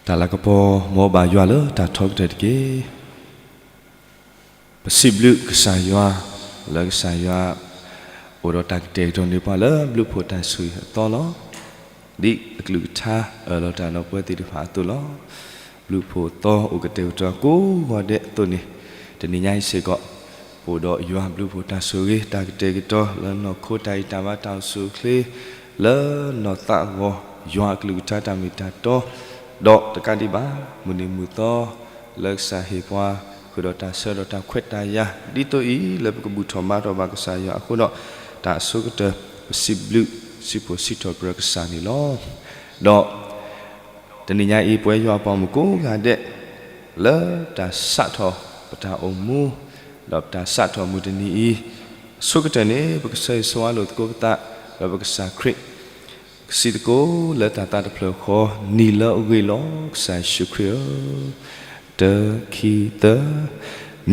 တၢ်လၤကပီၤ မ်ဘၣ်ယွၤလၢတၢ်ထီကတၢၢ်တက့ၢ်. ပစံးဘျုးကစၢ်ယွၤ လၢကစၢ်ယွၤ အိၣ်ဒီးတၢ်ကတဲာ်ကတီၤန့ၢ်ပှၤလၢဘျုးဖှိၣ်တၢ်ဆိၣ်ဂ့ၤအသီလီၤ. ဒ်အကလုၢ်ကထါအၢၣ်လီၤတၢ်လီၤပှဲၤသ့ၣ်တဖၣ်အသိးလီၤ. ဘျုးဖှိၣ်သီအိၣ်ကတဲာ်ကတီၤကိးဂၤဒဲးအသိးန့ၣ်, တနံၤညါအံၤစ့ၢ်ကီး ပအိၣ်ဒီးယွၤဘျုးဖှိၣ်တၢ်ဆိၣ်ဂ့ၤ တၢ်ကတဲာ်ကတီၤလၢနီၢ်ခိတၢ်ဂံၢ်တၢ်ဘါတၢ်အိၣ်ဆူၣ်အိၣ်ချ့ လၢနီၢ်သးအဂီၢ် ယွၤအကလုၢ်ကထါတၢ်မ့ၢ်တၢ်တီ ဒီးတကးဒံးဘၣ် မုၢ်နံၤမုၢ်သီ လၢကစၢ်ဟ့ၣ်ပှၤ ဃုာ်ဒီးတၢ်ဆၢဒီးတၢ်ခွဲးတၢ်ယာ် ဒ်သိးအံၤလၢပကဘူၣ်ထီၣ်ဘါထီၣ်ဘၣ်ကစၢ်ယွၤအဃိဒီး တၢ်အဆိကတၢၢ် ပစံးဘျုးစံးဖှိၣ်စံးထီၣ်ပတြၢၤကစၢ်န့ၣ်လီၤ. ဒီး တနံၤညါအံၤ ပဝဲယွၤအပှၤမုၣ်ကိးဂၤဒဲး လၢတၢ်စးထီၣ်ပတၢ်အိၣ်မူ ဒီးပတၢ်စးထီၣ်မုၢ်တနံၤအံၤ အဆိကတၢၢ်န့ၣ် ပကဆၢဂ့ၤဆၢဝါလိာ်သကိးပသး ဒီးပကစၢ်ခရံာ် ကစံးသကိးလၢတၢ်သးတဖျၢၣ်ဃီ နံၤလၢအဂ့ၤလီၤ ကစၢ်ယ့ၣ်ၡူးခရံာ်ဧၢ, တၢ ခံ သၢ,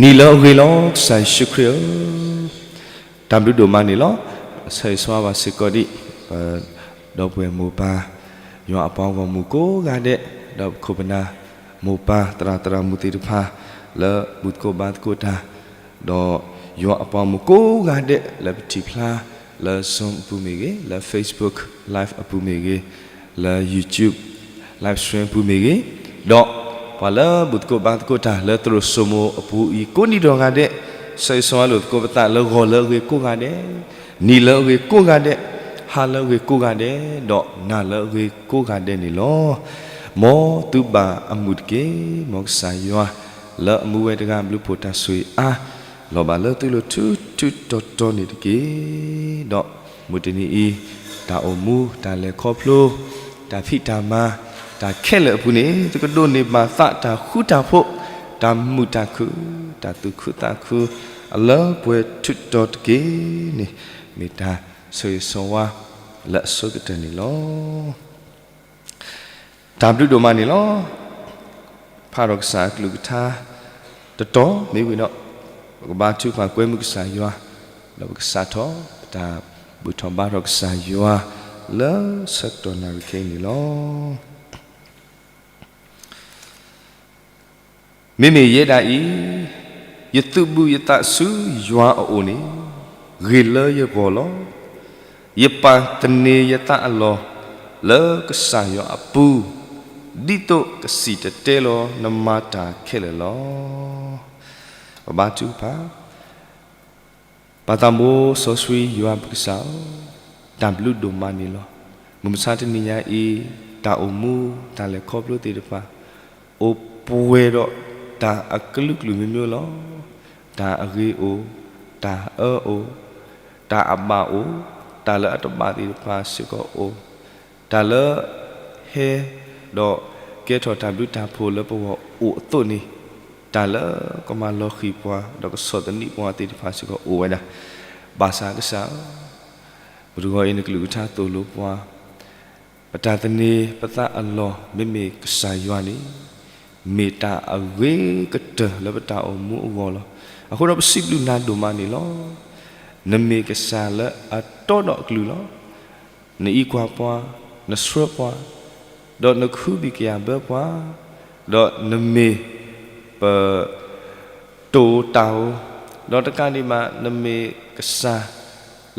နံၤလၢအဂ့ၤလီၤ ကစၢ်ယ့ၣ်ၡူးခရံာ်ဧၢ တၢ်ဘျုးဒိၣ်မးန့ၣ်လီၤ. ဆၢဂ့ၤဆၢဝါဘၣ်စ့ၢ်ကီးဒံး ပဒီပုၢ်ဝဲၢ်မိၢ်ပၢ် ယွၤအပှၤဂီၢ်မုၢ်ကိးဂၤဒဲး ဒီးပခိၣ်ပနၢ် မိၢ်ပၢ်သရၣ်သရၣ်မုၣ်သ့ၣ်တဖၣ် လၢဘူၣ်သကိးဘါသကိးတၢ် ဒီးယွၤအပှၤဂီၢ်မုၢ်ကိးဂၤဒဲး လၢပထံၣ်ဖျါ လၢ Zoom အပူၤမ့ၢ်ဂ့ၤ, လၢ Facebook Live အပူၤမ့ၢ်ဂ့ၤ, လၢ YouTube Live Stream အပူၤမ့ၢ်ဂ့ၤ, ဒီးပှၤလၢဘူၣ်သကိးဘါသကိးတၢ် လၢသရိာ်စိမိၤအပူၤအံၤ ကိးနံၤဒိၣ်ဂၤဒဲး ဆၢဂ့ၤဆၢဝါလိာ်သကိးပသးလၢဂီၤလၢအဂ့ၤကိးဂၤဒဲး, နံၤလၢအဂ့ၤကိးဂၤဒဲး, ဟါလၢအဂ့ၤကိးဂၤဒဲး, ဒီးနၤလၢအဂ့ၤကိးဂၤဒဲးန့ၣ်လီၤ. မ်သုဘၣ်အမုာ်တက့ၢ်. မ်ကစၢ်ယွၤ လၢအမူဝဲတဂၤဘျုးဖှိၣ်တၢ်ဆိၣ်ဂ့ၤအါ လီၤဘၣ်လၢသုလိၤထူထူတီတီန့ၣ်တက့ၢ်. ဒီးမုၢ်တနံၤအံၤ တၢ်အိၣ်မူ တၢ်လဲၤခီဖျိ တၢ်ဖံးတၢ်မၤ တၢ်ခဲလၢာ်အပူၤန့ၣ် သုကဒိးန့ၢ်ဘၣ်သးတၢ်ဃူတၢ်ဖိး တၢ်မုာ်တၢ်ခုၣ် တၢ်သူၣ်ခုသးခု အလၢပှဲၤထူတီတက့ၢ်န့ၣ် မ့ၢ်တၢ်ဆၢဂ့ၤဆၢဝါလၢအဆိကတၢၢ်န့ၣ်လီၤ. တၢ်ဘျုးဒိၣ်မးန့ၣ်လီၤ. ဖးထီၣ်ကစၢ်အကလုၢ်ကထါ တတီၤမ့ၢ်ဝံၤဒီး ပကဘါထုကဖၣ်ကွဲမုာ်ကစၢ်ယွၤ ဒီးပကစးထီၣ် ပတၢ်ဘူၣ်ထီၣ်ဘါထီၣ်ကစၢ်ယွၤ လၢဆၢကတီၢ်နၣ်ရံၣ်ခဲအံၤန့ၣ်လီၤ. မ့မ့ၢ်ယဲဒၣ်အံၤ ယသူၣ်ဘုယသးဆူယွၤအအိၣ်န့ၣ် ဂ့ၤလၢယဂီၢ်လီၤ. ယပာ်သန့ၤယသးအလီၢ် လၢကစၢ်ယွၤအပူၤ ဒ်သိးကစံၣ်တဲၤတဲလီၤနမၤတၢ်ခဲလၢာ်လီၤ. ပဘါထုကဖၣ် ပၢ်သးဘိစီဆှံယွၤပကစၢ်ဧၢ, တၢ်ဘျုးဒိၣ်မးန့ၣ်လီၤ. မုၢ်မဆါတနံၤညါအံၤ တၢ်အိၣ်မူ တၢ်လဲၤခီဖျိသ့ၣ်တဖၣ် အိၣ်ပှဲၤဒီးတၢ်အကလုာ်ကလုာ်မံၤမံၤလီၤ. တၢ်အဂ့ၤအိၣ်, တၢ်အအၢအိၣ်, တၢ်အဘၣ်အိၣ်, တၢ်လၢအတဘၣ်သ့ၣ်တဖၣ်စ့ၢ်ကီးအိၣ်, တၢ်လၢ ဟဲ ဒီးကဲထီၣ်တၢ်ဘျုးတၢ်ဖှိၣ်လၢပဂီၢ်အိၣ်အသိးန့ၣ်, တၢ်လၢကမၤလီၤဃံၤပှၤ ဒီးကဆီၣ်သနံးပှၤသ့ၣ်တဖၣ်စ့ၢ်ကီးအိၣ်ဝဲဒၣ်. ဘၣ်ဆၣ်ကစၢ်ဧၢ, ပတဂီၤအံၤနကလုၢ်ကထါသိၣ်လိပှၤ, ပတၢ်သန့ၤပသးအလီၢ် မ့မ့ၢ်ကစၢ်ယွၤန့ၣ်, မ့ၢ်တၢ်အဂ့ၤကတၢၢ်လၢပတၢ်အိၣ်မူအဂီၢ်လီၤ. အဃိဒီးပစံးဘျုးနၤဒိၣ်မးန့ၣ်လီၤ. နမ့ၢ်ကစၢ်လၢအတီဒီးအကလုၢ်လီၤ. နအံးကွၢ်ပှၤ, နဆှၢပှၤ, ဒီးနကဟုဘံၣ်ကယာ်ဘၢပှၤ, ဒီးနမ့ၢ်ပ တိာ်တၢ်ဧိၤ, ဒီးတကးဒံးဘၣ် နမ့ၢ်ကစၢ်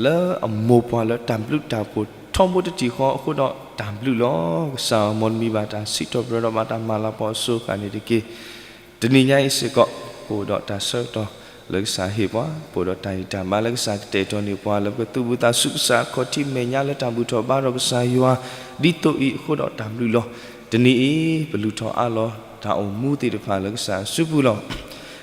လၢအမိၢ်ပှၢ်လၢတၢ်ဘျုးတၢ်ဖှိၣ်ထီဘိတထံၣ်ဃီအဃိဒီးတၢ်ဘျုးလီၤ. ကစၢ်ဧၢ မ်နမံၤဘၣ်တၢ်စံးထီၣ်ပတြၢၤဒီးဘၣ်တၢ်မၤလၤကပီၤအစိၤဃာ်န့ၣ်တက့ၢ်. တနံၤညါအံၤစ့ၢ်ကီး ပအိၣ်ဒီးတၢ်ဆၢကတီၢ်လၢကစၢ်ဟ့ၣ်ပှၤ, ပအိၣ်ဒီးတၢ်ဂံၢ်တၢ်ဘါလၢကစၢ်ကတဲာ်ကတီၤန့ၢ်ပှၤ လၢပကသူၣ်ဘုသးဆူကစၢ်အခီၣ်ထံးမဲာ်ညါလၢတၢ်ဘူၣ်ထီၣ်ဘါထီၣ်ကစၢ်ယွၤ ဒ်သိးအံၤအဃိဒီးတၢ်ဘျုးလီၤ. တနံၤအံၤ ပလုၢ်ထီၣ်အါလီၤ တၢ်အိၣ်မူသ့ၣ်တဖၣ်လၢကစၢ်အစုပူၤလီၤ.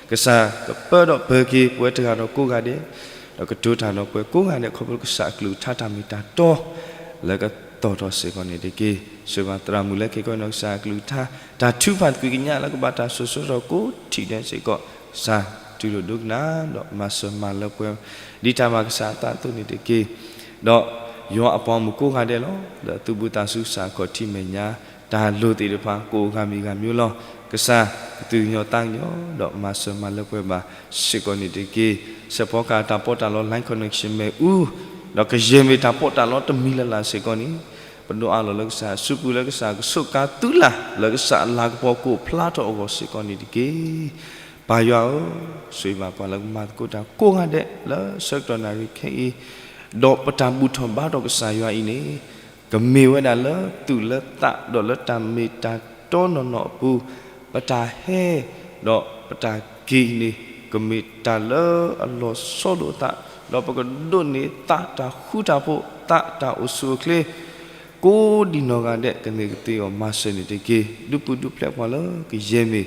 ကစၢ်ကပၢဒီးပၢၤက့ၤပဝဲတဂၤဒီးကိးဂၤဒဲး, ဒီးကတိၤတၢ်ဒီးပှၤကိးဂၤဒဲး ခီဖျိကစၢ်အကလုၢ်ကထါတၢ်မ့ၢ်တၢ်တီ လၢကတီၤထီၣ်စ့ၢ်ကီးန့ၣ်တက့ၢ်. စၢၤဘၣ်သရၣ်မုၣ်လၢခံကီၢ်နီၢ်ကစၢ်အကလုၢ်ကထါ တၢ်ထုကဖၣ်သကွံာ်ကညးလၢကဘၣ်တၢ်စိၤစိၤထီၣ်ကိးထံၣ်ဒဲးစ့ၢ်ကီး ကစၢ်တူၢ်လိာ်ဒိကနၣ် ဒီးမၤစၢၤမၤလၢပှဲၤ ဒ်တၢ်မၤကစၢ်အသးအသိးန့ၣ်တက့ၢ်. ဒီးယွၤအပှၤမုၣ်ကိးဂၤဒဲးလီၤ. လၢအသူၣ်ဘုသးဆူကစၢ်အခီၣ်ထံးမဲာ်ညါ တၢ်လိၣ်သ့ၣ်တဖၣ် ကအိၣ်ဂၤမံၤဂၤမံၤလီၤ. ကစၢ်ကသူၣ်ကညီၤသးကညီၤ ဒီးမၤစၢၤမၤလၢပှဲၤဘၣ်စ့ၢ်ကီးန့ၣ်တက့ၢ်. စဲးဖီကဟၣ်တၢ်ပီးတၢ်လီ line connection မ့ၣ်အူ, ဒီးကယဲၢ်မ့ၢ်တၢ်ပီးတၢ်လီတမံၤလၢ်လၢ်စ့ၢ်ကီးန့ၣ် ပဒိးအးလီၤလၢကစၢ်အစုပူၤ လၢကစၢ်ကဆိးကါသုလၢ် လၢကစၢ်အလၤကပီၤကအိၣ်ဖျါထီၣ်အဂီၢ်စ့ၢ်ကီးန့ၣ်တက့ၢ်. ပၢ်ယွၤဧၢ, ဆိၣ်ဂ့ၤဘၣ်ပှၤလၢကမၤသကိးတၢ်ကိးဂၤဒဲး လၢဆၢကတီၢ်နၣ်ရံၣ်ခဲအံၤ, ဒီးပတၢ်ဘူၣ်ထီၣ်ဘါထီၣ်ကစၢ်ယွၤအံၤန့ၣ် ကမ့ၢ်ဝဲဒၣ်လၢသူၣ်လၢသး ဒီးလၢတၢ်မ့ၢ်တၢ်တီနီၢ်နီၢ်အပူၤ, ပတၢ်ဟဲ ဒီးပတၢ်က့ၤအံၤန့ၣ် ကမ့ၢ်တၢ်လၢအလီၤဆီဒိၣ်အသး, ဒီးပကဒိးန့ၢ်သးတၢ်ဃူတၢ်ဖိး သးတၢ်အိၣ်ဆူၣ်အိၣ်ချ့ ကိးဒံနီၢ်ဂၤဒဲး ကန့ၢ်ကသ့အီၤမၤစၢၤန့ၣ်တက့ၢ်. ဒုးပူၤဒုးဖျဲးပှၤလၢကယဲၢ်မ့ၢ်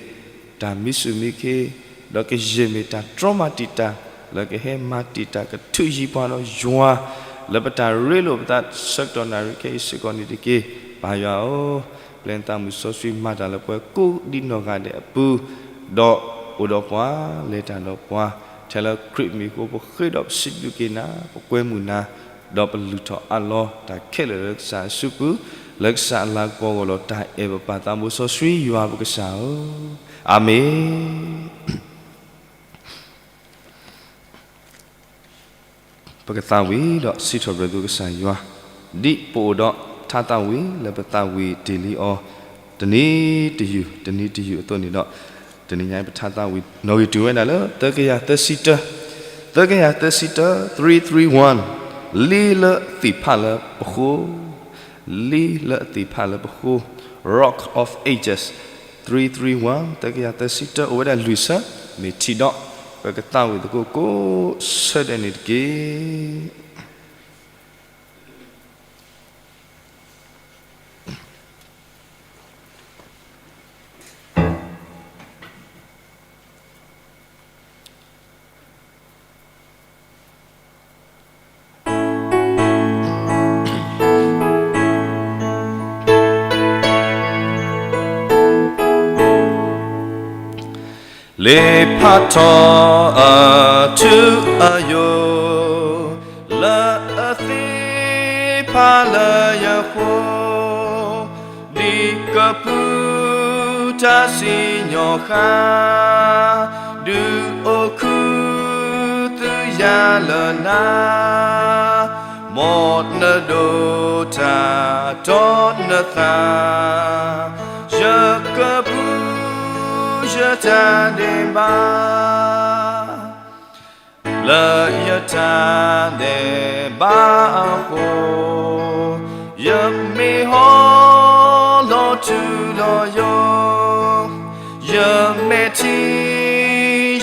တၢ်မံဆူၣ်မံခ့, ဒီးကယဲၢ်မ့ၢ်တၢ်တြီမၤတံာ်တာ် လၢကဟဲမၤတံာ်တာ်ကထုးယံၤပှၤဒီးယွၤ လၢပတၢ်ရ့လိာ်ပသးဆၢကတီၢ်နၣ်ရံၣ်ခဲအံၤစ့ၢ်ကီးန့ၣ်တက့ၢ်. ပၢ်ယွၤဧၢ, ပျဲနသးမုၢ်စီဆှံမၤတၢ်လၢပှၤကိးဒံနီၢ်ဂၤဒဲးအပူၤ, ဒီးအိၣ်ဒီးပှၤ လဲၤတၢ်ဒီးပှၤ ထဲလၢခရံာ်မံၤအဃိ ပဃ့ဒီးပစံးဘျုးက့ၤနၤ, ပကွဲမုာ်နၤ, ဒီးပလုၢ်ထီၣ်အးလီၤတၢ်ခဲလၢာ်လၢကစၢ်အစုပူၤ, လၢကစၢ်အလၤကပီၤအဂီၢ်လီၤ. တၢ်အဲၣ်ပပၢ်သးဘိစီဆှံယွၤပကစၢ်ဧၢ, အၤမ့ၣ်. ပကသးဝံၣ်ဒီးစံးထီၣ်ပတြၢၤသုကစၢ်ယွၤ, ဒ်ပအိၣ်ဒီးထါသးဝံၣ်လၢပသးဝံၣ်တ့ၢ်လံအီၤ တနံၤတယုၢ် တနံၤတယုၢ်အသိးန့ၣ်ဒီး, တနံၤညါအံၤပထါသးဝံၣ်နီၣ်ဂံၢ်တုၤဝဲဒၣ်လၢ သၢကယၤသၢဆံတၢ, သၢကယၤသၢဆံတၢ three three one, လံလၢအသ့ၣ်ဖးလၢပဃိ, လံလၢအသ့ၣ်ဖးလၢပဃိ, Rock of Ages, three three one, သၢကယၤသၢဆံတၢ အိၣ်ဝဲဒၣ်လွံၢ်ဆၢ, မ့ၢ်ထံၣ်ဒီး ပကသးဝံၣ်သကိးကိးဆၢဒဲးန့ၣ်တက့ၢ်. လံာ်ဖးထီအထူအယိာ် လၢအသ့ၣ်ဖးလၢယဃိ, ဒ်ကပူၤတၢ်စံၣ်ညီၣ်ဃာ်, ဒုးအိၣ်ခူသူၣ်ယၤလၢနၤ, မ်နဒိးတၢ်ဒီးနသး, ယကပူၤယတၢ်ဒဲးဘး လၢယတၢ်ဒဲးဘးအဃိ, ယမ့ၢ်ဟီၣ်လီၤထူလီၤယိာ်, ယမဲာ်ထံ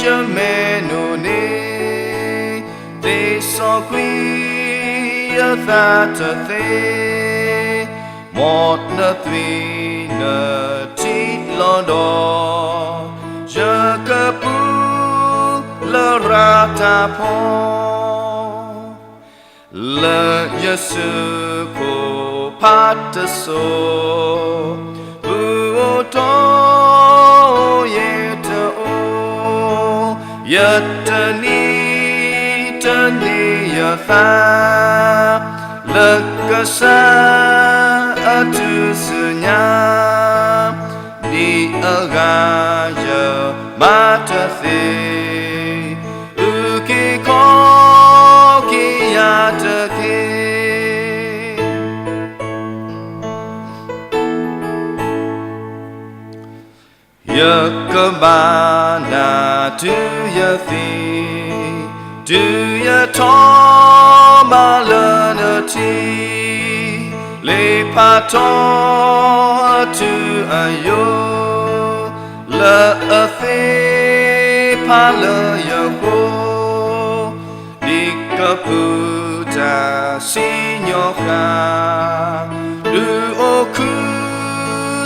ယမဲာ်နိန့ၣ်, သ့စီကွံာ်ယသးတသ့, မ်နသွံၣ်နထံၣ်လီၤဒီး, ယကပူၤလရာ်တၢ်ဖီ လၢယစုခိၣ်ဖးတစိၤ, ဘူးအိၣ်တီအိၣ်ယဲၢ်တအိၣ်, ယတနံၤတန့ၢ်ယသး, လၢကစၢ်အထူၣ်စုညါ, ဒ်အဂၤယမၤတသ့, အုၣ်က့ၤခီၣ်က့ၤယၤတက့ၢ်. ယကဘၣ်နၤတုၤယသံ, တုၤယထီၣ်ဘးလၢနထံ, လံာ်ဖးထီအထူအယိာ်, လၢအသ့ၣ်ဖးလၢယဃိ, ဒ်ကပူၤတၢ်စံၣ်ညီၣ်ဃာ်, ဒုးအိၣ်ခူ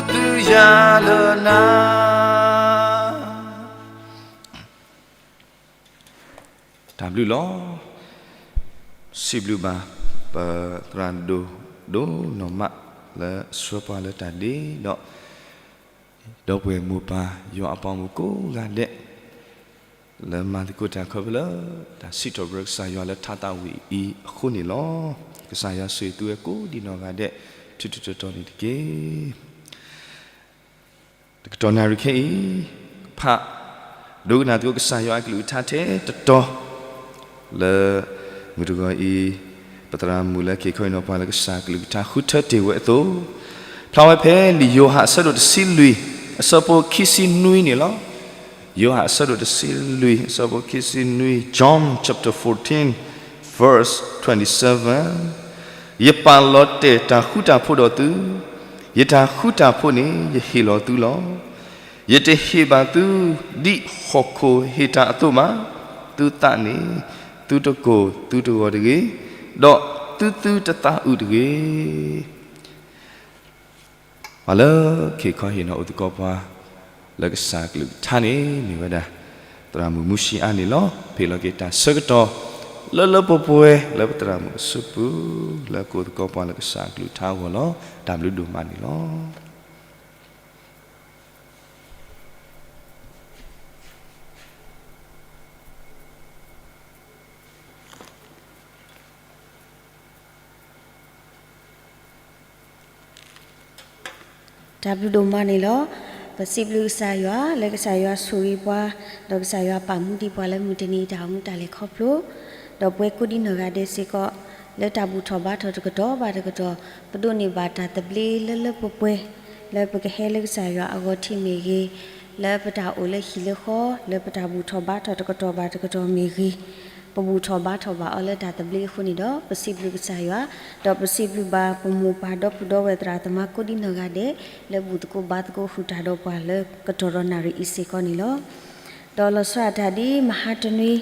သူၣ်ယၤလၢနၤ. တၢ်ဘျုးလီၤ. စံးဘျုးဘၣ် ပသရၣ်ဒိၣ်ဒိၣ်နီၢ်မး လၢဆှၢပှၤလၢတၢ်ဒ့ဒီး ဒီပုၢ်ဝဲၢ်မိၢ်ပၢ်ယွၤအပှၤမုၣ်ကိးဂၤဒဲး လၢမၤသကိးတၢ်ခီဖျိလၢ တၢ်စံးထီၣ်ပတြၢၤကစၢ်ယွၤလၢထါသးဝံၣ်အံၤအဃိန့ၣ်လီၤ. ကစၢ်ယွၤဆိၣ်ဂ့ၤသုဝဲကိးဒံးနီၢ်ဂၤဒဲး ထူးထူးတီၤတီၤန့ၣ်တက့ၢ်. တကတီၢ်နၣ်ရံၣ်ခဲအံၤ ဖး ဒိကနၣ်သကိးကစၢ်ယွၤအကလုၢ်ကထါထဲတတီၤ လၢ မုၢ်တဂီၤအံၤ ပ ပသရၣ်မုၣ်လၢက့ၤခီအံၤနီၤပှၤလၢကစၢ်ကလုၢ်ကထါဃုထၢတ့ၢ်ဝဲအသိး, ဖျါဝဲဖဲလံာ်ယိၤဟၣ်အဆၢဒိၣ်တဆံလွံၢ် အဆၢဖိခံဆံနွံန့ၣ်လီၤ. ယိၤဟၣ်အဆၢဒိၣ်တဆံလွံၢ် အဆၢဖိခံဆံနွံ, John chapter fourteen, verse twenty-seven. ယပာ်လီၤတဲာ်တၢ်ဃူတၢ်ဖိးဒီးသု, ယတၢ်ဃူတၢ်ဖိးန့ၣ် ယဟ့ၣ်လီၤသုလီၤ. ယတဟ့ၣ်ဘၣ်သုဒ်ဟီၣ်ခိၣ်ဟ့ၣ်တၢ်အသိးဘၣ်. သုသးန့ၣ် သုတကိၢ်သုတဂီၤတဂ့ၤ, ဒီးသုသုတသးအုးတဂ့ၤ. ပှၤလၢက့ၤခီအံၤနီၤအိၣ်သကိးပှၤ လၢကစၢ်ကလုၢ်ကထါန့ၣ် မ့ၢ်ဝဲဒၣ် သရၣ်မုၣ်မူၡံအါန့ၣ်လီၤ. ဟ့ၣ်လီၤက့ၤတၢ်ဆၢကတီၢ် လၢလၢပှဲၤပှဲၤ လၢပသရၣ်မုၣ်အစုပူၤ လၢကအိၣ်သကိးပှၤလၢကစၢ်ကလုၢ်ကထါအဂီၢ်လီၤ. တၢ်ဘျုးဒိၣ်မးန့ၣ်လီၤ. တၢ်ဘျုးဒိၣ်မးန့ၣ်လီၤ. ပစံးဘျုးကစၢ်ယွၤ လၢကစၢ်ယွၤဆိၣ်ဂ့ၤပှၤ, ဒီးကစၢ်ယွၤပာ်မူဒံးပှၤလၢမုၢ်တနံၤအံၤတၢ်အိၣ်မူတၢ်လဲၤခီဖျိ, ဒီးပဝဲကိးဒံနီၢ်ဂၤဒဲးစ့ၢ်ကီး လၢတၢ်ဘူၣ်ထီၣ်ဘါထီၣ်တကတီၢ်ဘၣ်တကတီၢ် ပဒိးန့ၢ်ဘၣ်တၢ်သဘျ့လၢလၢပှဲၤပှဲၤ လၢပကဟဲလၢကစၢ်ယွၤအဂီၤထံးမ့ၢ်ဂ့ၤ, လၢပတၢ်အိၣ်လၢဟံၣ်လၢဃီ လၢပတၢ်ဘူၣ်ထီၣ်ဘါထီၣ်တကတီၢ်ဘၣ်တကတီၢ်မ့ၢ်ဂ့ၤ, ပဘူၣ်ထီၣ်ဘါထီၣ်ဘၣ်အီၤလၢတၢ်သဘျ့အဃိန့ၣ်ဒီး ပစံးဘျုးကစၢ်ယွၤ, ဒီးပစံးဘျုးဘၣ်ပမိၢ်ပၢ်ဒီပုၢ်ဒီဝဲၢ်သရၣ်သမါကိးဒံနီၢ်ဂၤဒဲး လၢဘူၣ်သကိးဘါသကိးဃုာ်တၢ်ဒီးပှၤလၢကတီၢ်ဒီးနၣ်ရံၣ်အံၤစ့ၢ်ကီးန့ၣ်လီၤ. ဒီးလီၤဆီဒၣ်တၢ်ဒ်မဟါတနွံ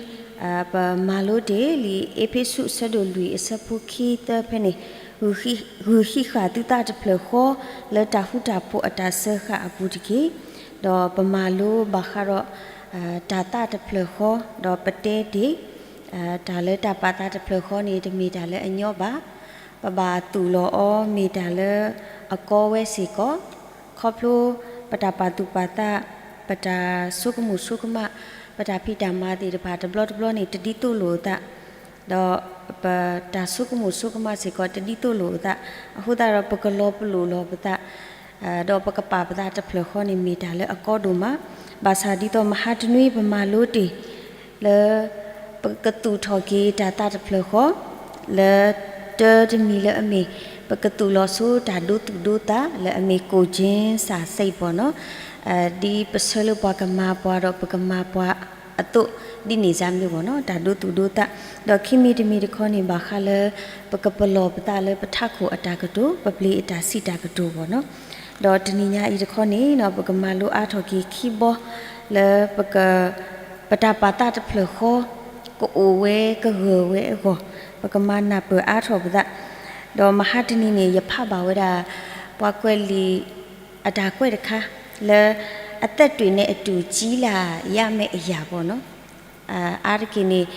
ပမၤလိတ့ၢ်လံာ်အ့းဖ့းစူးအဆၢဒိၣ်လွံၢ်အဆၢဖိခံသၢဖဲန့ၣ်, ဂုာ်ဟံးဃာ်သုသးတဖျၢၣ်ဃီ လၢတၢ်ဃူတၢ်ဖိးအတၢ်စၢဃာ်အပူၤတက့ၢ်. ဒီးပမၤလိဘၣ်ဃးဒီး တၢ်သးတဖျၢၣ်ဃီ, ဒီးပတဲတ့ၢ် တၢ်လၢတၢ်ပာ်သးတဖျၢၣ်ဃီန့ၣ် တမ့ၢ်တၢ်လၢအညီဘၣ်. ပဘၣ်သူၣ်လီၤအီၤမ့ၢ်တၢ်လၢအကီဝဲစ့ၢ်ကီး, ခီဖျိပတၢ်ပာ်သူၣ်ပာ်သး, ပတၢ်ဆိကမိၣ်ဆိကမး, ပတၢ်ဖံးတၢ်မၤသ့ၣ်တဖၣ်တဘျီတဘျီန့ၣ် တဒ်သိးလိာ်အသး, ဒီးပတၢ်ဆိကမိၣ်ဆိကမးစ့ၢ်ကီးတဒ်သိးလိာ်အသး, အဃိသတးဒီးပကလီၤပလိာ်လီၤပသး ဒီးပကပာ်ပသးတဖျၢၣ်ဃီန့ၣ် မ့ၢ်တၢ်လၢအကီဒိၣ်မး, ဘၣ်ဆၣ်ဒ်သိးမဟါတနွံပမၤလိတ့ၢ် လၢ ပကသူၣ်ထီၣ်က့ၤတၢ်သးတဖျၢၣ်ဃီ, လၢတၢတမံၤလၢအမ့ၢ် ပကသူၣ်လီၤဆိတၢ်ဒိသူၣ်ဒိသး လၢအမ့ၢ်ကိၣ်ကၠ့စၢ်သ့ၣ်ပီၤနီၤ, ဒ်ပဆၢလၢပှၤကမၤပှၤဒီးပကမၤပှၤအသိး ဒ်န့ၣ်စၢ်မ့ၢ်ပီၤနီၤ, တၢ်ဒိသူၣ်ဒိသး, ဒီးခံမံၤတမံၤတခီန့ၣ် ဘၣ်ဃးလၢ ပကပလီၢ်ပသးလၢပထးခိၣ်အတၢ်ကတိၤ ပပျ့ၤအတၢ်စံးတၢ်ကတိၤပီၤနီၤ, ဒီးတနံၤညါအံၤတခီန့ၣ်နီၤ ပကမၤလိအါထီၣ်က့ၤခံဘီ လၢပက ပတၢ်ပာ်သးတဖျၢၣ်ဃီ ကအိၣ်ဝဲကဂၢၢ်ဝဲအဂီၢ် ပကမၤနၢ်ပၢၢ်အါထီၣ်ပသး, ဒီးမဟါတနံၤန့ၣ် ယဖးဘၣ်ဝဲဒၣ် ပှၤကွဲးလံာ်အတၢ်ကွဲးတခါ လၢ အသက်တွေနဲ့အတူကြီးလာရမယ်အရာပီၤနီၤ, အါတက့ၢ်န့ၣ်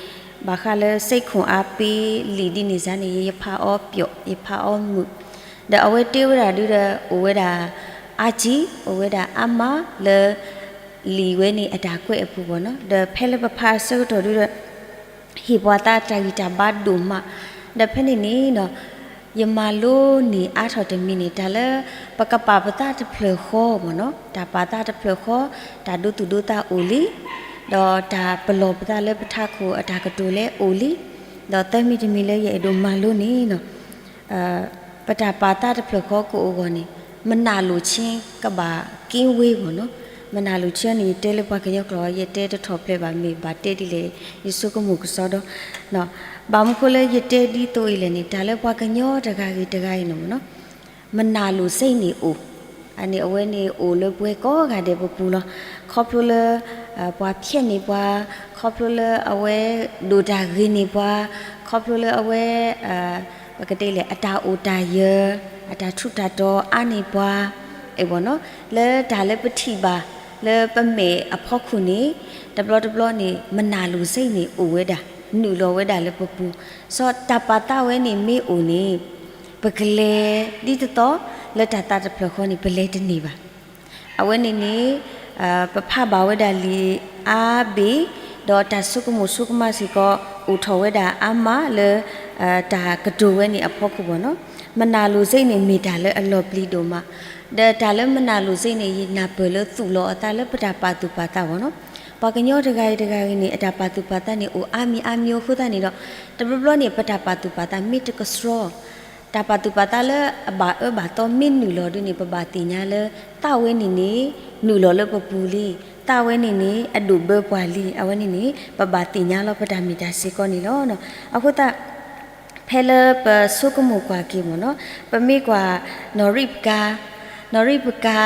ဘၣ်ဃးလၢ စိတ်ခွန်အားပေး လံာ်ဒ်န့ၣ်စၢ်န့ၣ် ယဖးအီၤပျီၣ် ယဖးအီၤမုာ်, ဒီးအဝဲတဲဝဲဒၣ်ဒုဒီး အိၣ်ဝဲဒၣ် အါကံ အိၣ်ဝဲဒၣ်အါမးလၢ လံာ်ဝဲန့ၣ်အတၢ်ကွဲးအပူၤပီၤနီၤ, ဒီးဖဲလၢပဖးအဆၢကတီၢ်ဒုဒီး ဟ့ၣ်ပှၤသးတၢ်ဂံၢ်တၢ်ဘါဒိၣ်မး, ဒီးဖဲန့ၣ်န့ၣ်နီၤ ယမၤလိန့ၢ်အါထီၣ်တမံၤန့ၣ် တၢ်လၢပကပာ်ပသးတဖျၢၣ်ဃီပီၤနီၤ, တၢ်ပာ်သးတဖျၢၣ်ဃီ တၢ်ဒိသူၣ်ဒိသးအိၣ်လံ, ဒီးတၢ်ပလီၢ်ပသးလၢပထးခိၣ်အတၢ်ကတိၤလဲၣ်အိၣ်လံ, ဒီးသၢမံၤတမံၤလၢယအဲၣ်ဒိးမၤလိန့ၣ်နီၤ ပတၢ်ပာ်သးတဖျၢၣ်ဃီကအိၣ်ဂီၢ်န့ၣ် မနုၤလိာ်ဆ့ကဘၣ်က့ဝ့ပီၤနီၤ, မနုၤလိာ်ဆ့န့ၣ် ယတဲလၢပှၤကညီကျိာ် ယတဲတထီၣ်ဖျဲးဘၣ် မ့ၢ်ဘၣ်တဲဒ်လဲၣ် ယဆိကမိၣ်ကစီဒီ, ဘၣ်မနုၤဃိလၢယတဲဒ်သိးအံၤလဲၣ်န့ၣ် တၢ်လၢပှၤကညီတဂၤဂ့ၤတဂၤအံၤန့ၣ်မ့ၢ်နီၤ မနုၤလိာ်ဆ့န့ၣ်အိၣ်, အန့ၣ်အဝဲန့ၣ်အိၣ်လၢပဝဲကိးဂၤဒဲးပပူၤလီၤ, ခီဖျိလၢ ပှၤဖျဲးန့ၢ်ပှၤ, ခီဖျိလၢအဝဲဒိၣ်တၢ်ဂ့ၤန့ၢ်ပှၤ, ခီဖျိလၢအဝဲ ပကတဲလဲၣ် အတၢ်အိၣ်တၢ်ယၢၤ, အတၢ်ထူးတၢ်တီၤအါန့ၢ်ပှၤ, အဲၣ်ပီၤနီၤ, လၢတၢ်လၢပထံၣ်ဘၣ် လၢပမဲာ်အဖီခိၣ်န့ၣ် တဘျီတဘျီန့ၣ် မနုၤလိာ်ဆ့န့ၣ်အိၣ်ဝဲဒၣ် နုာ်လီၤဝဲဒၣ်လၢပပူၤ, စီၤတၢ်ပာ်သးဝဲန့ၣ်မ့ၢ်အိၣ်န့ၣ် ပကလဲၤဒ်သိးသိး လၢတၢ်သးတဖျၢၣ်ဃီန့ၣ် ပလဲၤတန့ၢ်ဘၣ်. အဝဲန့ၣ်န့ၣ် ပဖးဘၣ်ဝဲဒၣ်လံာ်အါဘ့ၣ်, ဒီးတၢ်ဆိကမိၣ်ဆိကမးစ့ၢ်ကီး အိၣ်ထီၣ်ဝဲဒၣ်အါမးလၢ တၢ်ကတိၤဝဲန့ၣ်အဖီခိၣ်ပီၤနီၤ. မနၤလိၤစ့ၣ်န့ၣ် မ့ၢ်တၢ်လၢအလီၤပျံၤဒိၣ်မး, ဒီးတၢ်လၢမနၤလိၤစ့ၣ်န့ၣ် ယနၢ်ပၢၢ်လၢသူၣ်လီၤအသးလၢပတၢ်ပာ်သူၣ်ပာ်သးဘၣ်နီၤ. ပှၤကညီတဂၤဂ့ၤတဂၤဂ့ၤန့ၣ် အတၢ်ပာ်သူၣ်ပာ်သးန့ၣ် အိၣ်အါမံၤအါမံၤအဃိသတးန့ၣ်ဒီး တဘျီဘျီန့ၣ် ပတၢ်ပာ်သူၣ်ပာ်သးမ့ၢ်တကဆှီ တၢ်ပာ်သူၣ်ပာ်သးလၢအဘၣ်အၢဘၣ်သီမ့ၢ်နုာ်လီၤဒုန့ၣ် ပဘၣ်သ့ၣ်ညါလၢ သးဝဲန့ၣ်န့ၣ် နုာ်လီၤလၢပပူၤလံ, သးဝဲန့ၣ်န့ၣ် အဒိၣ်ဘၢပှၤလံ, အဝဲန့ၣ်န့ၣ် ပဘၣ်သ့ၣ်ညါလီၤပတၢ်မ့ၢ်တၢ်စ့ၢ်ကီးန့ၣ်လီၤ. အဃိသတး ဖဲလၢပဆိကမိၣ်ကွၢ်က့ၤမ့ၢ်နီၤ, ပမ့ၢ်ကွၢ် နီၢ်ရံးပကါ, နီၢ်ရံးပကါ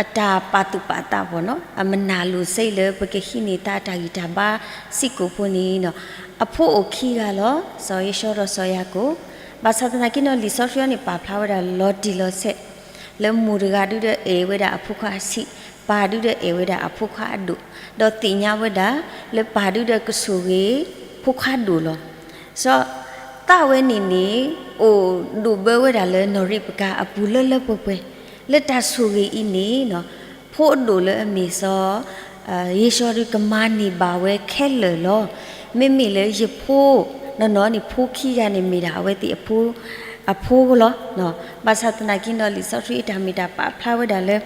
အတၢ်ပာ်သူၣ်ပာ်သးဘၣ်နီၤ, အမနၤလိၤစ့ၣ်လၢပကဟံးန့ၢ်သးအတၢ်ဂံၢ်တၢ်ဘါစ့ၢ်ကီးဖိန့ၣ်နီၤ, အဖိအိၣ်ခံဂၤလီၤ, စီၤယ့ၡီဒီးစီၤယၤကိာ်, ဘၣ်ဆၣ်သနာ်က့နီၤ လံာ်စီဆှံအံၤန့ၣ် ပာ်ဖျါဝဲဒၣ်လီၤတံၢ်လီၤဆဲး လၢမိၢ်တဂၤဒုဒီးအဲၣ်ဝဲဒၣ်အဖိခွါဆံး, ပၢ်ဒုဒီးအဲၣ်ဝဲဒၣ်အဖိခွါအဒိၣ်, ဒီးသ့ၣ်ညါဝဲဒၣ်လၢပၢ်ဒုဒီးကဆိၣ်ဂ့ၤဖိခွါဒိၣ်လီၤ. စီၤ သးဝဲန့ၣ်န့ၣ် အိၣ်ဒိၣ်ဘၢဝဲဒၣ်လၢနီၢ်ရံးပကါအပူၤလၢလၢပှဲၤပှဲၤ, လၢတၢ်ဆိၣ်ဂ့ၤအံၤန့ၣ်နီၤ ဖိအဒိၣ်လၢအမ့ၢ်စီၤ ယ့ၡီဒုကမၤန့ၢ်ဘၣ်ဝဲခဲလၢာ်လီၤ. မ့မ့ၢ်လၢယဖိ နီၢ်နီၢ်န့ၣ် ဖိခံဂၤန့ၣ်မ့ၢ်ဒၣ်အဝဲသ့ၣ်အဖိ အဖိလီၤ. ဘၣ်ဆၣ်သနာ်က့ဒီး လံာ်စီဆှံအတၢ်မ့ၢ်တၢ်ပာ်ဖျါဝဲဒၣ်လၢ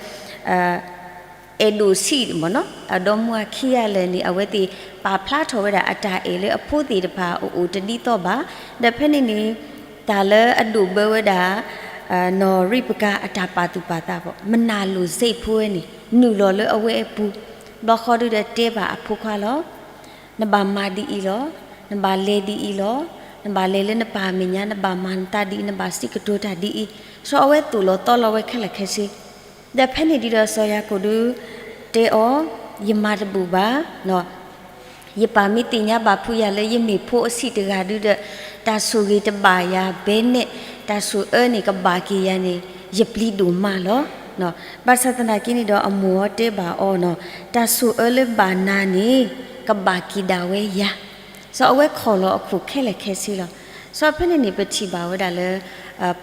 အဲၣ်ဒိၣ်ဆံးမ့ၢ်နီၤ အဒီမါဝၤခံဂၤလၢာ်န့ၣ် အဝဲသ့ၣ်ပာ်ဖျါထီၣ်ဝဲဒၣ်အတၢ်အဲၣ်လၢအဖိသ့ၣ်တဖၣ်အအိၣ်တဒ်သိးဘၣ်. ဒီးဖဲန့ၣ်န့ၣ် တၢ်လၢအဒိၣ်ဘၢဝဲဒၣ် နီၢ်ရံးပကါအတၢ်ပာ်သူၣ်ပာ်သးဘၣ် မနၤလိၤစ့ၣ်ဖိဝဲန့ၣ် နုာ်လီၤလၢအဝဲအပူၤ, ဘျီဃီဒုဒီးတဲဘၣ်အဖိခွါလီၤ. နဘၣ်မၤဒ်အံၤလီၤ, နဘၣ်လဲၤဒ်အံၤလီၤ, နဘၣ်လဲၤလၢနပၢ်အမဲာ်ညါ, နဘၣ်မၤနသးဒ်အံၤ, နဘၣ်စံးကတိၤတၢ်ဒ်အံၤ, စီၤအဝဲသိၣ်လီၤသီလီၤဝဲခဲလၢာ်ခဲဆ့. ဒီးဖဲန့ၣ်ဒုဒီးစီၤယၤကိာ်ဒု တဲအီၤ, ယမၤတဘူၣ်ဘၣ် ယပၢ်မ့ၢ်သ့ၣ်ညါဘၣ်ဖုးယၤလၢယမ့ၢ်ဖိအဆံးတဂၤဒုဒီး တၢ်ဆိၣ်ဂ့ၤတဘၣ်ယၤဘဲနဲၣ်, တၢ်ဆိၣ်အၢန့ၣ်ကဘၣ်က့ၤယၤန့ၣ် ယပျံၤဒိၣ်မးလီၤ. ဘၣ်ဆၣ်သနာ်က့န့ၣ်ဒီးအမိၢ်အီၤတဲဘၣ်အီၤနီၤ, တၢ်ဆိၣ်အၢလၢဘၣ်နၤန့ၣ် ကဘၣ်က့ၤဒၣ်ဝဲယၤ. စီၤအဝဲခိးလီၤအခိၣ်ခဲလၢာ်ခဲဆ့လီၤ. စီၤဖဲန့ၣ်န့ၣ် ပထံၣ်ဘၣ်ဝဲဒၣ်လၢ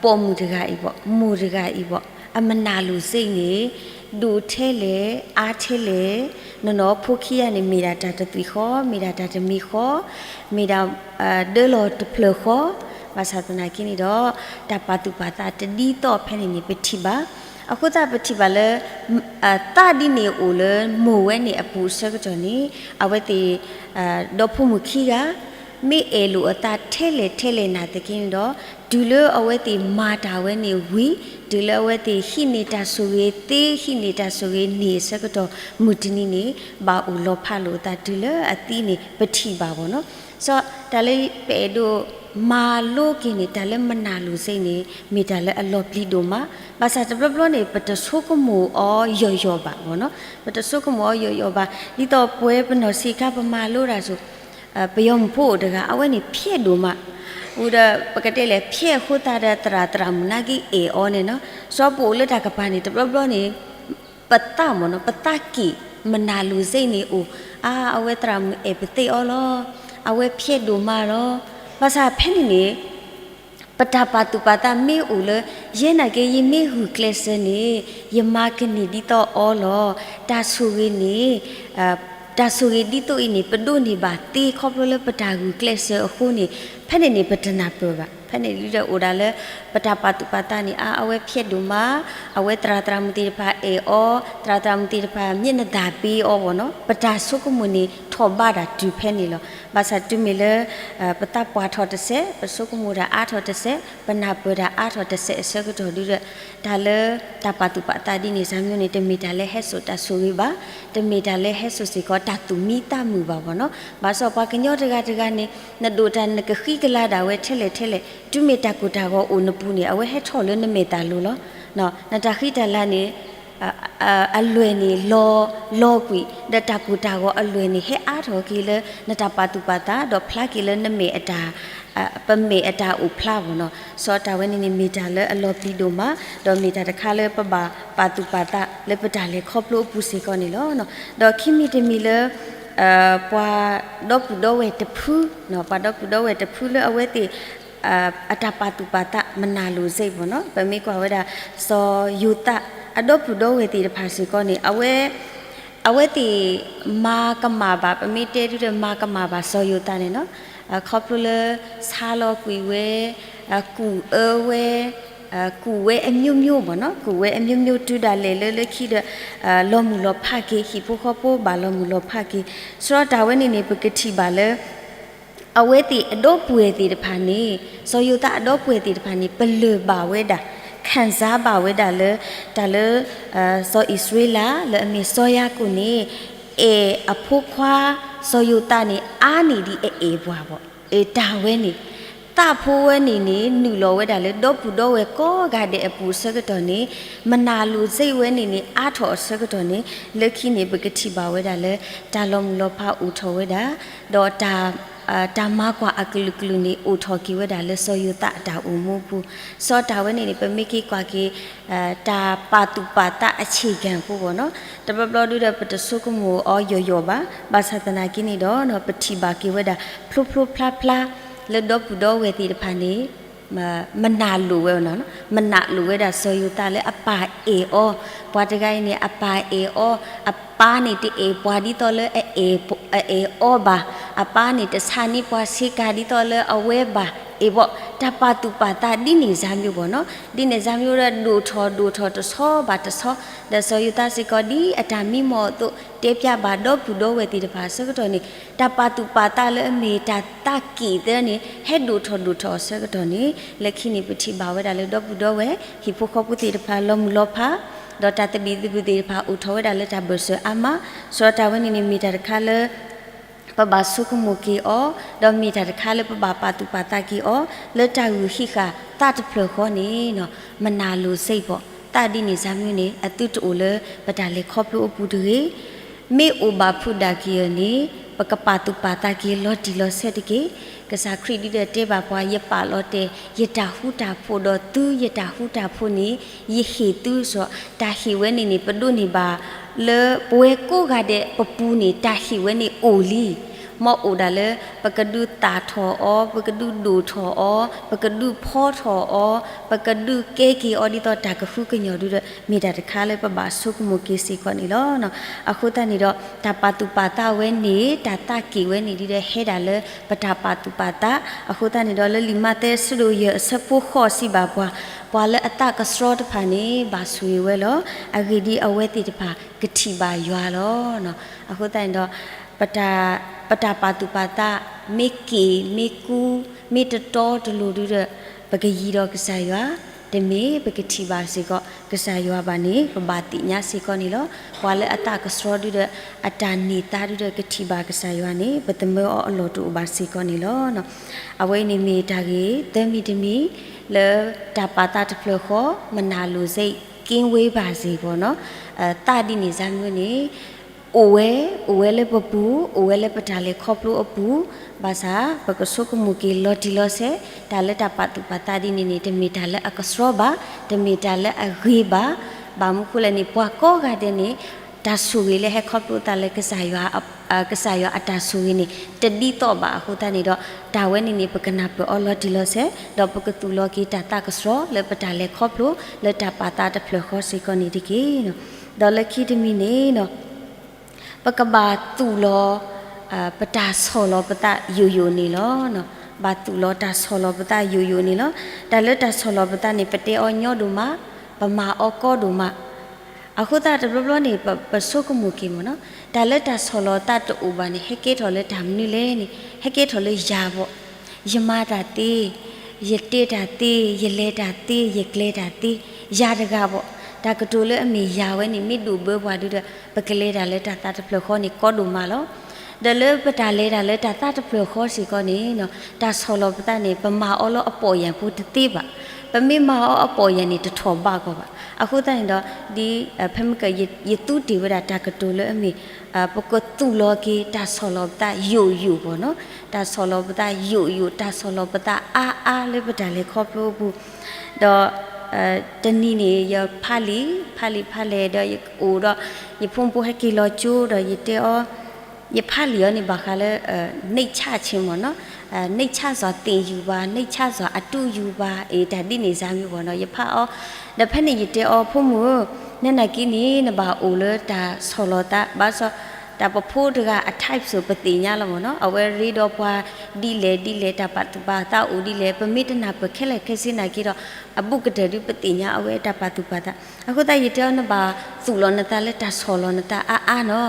ပိာ်မုၣ်တဂၤအံၤဘၣ်, မိၢ်တဂၤအံၤဘၣ်, အမနၤလိၤစ့ၣ်န့ၣ် ဒိၣ်ထဲလဲၣ်, အါထဲလဲၣ်, နီၢ်နီၢ်ဖိခံဂၤန့ၣ် မ့ၢ်ဒၣ်တၢ်တသွံၣ်ဃီ, မ့ၢ်ဒၣ်တၢ်တမံၤဃီ, မ့ၢ်ဒၣ် ဒၢလီၤတဖျၢၣ်ဃီ, ဘၣ်ဆၣ်သနာ်က့န့ၣ်ဒီး တၢ်ပာ်သူၣ်ပာ်သးတဒ်သိးဖဲန့ၣ်န့ၣ် ပထံၣ်ဘၣ်. အဃိသတးပထံၣ်ဘၣ်လၢ သးဒ်န့ၣ်အိၣ်လၢမိၢ်ဝဲန့ၣ်အပူၤအဆၢကတီၢ်န့ၣ် အဝဲသ့ၣ် ဒီဖိမုၣ်ခံဂၤ မ့ၢ်အဲၣ်လိာ်အသးထဲလဲၣ်ထဲလဲၣ်နာ်သက့န့ၣ်ဒီး တုၤလၢအဝဲသ့ၣ်မၤတၢ်ဝဲန့ၣ်ဝံၤ, တုၤလၢအဝဲသ့ၣ်ဟံးန့ၢ်တၢ်ဆိၣ်ဂ့ၤသ့ ဟံးန့ၢ်တၢ်ဆိၣ်ဂ့ၤန့ၢ်အဆၢကတီၢ် မုၢ်တနံၤန့ၣ် ဘၣ်အိၣ်လီၤဖးလိာ်အသးတုၤလၢအသံန့ၣ် ပထံၣ်ဘၣ်ဘၣ်နီၤ. စီၤတၢ်လၢပအဲၣ်ဒိးမၤလိက့ၤန့ၣ် တၢ်လၢမနၤလိၤစ့ၣ်န့ၣ် မ့ၢ်တၢ်လၢအလီၤပျံၤဒိၣ်မး, ဘၣ်ဆၣ်တဘျီဘျီန့ၣ် ပတဆိကမိၣ်အီၤယီၢ်ယီၢ်ဘၣ်ဘၣ်နီၤ, ပတဆိကမိၣ်အီၤယီၢ်ယီၢ်ဘၣ်, ဒ်သိးပဝဲပနီၢ်ဆံးခါပမၤလိတၢ်ဆိ ပယီၤမုၣ်ဖိအိၣ်တဂၤ အဝဲန့ၣ်ဖျဲးဒိၣ်မး, ဝံၤဒီးပကတဲလဲၣ် ဖျဲးအဃိသတးဒီးသရၣ်သရၣ်မုၣ်နာ်က့အဲၣ်အီၤန့ၣ်နီၤ, စီၤပအိၣ်လၢတၢ်ကပၤန့ၣ် တဘျီဘျီန့ၣ် ပသးမ့ၢ်နီၤ ပသးက့ၣ် မနၤလိၤစ့ၣ်န့ၣ်အိၣ်, အါ အဝဲသရၣ်မုၣ်အဲၣ်ပသ့ၣ်အီၤလီၤ, အဝဲဖျဲးဒိၣ်မးလီၤ, ဘၣ်ဆၣ်ဖဲန့ၣ်န့ၣ် ပတၢ်ပာ်သူၣ်ပာ်သးမ့ၢ်အိၣ်လၢ ယဲနာ်က့ ယမ့ၢ်ဂုာ်ကျဲးစၢးန့ၣ် ယမၤကန့ၢ်ဒ်သိးအီၤလီၤ, တၢ်ဆိၣ်ဂ့ၤန့ၣ် တၢ်ဆိၣ်ဂ့ၤဒ်သိးအံၤန့ၣ် ပဒိးန့ၢ်ဘၣ်သ့ခီဖျိလၢပတၢ်ဂုာ်ကျဲးစၢးအဃိန့ၣ်, ဖဲန့ၣ်န့ၣ် ပတနၢ်ပၢၢ်ဘၣ်. ဖဲန့ၣ်ဒုဒီးအိၣ်ဒၣ်လၢ ပတၢ်ပာ်သူၣ်ပာ်သးန့ၣ် အါ အဝဲဖျဲးဒိၣ်မး, အဝဲသရၣ်သရၣ်မုၣ်သ့ၣ်တဖၣ်အဲၣ်အီၤ, သရၣ်သရၣ်မုၣ်သ့ၣ်တဖၣ် မျၢနသၢ်ပ့ၤအီၤဘၣ်နီၤ, ပတၢ်ဆိကမိၣ်န့ၣ် ထီၣ်ဘးတၢ်တုၤဖဲန့ၣ်လီၤ. ဘၣ်ဆၣ်တုၤမ့ၢ်လၢ ပသးပှၢ်ထီၣ်တစဲး, ပဆိကမိၣ်တၢ်အါထီၣ်တစဲး, ပနၢ်ပၢၢ်တၢ်အါထီၣ်တစဲးအဆၢကတီၢ်ဒုဒီး တၢ်လၢတၢ်ပာ်သူၣ်ပာ်သးဒ်န့ၣ် စၢ်မၠိန့ၣ် တမ့ၢ်တၢ်လၢဟဲစိာ်တၢ်ဆိၣ်ဂ့ၤဘၣ်, တမ့ၢ်တၢ်လၢဟဲစိာ်စ့ၢ်ကီးတၢ်သူၣ်မံသးမုာ်ဘၣ်ဘၣ်နီၤ. ဘၣ်ဆၣ်ပှၤကညီတဂၤတဂၤန့ၣ် နဒိၣ်တၢ်နကဃံကလၤဒၣ်ဝဲထဲလဲၣ်ထဲလဲၣ်, တုၤမ့ၢ်တၢ်ကိၢ်တၢ်ဂီၤအိၣ်နပူၤန့ၣ် အဝဲဟဲထီၣ်လၢနမဲာ်သၣ်လိၤလီၤ. နတၢ်ဃံတၢ်လၤန့ၣ် အလွဲၢ်န့ၣ် လီၤကွံာ် ဒီးတၢ်ကိၢ်တၢ်ဂီၤအလွဲၢ်န့ၣ် ဟဲအါထီၣ်က့ၤလၢနတၢ်ပာ်သူၣ်ပာ်သး ဒီးဖျါက့ၤလၢနမဲာ်အတၢ် ပမဲာ်အတၢ်အိၣ်ဖျါဘၣ်နီၤ. စီၤတၢ်ဝဲန့ၣ်န့ၣ် မ့ၢ်တၢ်လၢအလီၤပျံၤဒိၣ်မး, ဒီးမ့ၢ်တၢ်တခါလၢပဘၣ်ပာ်သူၣ်ပာ်သးလၢပတၢ်လဲၤခီဖျိအပူၤစ့ၢ်ကီးန့ၣ်လီၤ. ဒီးခံမံၤတမံၤလၢ ပှၤဒီပုၢ်ဒီဝဲၢ်တဖု, ပှၤဒီပုၢ်ဒီဝဲၢ်တဖုလၢအဝဲသ့ၣ် အတၢ်ပာ်သူၣ်ပာ်သးမနၤလိၤစ့ၢ်ဘၣ်နီၤ, ပမ့ၢ်ကွၢ်ဝဲဒၣ် စီၤယိၤသး အဒီပုၢ်ဒီဝဲၢ်သ့ၣ်တဖၣ်စ့ၢ်ကီးန့ၣ် အဝဲ အဝဲသ့ၣ်မၤကမၣ်ဘၣ်, ပမ့ၢ်တဲဒုဒီးမၤကမၣ်ဘၣ်စီၤယိၤသးန့ၣ်နီၤ, ခီဖျိလၢဆါလီၤကွံာ်ဝဲ ကူၣ်အၢဝဲ, ကူၣ်ဝဲအမျိုးမျိုးပေါ့နော်, ကူၣ်ဝဲအမျိုးမျိုး တုၤဒၣ်လဲာ်လၢလၢခံဒီး လီၤမုၢ်လီၤဖးက့ၤ, ဟံၣ်ဖိဃီဖိဘၣ်လီၤမုၢ်လီၤဖးက့ၤ, ဆၢတၢ်ဝဲန့ၣ်န့ၣ် ပကထံၣ်ဘၣ်လၢ အဝဲသ့ၣ်အဒီပုၢ်ဝဲၢ်သ့ၣ်တဖၣ်န့ၣ်, စီၤယိၤသးအဒီပုၢ်ဝဲၢ်သ့ၣ်တဖၣ်န့ၣ် ပလၢၢ်ဘၣ်ဝဲဒၣ်, ခံစားဘၣ်ဝဲဒၣ်လၢ တၢ်လၢ စီၤအံၣ်စရ့လး လၢအမ့ၢ်စီၤယၤကိာ်န့ၣ် အဲၣ်အဖိခွါ စီၤယိၤသးန့ၣ် အါန့ၢ်ဒံးအအဲၣ်ပှၤဘၣ်. တၢ်ဝဲန့ၣ် သးဖိဝဲန့ၣ်န့ၣ် နုာ်လီၤဝဲဒၣ်လၢဒီပုၢ်ဒီဝဲၢ်ကိးဂၤဒဲးအပူၤအဆၢကတီၢ်န့ၣ်, မနၤလိာ်စိတ်ဝဲန့ၣ်န့ၣ် အါထီၣ်အဆၢကတီၢ်န့ၣ်, လၢခံန့ၣ် ပကထံၣ်ဘၣ်ဝဲဒၣ်လၢ တၢ်လီၤမုၢ်လီၤဖးအိၣ်ထီၣ်ဝဲဒၣ်, ဒီး တၢ်မၤကွၢ်အကလုာ်ကလုာ်န့ၣ် အိၣ်ထီၣ်က့ၤဝဲဒၣ်လၢစီၤယိၤသးအတၢ်အိၣ်မူအပူၤ, စီၤတၢ်ဝဲန့ၣ်န့ၣ် ပမ့ၢ်က့ၤကွၢ်က့ၤ တၢ်ပာ်သူၣ်ပာ်သးအဆ့ၣ်ကၣ်ဖိဘၣ်နီၤ, တဘျီဘျီဒုဒီး ပတဆိကမိၣ်အီၤယိာ်ယိာ်ဘၣ်, ဘၣ်ဆၣ်သနာ်က့န့ၣ်ဒီး ပထံၣ်ဘၣ်က့ၤဝဲဒၣ် ဖျိဖျိဖျါဖျါ လၢဒီပုၢ်ဒီဝဲၢ်သ့ၣ်တဖၣ်န့ၣ် မနၤလိာ်ဝဲ, မနၤလိာ်ဝဲဒၣ်စီၤယိၤသးလၢအပၢ်အဲၣ်အီၤ, ပှၤတဂၤအံၤန့ၣ် အပၢ်အဲၣ်အီၤ, အပၢ်န့ၣ်တအဲၣ်ပှၤဒ်သိးလၢ အအဲၣ်အီၤဘၣ်, အပၢ်န့ၣ်တဆါန့ၢ်ပှၤဆ့ကၤဒ်သိးလၢအဝဲဘၣ်, အ့ၣ်ဘၣ်, တၢ်ပာ်သူၣ်ပာ်သးဒ်န့ၣ်စၢ်မံၤဘၣ်နီၤ, ဒ်န့ၣ်စၢ်မံၤဒီး ဒိၣ်ထီၣ်ဒိၣ်ထီၣ်တဆီဘၣ်တဆီ, ဒီးစီၤယိၤသးစ့ၢ်ကီးဒ်အတၢ်မံမီၢ်အသိး တဲဖျါဘၣ်ဒီပုၢ်ဒီဝဲၢ်သ့ၣ်တဖၣ်အဆၢကတီၢ်န့ၣ်, တၢ်ပာ်သူၣ်ပာ်သးလၢအမ့ၢ်တၢ်သးက့ၣ်သၢန့ၣ် ဟဲဒိၣ်ထီၣ်ဒိၣ်ထီၣ်အဆၢကတီၢ်န့ၣ်, လၢခံန့ၣ် ပထံၣ်ဘၣ်ဝဲဒၣ်လၢဒီပုၢ်ဒီဝဲၢ် ဟံၣ်ဖိဃီဖိသ့ၣ်တဖၣ် လီၤမုၢ်လီၤဖး, ဒီးတၢ်သဘံၣ်သဘုၣ်သ့ၣ်တဖၣ်အိၣ်ထီၣ်ဝဲဒၣ်လၢတၢ်ဘၢၣ်စၢၤအါမး, စီၤတၢ်ဝဲန့ၣ်န့ၣ် မ့ၢ်တၢ်တခါလၢ ပဘၣ်ဆိကမိၣ်က့ၤအီၤ, ဒီးမ့ၢ်တၢ်တခါလၢပဘၣ်ပာ်သူၣ်ပာ်သးက့ၤအီၤ လၢတၢ်ဂုာ်ဟံးဃာ်သးတဖျၢၣ်ဃီန့ၣ်, မနၤလိာ်စိတ်ဘၣ်, သးဒ်န့ၣ်စၢ်မံၤန့ၣ် အသုတအိၣ်လၢပတၢ်လဲၤခီဖျိအပူၤတဂ့ၤ, မ့ၢ်အိၣ်ဘၣ်ဖုးဒၣ်က့ၤအီၤန့ၣ် ပကပာ်သူၣ်ပာ်သးက့ၤလီၤတံၢ်လီၤဆဲးတက့ၢ်. ကစၢ်ခရံာ်ဒုဒီးတဲဘၣ်ပှၤ ယပာ်လီၤတဲာ်ယတၢ်ဃူတၢ်ဖိးဒီးသု, ယတၢ်ဃူတၢ်ဖိးန့ၣ် ယဟ့ၣ်သုစ့ၢ်, တၢ်ဟ့ၣ်ဝဲန့ၣ်န့ၣ် ပဒိးန့ၢ်ဘၣ်လၢပဝဲကိးဂၤဒဲးပပူၤန့ၣ် တၢ်ဟ့ၣ်ဝဲန့ၣ်အိၣ်လံ, မ်အိၣ်ဒၣ်လၢ ပကဒုးသၣ်ထီၣ်အီၤ, ပကဒုးဒိၣ်ထီၣ်အီၤ, ပကဒုးဖီထီၣ်အီၤ, ပကဒုးကဲက့ၤအီၤဒ်သိးတၢ်ကဃုကညီၢ်ဒုဒီး မ့ၢ်တၢ်တခါလၢပဘၣ်ဆိကမိၣ်က့ၤစ့ၢ်ကီးန့ၣ်လီၤ. အဃိသတးန့ၣ်ဒီး တၢ်ပာ်သူၣ်ပာ်သးဝဲန့ၣ် တၢ်သးက့ၣ်ဝဲန့ၣ်ဒုဒီး ဟဲဒၣ်လၢပတၢ်ပာ်သူၣ်ပာ်သး, အဃိသတးန့ၣ်ဒီး လၢလံာ်မးသဲအဆၢဒိၣ်ယဲၢ်အဆၢဖိဃိးစံးဘၣ်ပှၤ, ပှၤလၢအသးကဆှီတဖၣ်န့ၣ် ဘၣ်ဆိၣ်ဂ့ၤဝဲလီၤ. အဂ့ၢ်ဒ်အံၤ, အဝဲသ့ၣ်တဖၣ်ကထံၣ်ဘၣ်ယွၤလီၤ. အဃိသတးန့ၣ်ဒီး ပတၢ်ပာ်သူၣ်ပာ်သး မ့ၢ်က့ၣ်မ့ၢ်ကူ မ့ၢ်တတီတလိၤဒုဒီး ပကယံၤဒီးကစၢ်ယွၤ, တမ့ၢ်ပကထံၣ်ဘၣ်စ့ၢ်ကီးကစၢ်ယွၤဘၣ်န့ၣ် ပဘၣ်သ့ၣ်ညါစ့ၢ်ကီးန့ၣ်လီၤ. ပှၤလၢအသးကဆှီဒုဒီး အတၢ်န့ၢ်သါဒုဒီး ကထံၣ်ဘၣ်ကစၢ်ယွၤန့ၣ် ပသမၢအီၤအလီၢ်တအိၣ်ဘၣ်စ့ၢ်ကီးန့ၣ်လီၤ. အဝဲအံၤန့ၣ်မ့ၢ်တၢ်ဂ့ၢ်သၢမံၤတမံၤ လၢတၢ်ပာ်သးတဖျၢၣ်ဃီ မနၤလိၤစိတ် ကင်းဝေးပါစေဘၣ်နီၤ, သးဒ်န့ၣ်စၢ်မံၤန့ၣ် အိၣ်ဝဲ, အိၣ်ဝဲလၢပပူၤ, အိၣ်ဝဲလၢပတၢ်လဲၤခီဖျိအပူၤ, ဘၣ်ဆၣ် ပကဆိကမိၣ်က့ၤလီၤတံၢ်လီၤဆဲး, တၢ်လၢတၢ်ပာ်သူၣ်ပာ်သးဒ်န့ၣ်န့ၣ် တမ့ၢ်တၢ်လၢအကဆှီဘၣ်, တမ့ၢ်တၢ်လၢအဂ့ၤဘၣ်, ဘၣ်မနုၤဃိလဲၣ်န့ၣ် ပှၤကိးဂၤဒဲးန့ၣ် တၢ်ဆိၣ်ဂ့ၤလၢဟဲခီဖျိအသးလၢကစၢ်ယွၤ, ကစၢ်ယွၤအတၢ်ဆိၣ်ဂ့ၤန့ၣ် တဒ်သိးဘၣ်အဃိသတးန့ၣ်ဒီး တၢ်ဝဲန့ၣ်န့ၣ် ပကနၢ်ပၢၢ်အီၤလီၤတံၢ်လီၤဆဲး, ဒီးပကသူၣ်လီၤက့ၤတၢ်သးကဆှီလၢပတၢ်လဲၤခီဖျိလၢတၢ်ပာ်သးတဖျၢၣ်ဃီစ့ၢ်ကီးန့ၣ်တက့ၢ်. ဒီးလၢခံတမံၤန့ၣ် ပကဘၣ်သူၣ်လီၤ ပတၢ်ဆီၣ်လီၤပသးယိာ်ယိာ်န့ၣ်လီၤ. ဘၣ်သူၣ်လီၤတၢ်ဆီၣ်လီၤပသးယိာ်ယိာ်န့ၣ်လီၤ. တၢ်လၢတၢ်ဆီၣ်လီၤပသးန့ၣ် ပတဲအီၤညီဒိၣ်မး, ပမၤအီၤကီဒိၣ်မး. အဃိသတးတဘျီဘျီန့ၣ် ပဆိကမိၣ်က့ၤမ့ၢ်နီၤ, တၢ်လၢတၢ်ဆီၣ်လီၤသးတအိၣ်ဘၣ်န့ၣ် ဟဲကဲထီၣ်လၢတၢ်မနုၤလဲၣ်န့ၣ် ဟဲကဲထီၣ်လၢယၤဘၣ်, ယမၤတၢ်သ့, ယတဲတၢ်သ့, ယလဲၤတၢ်သ့, ယကျဲၤတၢ်သ့, ယၤတဂၤဘၣ်. တၢ်ကတိၤလၢအမ့ၢ်ယၤဝဲန့ၣ် မ့ၢ်ဒိၣ်ဘၢပှၤဒုဒီး ပကလဲၤတၢ်လၢတၢ်သးတဖျၢၣ်ဃီန့ၣ် ကီဒိၣ်မးလီၤ. ဒီးလၢပတၢ်လဲၤတၢ်လၢတၢ်သးတဖျၢၣ်ဃီစ့ၢ်ကီးန့ၣ် တၢ်ဆီၣ်လီၤပသးန့ၣ် ပမၤအီၤလၢအပီၢ်ယၢ်ဖိတသ့ဘၣ်. ပမ့ၢ်မၤအီၤအပီၢ်ယၢ်န့ၣ် တထီၣ်ဘးကီးဘၣ်. အဃိသတးန့ၣ်ဒီး ဒ်ဖဲမ့ၢ်က ယသူတ့ၢ်ဝဲဒၣ်တၢ်ကတိၤလၢအမ့ၢ် ပကသူၣ်လီၤက့ၤတၢ်ဆီၣ်လီၤပသးယိာ်ယိာ်ဘၣ်နီၤ, တၢ်ဆီၣ်လီၤပသးယိာ်ယိာ်, တၢ်ဆီၣ်လီၤပသးအါအါလၢပတၢ်လဲၤခီဖျိအပူၤ, ဒီး တနံၤန့ၣ် ယဖးလံာ်, ဖးလံာ်ဖးလဲၢ်ဒီးယအိၣ်ဒီး ယဖိမုၣ်ဖိဟဲက့ၤလီၤကၠိဒီးယတဲအီၤ, ယဖးလံာ်အီၤန့ၣ်ဘၣ်ဃးလၢ နှိမ်ချခြင်းမ့ၢ်နီၤ, နှိမ်ချစွာသင်ယူပါ, နှိမ်ချစွာအတူယူပါ, အ့ တၢ်ဒ်န့ၣ်စၢ်မံၤဘၣ်နီၤ ယဖးအီၤ, ဒီးဖဲန့ၣ်ယတဲအီၤ ဖိမုၣ်ဧၢ, နဲနာ်က့န့ၣ် နဘၣ်အိၣ်လၢတၢ်ဆီၣ်လီၤသး, ဘၣ်ဆၣ် တၢ်ပဖိတဂၤအ type စိၤ ပသ့ၣ်ညါလီၤမ့ၢ်နီၤ, အဝဲရ့ဒီးပှၤဒ်လဲၣ်ဒ်လဲၣ် တၢ်ပာ်သူၣ်ပာ်သးအိၣ်ဒ်လဲၣ် ပမ့ၢ်တနၢ်ပၢၢ်ခဲလၢာ်ခဲဆ့နာ်က့ဒီး အဘူးကတၢၢ်ဒုးပသ့ၣ်ညါအဝဲအတၢ်ပာ်သူၣ်ပာ်သး. အဃိသတးယတဲအီၤ နဘၣ်သူၣ်လီၤနသးလၢတၢ်ဆီၣ်လီၤနသးအါအါနီၤ.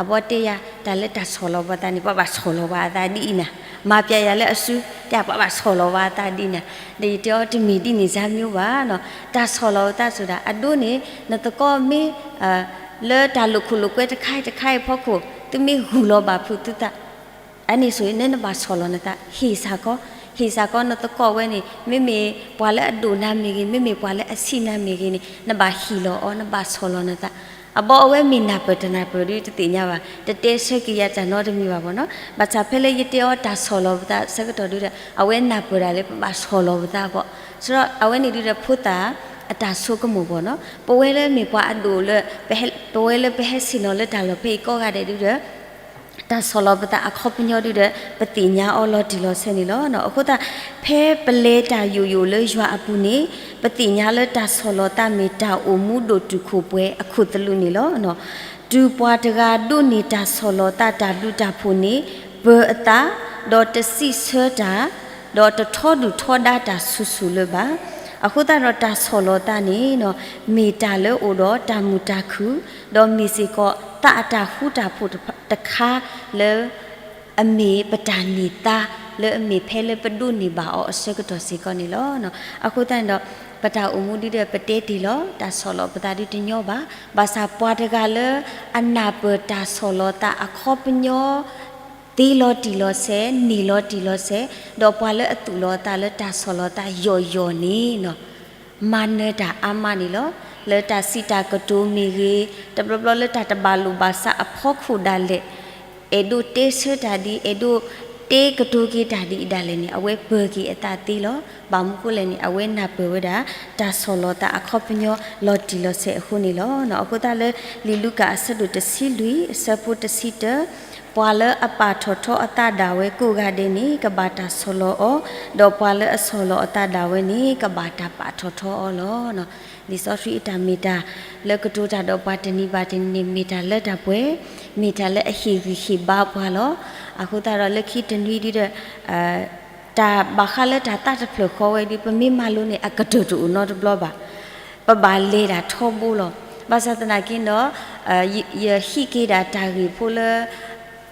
အဘီတဲယၤ တၢ်လၢတၢ်ဆီၣ်လီၤပှၤသးန့ၣ် ပှၤဘၣ်ဆီၣ်လီၤပှၤအသးဒ်အံၤနၤ, မၤပျဲယၤလၢအစု တၢ်ပှၤဘၣ်ဆီၣ်လီၤပှၤအသးဒ်နၤ. ဒီးယတဲအီၤ တမ့ၢ်ဒ်န့ၣ် စၢ်မံဘၣ်နီၤ. တၢ်ဆီၣ်လီၤပသးစိၤဒၣ် အဒိန့ၣ် နသကိးမ့ၢ် လၢတၢ်လိာ်ခိၣ်လိာ်ကွဲတခါအံၤတခါအံၤအဖီခိၣ် သုမ့ၢ်ဂုာ်လီၤဘၣ်ဖုးသုသး အန့ၣ်စိၤ နနဘၣ်ဆီၣ်လီၤနသး ဟ့ၣ်စ့ၢ်ကီး, ဟ့ၣ်စ့ၢ်ကီးနသကိးဝဲန့ၣ် မ့မ့ၢ်ပှၤလၢအဒိၣ်နၤမ့ၢ်ဂ့ၤ မ့မ့ၢ်ပှၤလၢအဆံးနၤမ့ၢ်ဂ့ၤန့ၣ် နဘၣ်ဟ့ၣ်လီၤအီၤ နဘၣ်ဆီၣ်လီၤနသး. အဘီအဝဲမ့ၢ်နၢ်ပၢၢ်တနၢ်ပၢၢ်ဒုးတသ့ၣ်ညါဘၣ်, တတဲဆၢက့ၤယၤတၢ်နီတမံၤဘၣ်မ့ၢ်နီၤ. ဘၣ်ဆၣ်ဖဲလၢယတဲအီၤတၢ်ဆီၣ်လီၤပသးဆၢကတီၢ်ဒုးဒီး အဝဲနၢ်ပၢၢ်ဒၣ်လၢပဘၣ်ဆီၣ်လီၤပသးအဂီၢ်, ဆိုတော့ အဝဲန့ၣ်ဒုးဒီးဖိသၣ်အတၢ်ဆိကမိၣ်ဘၣ်နီၤ. ပဝဲလၢမ့ၢ်ပှၤအဒိၣ်လၢ ပဝဲလၢပဟဲဆ့ၣ်နီၤလၢတၢ်လီၢ်ဖဲအံၤကိးဂၤဒဲးဒုးဒီး တၢ်ဆီၣ်လီၤပသးအခီပညီဒုးဒီး ပသ့ၣ်ညါအီၤလီၤတံၢ်လီၤဆဲးန့ၣ်လီၤ. အဃိသတး ဖဲပလဲၤတၢ်ယိာ်ယိာ်လၢယွၤအပူၤန့ၣ် ပသ့ၣ်ညါလၢတၢ်ဆီၣ်လီၤသးမ့ၢ်တၢ်အိၣ်မူဒိၣ်တုာ်ခိၣ်ပှဲၤအခိၣ်သလုးန့ၣ်လီၤ. တုၤပှၤတဂၤဒိးန့ၢ်တၢ်ဆီၣ်လီၤသးတၢ်ဘျုးတၢ်ဖှိၣ်န့ၣ် ပၢၤအသး, ဒီးတစံးဆၢတၢ်, ဒီးတထီဒုၣ်ထီဒါတၢ်ဆူၣ်ဆူၣ်လၢၤဘၣ်. အဃိသတးဒီးတၢ်ဆီၣ်လီၤသးန့ၣ် မ့ၢ်တၢ်လၢအိၣ်ဒီးတၢ်မုာ်တၢ်ခုၣ်, ဒီးမ့ၢ်စ့ၢ်ကီးသးအတၢ်ဃူတၢ်ဖိးတခါလၢ အမ့ၢ်ပတၢ်န့ၢ်သါ လၢအမ့ၢ်ဖဲလၢပဒိးန့ၢ်ဘၣ်အီၤအဆၢကတီၢ်စ့ၢ်ကီးန့ၣ်လီၤ. အဃိသတးန့ၣ်ဒီး ပတၢ်အိၣ်မူဒုးဒီးပတဲတ့ၢ်လီၤ တၢ်ဆီၣ်လီၤပသးဒုးတညီဘၣ်. ဘၣ်ဆၣ်ပှၤတဂၤလၢအနၢ်ပၢၢ်တၢ်ဆီၣ်လီၤသးအခီပညီ သ့လီၤတံၢ်လီၤဆဲး န့ၢ်လီၤတံၢ်လီၤဆဲး, ဒီးပှၤလၢအသူၣ်လီၤအသးလၢတၢ်ဆီၣ်လီၤသးယီၢ်ယီၢ်န့ၣ် မၤနၢၤတၢ်အါမးန့ၣ်လီၤ. လၢတၢ်စံးတၢ်ကတိၤမ့ၢ်ဂ့ၤ, တဘျီဘျီလၢတၢ်တဘၣ်လိာ်ဘၣ်စးအဖီခိၣ်ဒၣ်လဲာ် အဲၣ်ဒိးတဲဆၢတၢ်ဒ် အဲၣ်ဒိးတဲကတိၤက့ၤတၢ်ဒ်အံၤဒၣ်လဲာ်န့ၣ် အဝဲပၢၤက့ၤအသးသ့လီၤ. ဘၣ်မနုၤဃိလဲၣ်န့ၣ် အဝဲနၢ်ပၢၢ်ဝဲဒၣ် တၢ်ဆီၣ်လီၤသးအခီပညီလီၤတံၢ်လီၤဆဲးအဃိန့ၣ်လီၤ. အဃိသတးလၢ လံာ်လူၤကၣ်အဆၢဒိၣ်တဆံလွံၢ် အဆၢဖိတဆံတၢ ပှၤလၢအပာ်ထီၣ်ထီအသးဒၣ်ဝဲကိးဂၤဒဲးန့ၣ် ကဘၣ်တၢ်ဆီၣ်လီၤအီၤ, ဒီးပှၤလၢအဆီၣ်လီၤအသးဒၣ်ဝဲန့ၣ် ကဘၣ်တၢ်ပာ်ထီၣ်ထီအီၤလီၤ. လံာ်စီဆှံအတၢ်မ့ၢ်တၢ်လၢကတိၤတၢ်ဒီးပှၤတနံၤဘၣ်တနံၤန့ၣ် မ့ၢ်တၢ်လၢတၢ်ပှဲၤ, မ့ၢ်တၢ်လၢအဟ့ၣ်ဂံၢ်ဟ့ၣ်ဘါပှၤလီၤ. အဃိသတးဒီးလၢခံတနွံဒုဒီး တၢ်ဘၣ်ဃးလၢတၢ်သးတဖျၢၣ်ဃီဝဲဒု ပမ့ၢ်မၤလိန့ၣ် အကတၢၢ်တအိၣ်နီတဘျီဘၣ်. ပဘၣ်လဲၤဒၣ်ထီဘိလီၤ. ဘၣ်ဆၣ်သနာ်က့ဒီး ယဟံးက့ၤဒၣ်တၢ်ဂ့ၢ်ဖိလၢ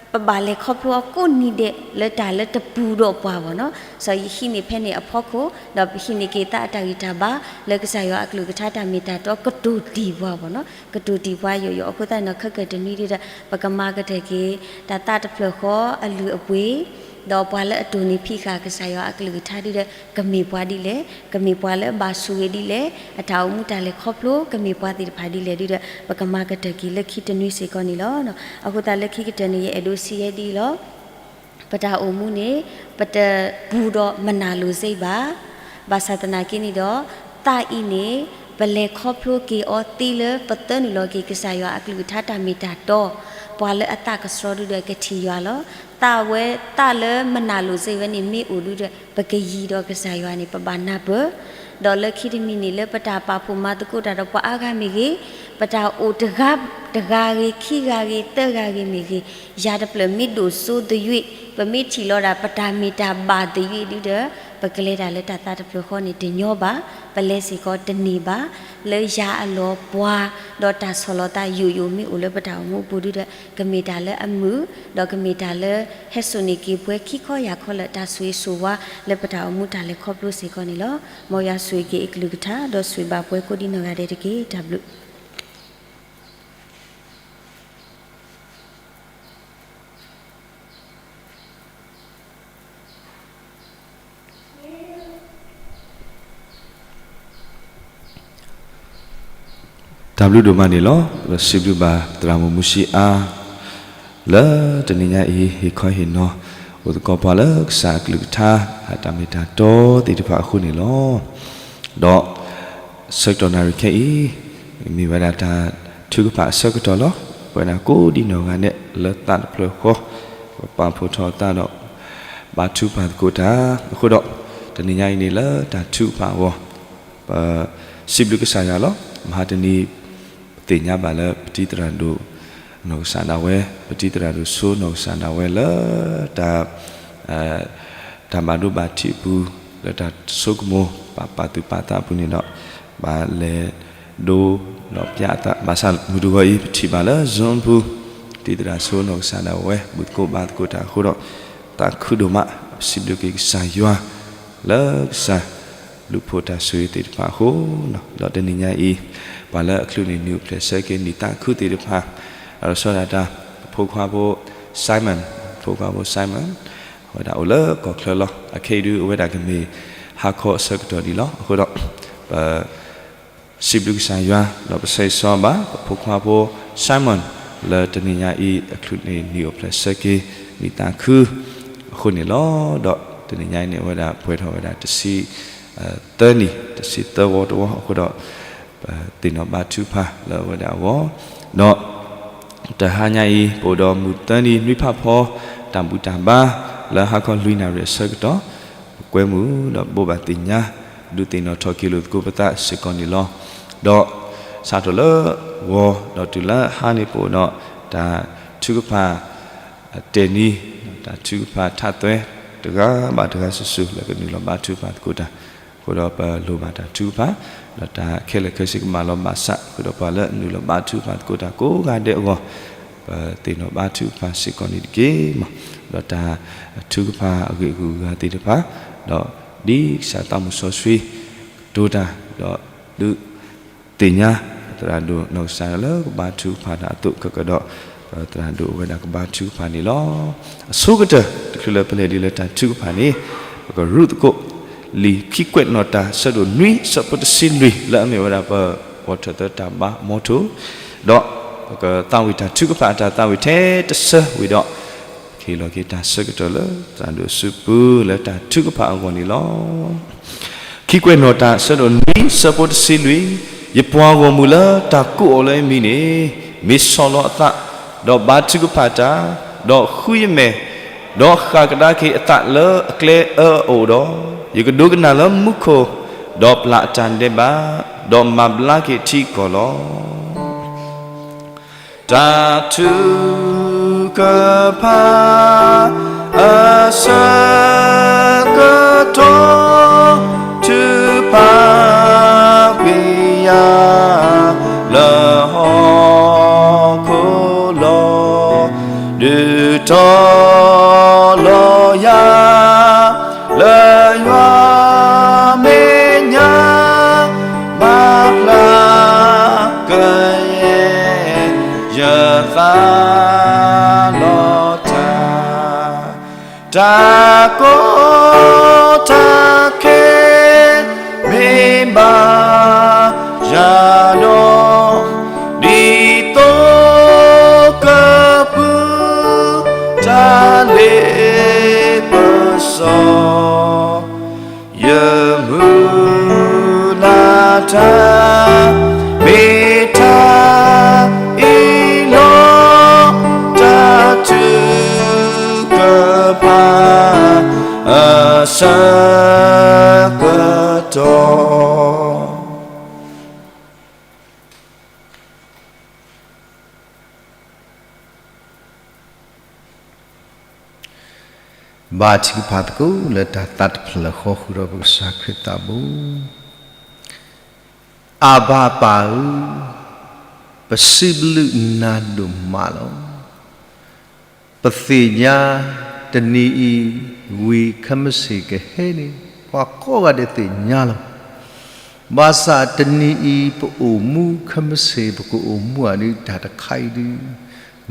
ပဘၣ်လဲၤခီဖျိအီၤကိးနံၤဒဲး လၢတၢ်လၢတပူၤဒီးပှၤဘၣ်နီၤ. စီၤယဟံးန့ၢ်ဖဲန့ၣ်အဖီခိၣ် ဒီးပဟံးန့ၢ်က့ၤသးအတၢ်ဂံၢ်တၢ်ဘါ လၢကစၢ်ယွၤအကလုၢ်ကထါတၢ်မ့ၢ်တၢ်တီကတိၤတံၢ်ပှၤဘၣ်နီၤ. ကတိၤတံၢ်ပှၤယိာ်ယိာ်အဃိသတးန့ၣ် ခဲကတနွံဒုဒီး ပကမၤကတၢၢ်က့ၤ တၢ်သးတဖျၢၣ်ဃီအလုၢ်အပှ့ၤ ဒီးပှၤလၢအတိၢ်နီၣ်ဖံးဃာ်ကစၢ်ယွၤအကလုၢ်ကထါဒုဒီး ကမ့ၢ်ပှၤဒ်လဲၣ်, ကမ့ၢ်ပှၤလၢအဘၣ်ဆိၣ်ဂ့ၤဒ်လဲၣ်, အတၢ်အိၣ်မူတၢ်လဲၤခီဖျိ ကမ့ၢ်ပှၤသ့ၣ်တဖၣ်ဒ်လဲၣ်ဒုဒီး ပကမၤကတၢၢ်က့ၤလၢခံတနွံစ့ၢ်ကီးန့ၣ်လီၤ. အဃိသတးလၢခံကတၢၢ်န့ၣ် ယအဲၣ်ဒိးစံးဝဲဒ်အံၤလီၤ. ပတၢ်အိၣ်မူန့ၣ် ပတပူၤဒီးမနၤလိၤစ့ဘၣ်. ဘၣ်ဆၣ်သနာ်က့န့ၣ်ဒီး သးအံၤန့ၣ် ပလဲၤခီဖျိက့ၤအီၤသ့လၢပသၢနုာ်လီၤက့ၤကစၢ်ယွၤအကလုၢ်ကထါတၢ်မ့ၢ်တၢ်တီ, ပှၤလၢအသးကဆှီဒုဒီးကထံၣ်ယွၤလီၤ. သးဝဲသးလၢမနၤလိၤစ့ဝဲန့ၣ်မ့ၢ်အိၣ်ဒုဒီး ပကယံၤဒီးကစၢ်ယွၤန့ၣ် ပဘၣ်နၢ်ပၢၢ် ဒီးလၢခံတမံၤန့ၣ် လၢပတၢ်ပာ်ဖှိၣ်မၤသကိးတၢ်ဒီးပှၤအါဂၤမ့ၢ်ဂ့ၤ, ပတၢ်အိၣ်တဂၤတဂၤဂ့ၤ ခံဂၤဂ့ၤ သၢဂၤဂ့ၤမ့ၢ်ဂ့ၤ, ယၤတဖျၢၣ်မ့ၢ်ဒိၣ်စိသယုၢ် ပမ့ၢ်ထံၣ်လီၤဒၣ်ပတၢ်မ့ၢ်တၢ်ဘၣ်သယုၢ်ဒုဒီး ပကလဲၤတၢ်လၢတၢ်သးတဖျၢၣ်ဃီန့ၣ်တညီဘၣ်, ပလဲၤစ့ၢ်ကီးတန့ၢ်ဘၣ်. လၢယၤအလီၢ်ပှၤ ဒီးတၢ်ဆီၣ်လီၤသးယိာ်ယိာ်မ့ၢ်အိၣ်လၢပတၢ်အိၣ်မူအပူၤဒုဒီး ကမ့ၢ်တၢ်လၢအမုာ်, ဒီးကမ့ၢ်တၢ်လၢဟဲစိာ်န့ၢ်က့ၤပှၤခံခီယၢ်ခီလၢတၢ်ဆိၣ်ဂ့ၤဆိၣ်ဝါလၢပတၢ်အိၣ်မူတၢ်လဲၤခီဖျိစ့ၢ်ကီးန့ၣ်လီၤ. မ်ယွၤဆိၣ်ဂ့ၤက့ၤအကလုၢ်ကထါ ဒီးဆိၣ်ဂ့ၤဘၣ်ပှၤကိးဒံနီၢ်ဂၤဒဲးတက့ၢ်. တၢ်ဘျုး တၢ်ဘျုးဒိၣ်မးန့ၣ်လီၤ. ပစံးဘျုးဘၣ်သရၣ်မုၣ်မူၡံအါ လၢတနံၤညါအံၤ ဟ့ၣ်ခီဟ့ၣ်နီၤ အိၣ်သကိးပှၤလၢကစၢ်အကလုၢ်ကထါ အတၢ်မ့ၢ်တၢ်တီသ့ၣ်တဖၣ်အဃိန့ၣ်လီၤ. ဒီး ဆၢကတီၢ်နၣ်ရံၣ်ခဲအံၤ မ့ၢ်ဝဲဒၣ်တၢ်ထုကဖၣ်အဆၢကတီၢ်လီၤ. ပဝဲဒၣ်ကိးဒံနီၢ်ဂၤဒဲး လၢသးတဖျၢၣ်ဃီ ပပာ်ဖှိၣ်ထီၣ်အသးဒီး ဘါထုကဖၣ်သကိးတၢ် အဃိဒီး တနံၤညါအံၤန့ၣ်လၢတၢ်ထုကဖၣ်အဂီၢ် ပစံးဘျုးကစၢ်ယွၤလီၤ. မဟါတနံၤ ပသ့ၣ်ညါဘၣ်လၢပတံၤသရၣ်ဒိၣ် နီၢ်ကစၢ်ဒၣ်ဝဲ ပတံၤသရၣ်ဒိၣ်စိ နီၢ်ကစၢ်ဒၣ်ဝဲလၢ တၢ် တၢ်ဘၣ်ဒိဘၣ်ထံးအပူၤ လၢတၢ်ဆိကမိၣ် ပာ်ပာ်သူၣ်ပာ်သးအပူၤန့ၣ်ဒီး ဘၣ်လဲၤဒိ ဒီးပျးအသး ဘၣ်ဆၣ်မုၢ်တဂီၤအံၤ ပထံၣ်ဘၣ်လၢ Zoom ပူၤ တံၤသရၣ်စိနီၢ်ကစၢ်ဒၣ်ဝဲ ဘူၣ်သကိးဘါသကိးတၢ်အဃိဒီး သးခုဒိၣ်မး ပစံးဘျုးက့ၤကစၢ်ယွၤ လၢကစၢ် လူၤဖိးတၢ်ဆိၣ်ဂ့ၤသ့ၣ်တဖၣ်အဃိ ဒီးတနံၤညါအံၤ ပှၤလၢအချုးန့ၢ်နံၣ်အိၣ်ဖျဲၣ်ဆၢက့ၤနံၣ်သးခုသ့ၣ်တဖၣ် ဒီးစီၤဒၣ်တၢ် ဖိခွါဖိ Simon ဖိခွါဖိ Simon အဝဲဒၣ်အိၣ်လၢကီၢ်ချၢလီၤ. အခဲအံၤဒုးအဝဲဒၣ်ကမ့ၢ်ဟါခီအဆၢကတီၢ်ဒံးလီၤ. အဃိဒီး ပ စံးဘျုးကစၢ်ယွၤ ဒီးပဆၢဂ့ၤဆၢဝါဘၣ် ပဖိခွါဖိ Simon လၢတနံၤညါအံၤ အချုးန့ၢ်နံၣ်အိၣ်ဖျဲၣ်ဆၢက့ၤ နံၣ်သးခု အဃိန့ၣ်လီၤ. ဒီးတနံၤညါအံၤန့ၣ် အဝဲဒၣ်ပှဲၤထီၣ်ဝဲဒၣ်တဆံ သၢနံၣ် တဆံသၢဝီတဝီအဃိဒီး ပသ့ၣ်နီၣ်ဘါထုကဖၣ်လၢအဝဲဒၣ်အဂီၢ် ဒီး တဟါညါအံၤ ပအိၣ်ဒီးမုၢ်သၢနံၤနွံဖးဖီ တၢ်ဘူၣ်တၢ်ဘါ လၢဟါခီလွံၢ်နၣ်ရံၣ်အဆၢကတီၢ် ပကွဲမုာ်ဒီးဘိးဘၣ်သ့ၣ်ညါ ဒုးသ့ၣ်နီၣ်ထီၣ်က့ၤလိာ်သကိးပသးစ့ၢ်ကီးန့ၣ်လီၤ. ဒီးစးထီၣ်လၢဂီၤဒီးတုၤလၢဟါန့ၣ် ပအိၣ်ဒီးတၢ်ထုကဖၣ် တဲာ်နံၤ တၢ်ထုကဖၣ်ထးသွဲ တဂၤဘၣ်တဂၤစုာ်စုာ် လၢကနုာ်လီၤဘါထုကဖၣ်သကိးတၢ် အဃိဒီးပလိၣ်ဘၣ်တၢ်ထုကဖၣ် ဒီးတၢ်ခဲလၢာ်ခဲဆ့ကမၤလီၤဘၣ်ဆၣ် အဃိဒီးပှၤလၢနုာ်လီၤဘါထုကဖၣ်သကိးတၢ်ကိးဂၤဒဲးအဂီၢ် ပသ့ၣ်နီၣ်ဘါထုကဖၣ်စ့ၢ်ကီးန့ၣ်တက့ၢ်မး ဒီးတၢ်ထုကဖၣ်အဂ့ၢ်အဂုၤအဂၤသ့ၣ်တဖၣ် ဒီးဒ်ကစၢ်သးမုၢ်စီဆှံ ကတိၤတၢ် ဒီးဒုး သ့ၣ်ညါ သရၣ်ဒိၣ်နီၢ်ကစၢ်ဒၣ်လၢကဘါထုကဖၣ်တၢ်အသိးခဲကဒီး သရၣ်ဒိၣ်အဝဲဒၣ်ကဘါထုကဖၣ်န့ၣ်လီၤ. အဆိကတၢၢ် တချုးလၢပလဲၤဒ်လၢတၢ်ထုကဖၣ်န့ၣ် ပကရူးသကိး လံာ်ခံကွဲးနီၣ်တၢ်ဆၢဒိၣ်နွံဆၢဖိတဆံလွံၢ် လၢအမ့ၢ်ဝဲဒၣ်ပဝီၤထၢၣ်သၢတၢ်ဘါမီထိၣ် ဒီးပကသးဝံၣ်တၢ်ထုကဖၣ်အတၢ်သးဝံၣ်ထဲတဆၢဝံၤဒီး ကဟ့ၣ်လီၤက့ၤတၢ်ဆၢကတီၢ်လၢသရၣ်ဒိၣ်အစုပူၤလၢတၢ်ထုကဖၣ်အဂီၢ်န့ၣ်လီၤ. ခံကွဲးနီၣ်တၢ်ဆၢဒိၣ်နွံဆၢဖိတဆံလွံၢ်, ယပှၤဂီၢ်မုၢ်လၢတၢ်ကိးအီၤလၢယမံၤန့ၣ် မ့ၢ်ဆီၣ်လီၤအသး, ဒီးဘါထုကဖၣ်တၢ်, ဒီးဃုယမဲာ်, ဒီးဃၣ်ကဒါက့ၤအသးလၢအကျဲအၢအအိၣ်ဒီး, ယကဒိကနၣ်လၢမူခိၣ်, ဒီးပျၢ်အတၢ်ဒဲးဘး, ဒီးမၤဘျါက့ၤထံကီၢ်လီၤ. တၢ်ထုကဖၣ်အဆၢကတီၢ် ထုကဖၣ်ကွံာ်ယၤလၢဟီၣ်ခိၣ်လီၤ. ဒုးတီၤလီၤယၤ လၢယွၤမဲာ်ညါ မၤဖျါကယဲၢ် ယသးလီၤတၢ်, တၢ်ကီတၢ်ခဲ မ့ၢ်ဘၣ်ယၤဒီး ဒ်သိးကပူၤ တၢ်လ့ပစီ ယမုၢ်လၢ်တၢ် မ့ၢ်တၢ်အံၤလီၤ. တၢ်ထုကဖၣ်အဆၢကတီၢ် ဘါထုကဖၣ်သကိးလၢတၢ်သးတဖျၢၣ်ဃီ ဃုာ်ဒီးပကစၢ်ခရံာ်သးဘိ. အဘၣ်ပၢ်ဧၢ, ပစံးဘျုးနၤဒိၣ်မးလီၤ. ပသ့ၣ်ညါတနံၤအံၤ ဝံၤခဲမုၢ်ဆ့ၣ်ကဟဲန့ၣ် ပှၤကိးဂၤဒဲးသ့ၣ်ညါလီၤ. ဘၣ်ဆၣ်တနံၤအံၤ ပအိၣ်မူခဲမုၢ်ဆ့ၣ် ပကအိၣ်မူအီၤဒ်တၢ်တခါအံၤဒုး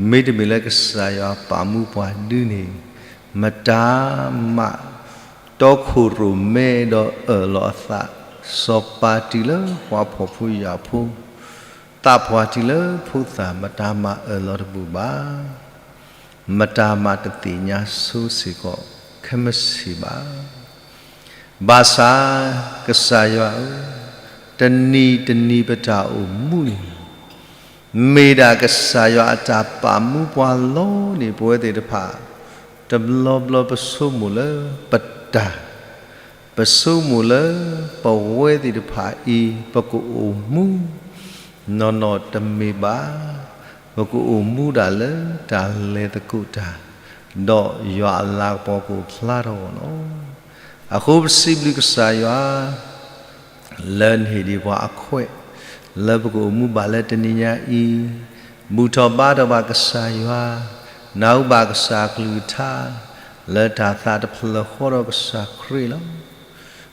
မ့တမ့ၢ်လၢကစၢ်ယွၤပာ်မူပှၤဒုးန့ၣ် မတၤမၤ တီခိၣ်ရိၣ်မဲဒီးအၢၣ်လီၤအသး, စီၤပၤတုၤလၢပှၤဖှီၣ်ဖိယာ်ဖိ, သးပှၢ်တုၤလၢဖိသၣ် မတၤမၤအၢၣ်လီၤတဘူၣ်ဘၣ်. မတၤမၤတသ့ၣ်ညါဆိစ့ၢ်ကီး ခဲမုၢ်ဆ့ၣ်ဘၣ်. ဘၣ်ဆၣ်ကစၢ်ယွၤဧၢ, တနံၤတနံၤပတၢ်အိၣ်မူန့ၣ် မ့ၢ်ဒၣ်ကစၢ်ယွၤအတၢ်ပာ်မူပှၤလီၤန့ၣ် ပဝဲသ့ၣ်တဖၣ် တဘျီဘျီပဆိကမိၣ်လၢပတၢ်, ပဆိကမိၣ်လၢပဝဲသ့ၣ်တဖၣ်အံၤ ပကအိၣ်မူ နီၢ်နီၢ်တမ့ၢ်ဘၣ်. ပကအိၣ်မူဒၣ်လၢတၢ်လဲၤသကိးတၢ်, ဒီးယွၤအလၤကပီၤကအိၣ်ဖျါထီၣ်အဂီၢ်လီၤ. အဃိပစံးဘျုးကစၢ်ယွၤ လၢနဟ့ၣ်ဒံးပှၤအခွဲး လၢပကအိၣ်မူဘၣ်လၢတနံၤညါအံၤ, ဘူၣ်ထီၣ်ဘါထီၣ်ဘၣ်ကစၢ်ယွၤ, နၢ်ဟူဘၣ်ကစၢ်အကလုၢ်ကထါ လၢတၢ်သးတဖျၢၣ်ဃီဒီးကစၢ်ခရံာ်လီၤ.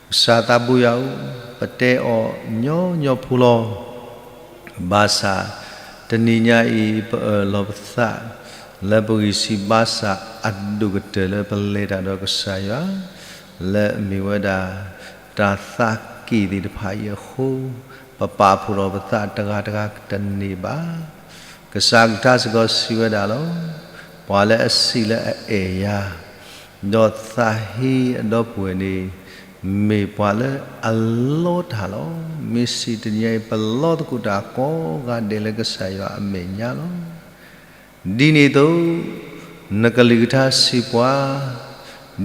ကစၢ်သးဘိယွၤဧၢ, ပတဲအီၤညီညီဖိလီၤ. ဘၣ်ဆၣ် တနံၤညါအံၤ ပအၢၣ်လီၤပသး လၢပဂံၢ်စၢ်ဘါစၢ်အဒိၣ်ကတၢၢ်လၢပလဲၤတၢ်ဒီးကစၢ်ယွၤ လၢအမ့ၢ်ဝဲဒၣ် တၢ်သးက့ၣ်သ့ၣ်တဖၣ်အံၤအဃိ, ပပာ်ဖှိၣ်ထီၣ်ပသးတဂၤတဂၤတန့ၢ်ဘၣ်. ကစၢ်အကလုၢ်ကထါစ့ၢ်ကီးစံးဝဲဒၣ်လီၤ. ပှၤလၢအစံးလၢအအဲၣ်ယၤ, ဒီးသးဟ့အဒီပုၢ်ဝဲၢ်န့ၣ် မ့ၢ်ပှၤလၢအလီတၢ်လီၤ. မ့ၢ်စံးတနံၤညါအံၤ ပလီသကိးတၢ်ကိးဂၤဒဲးလၢကစၢ်ယွၤအမဲာ်ညါလီၤ. ဒ်န့ၣ်အသိး နကလုၢ်ကထါစံးပှၤ,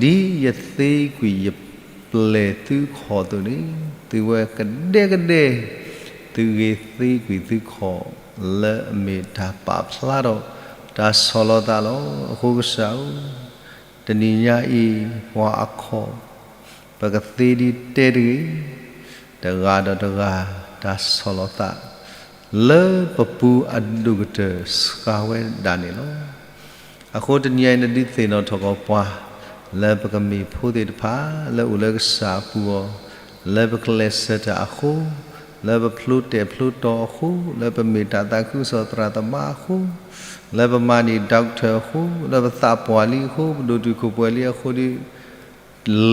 ဒ်ယသ့ကွံာ်ယပျဲၢ်သုခီၣ်အသိးန့ၣ်, သုဝဲကဒဲကဒဲ သုဂ့ၤသ့ကွံာ်သုခီၣ် လၢအမ့ၢ်တၢ်ပာ်ဖျါထီၣ်တၢ်ဆီၣ်လီၤသးလီၤ. အဃိကစၢ်ဧၢ, တနံၤညါအံၤ ပှၤအခီၣ် ပကသ့ဒ်တဲတဂ့ၤ, တဂၤဒီးတဂၤတၢ်ဆီၣ်လီၤသး လၢပပူၤအဒိၣ်ကတၢၢ်စှၤဝဲဒၣ်န့ၣ်လီၤ. အဃိတနံၤအံၤ နဒုးသ့ၣ်နီၣ်ထီၣ်ကီးပှၤ လၢပကမ့ၢ်ဖိသ့ၣ်တဖၣ် လၢအိၣ်လၢကစၢ်အပူၤအီၤ, လၢပကလဲၤဆၢထၢၣ်အဃိ, လၢပဖျိတဲာ်ဖျိတီၤအဃိ, လၢပမ့ၢ်တၢ်သးခုကစီၣ်သရၣ်သမါအဃိ, လၢပမၤန့ၢ် doctor အဃိ, လၢပသးပှၢ်လံအဃိ, ပဒိၣ်တုာ်ခိၣ်ပှဲၤလံအဃိဒီး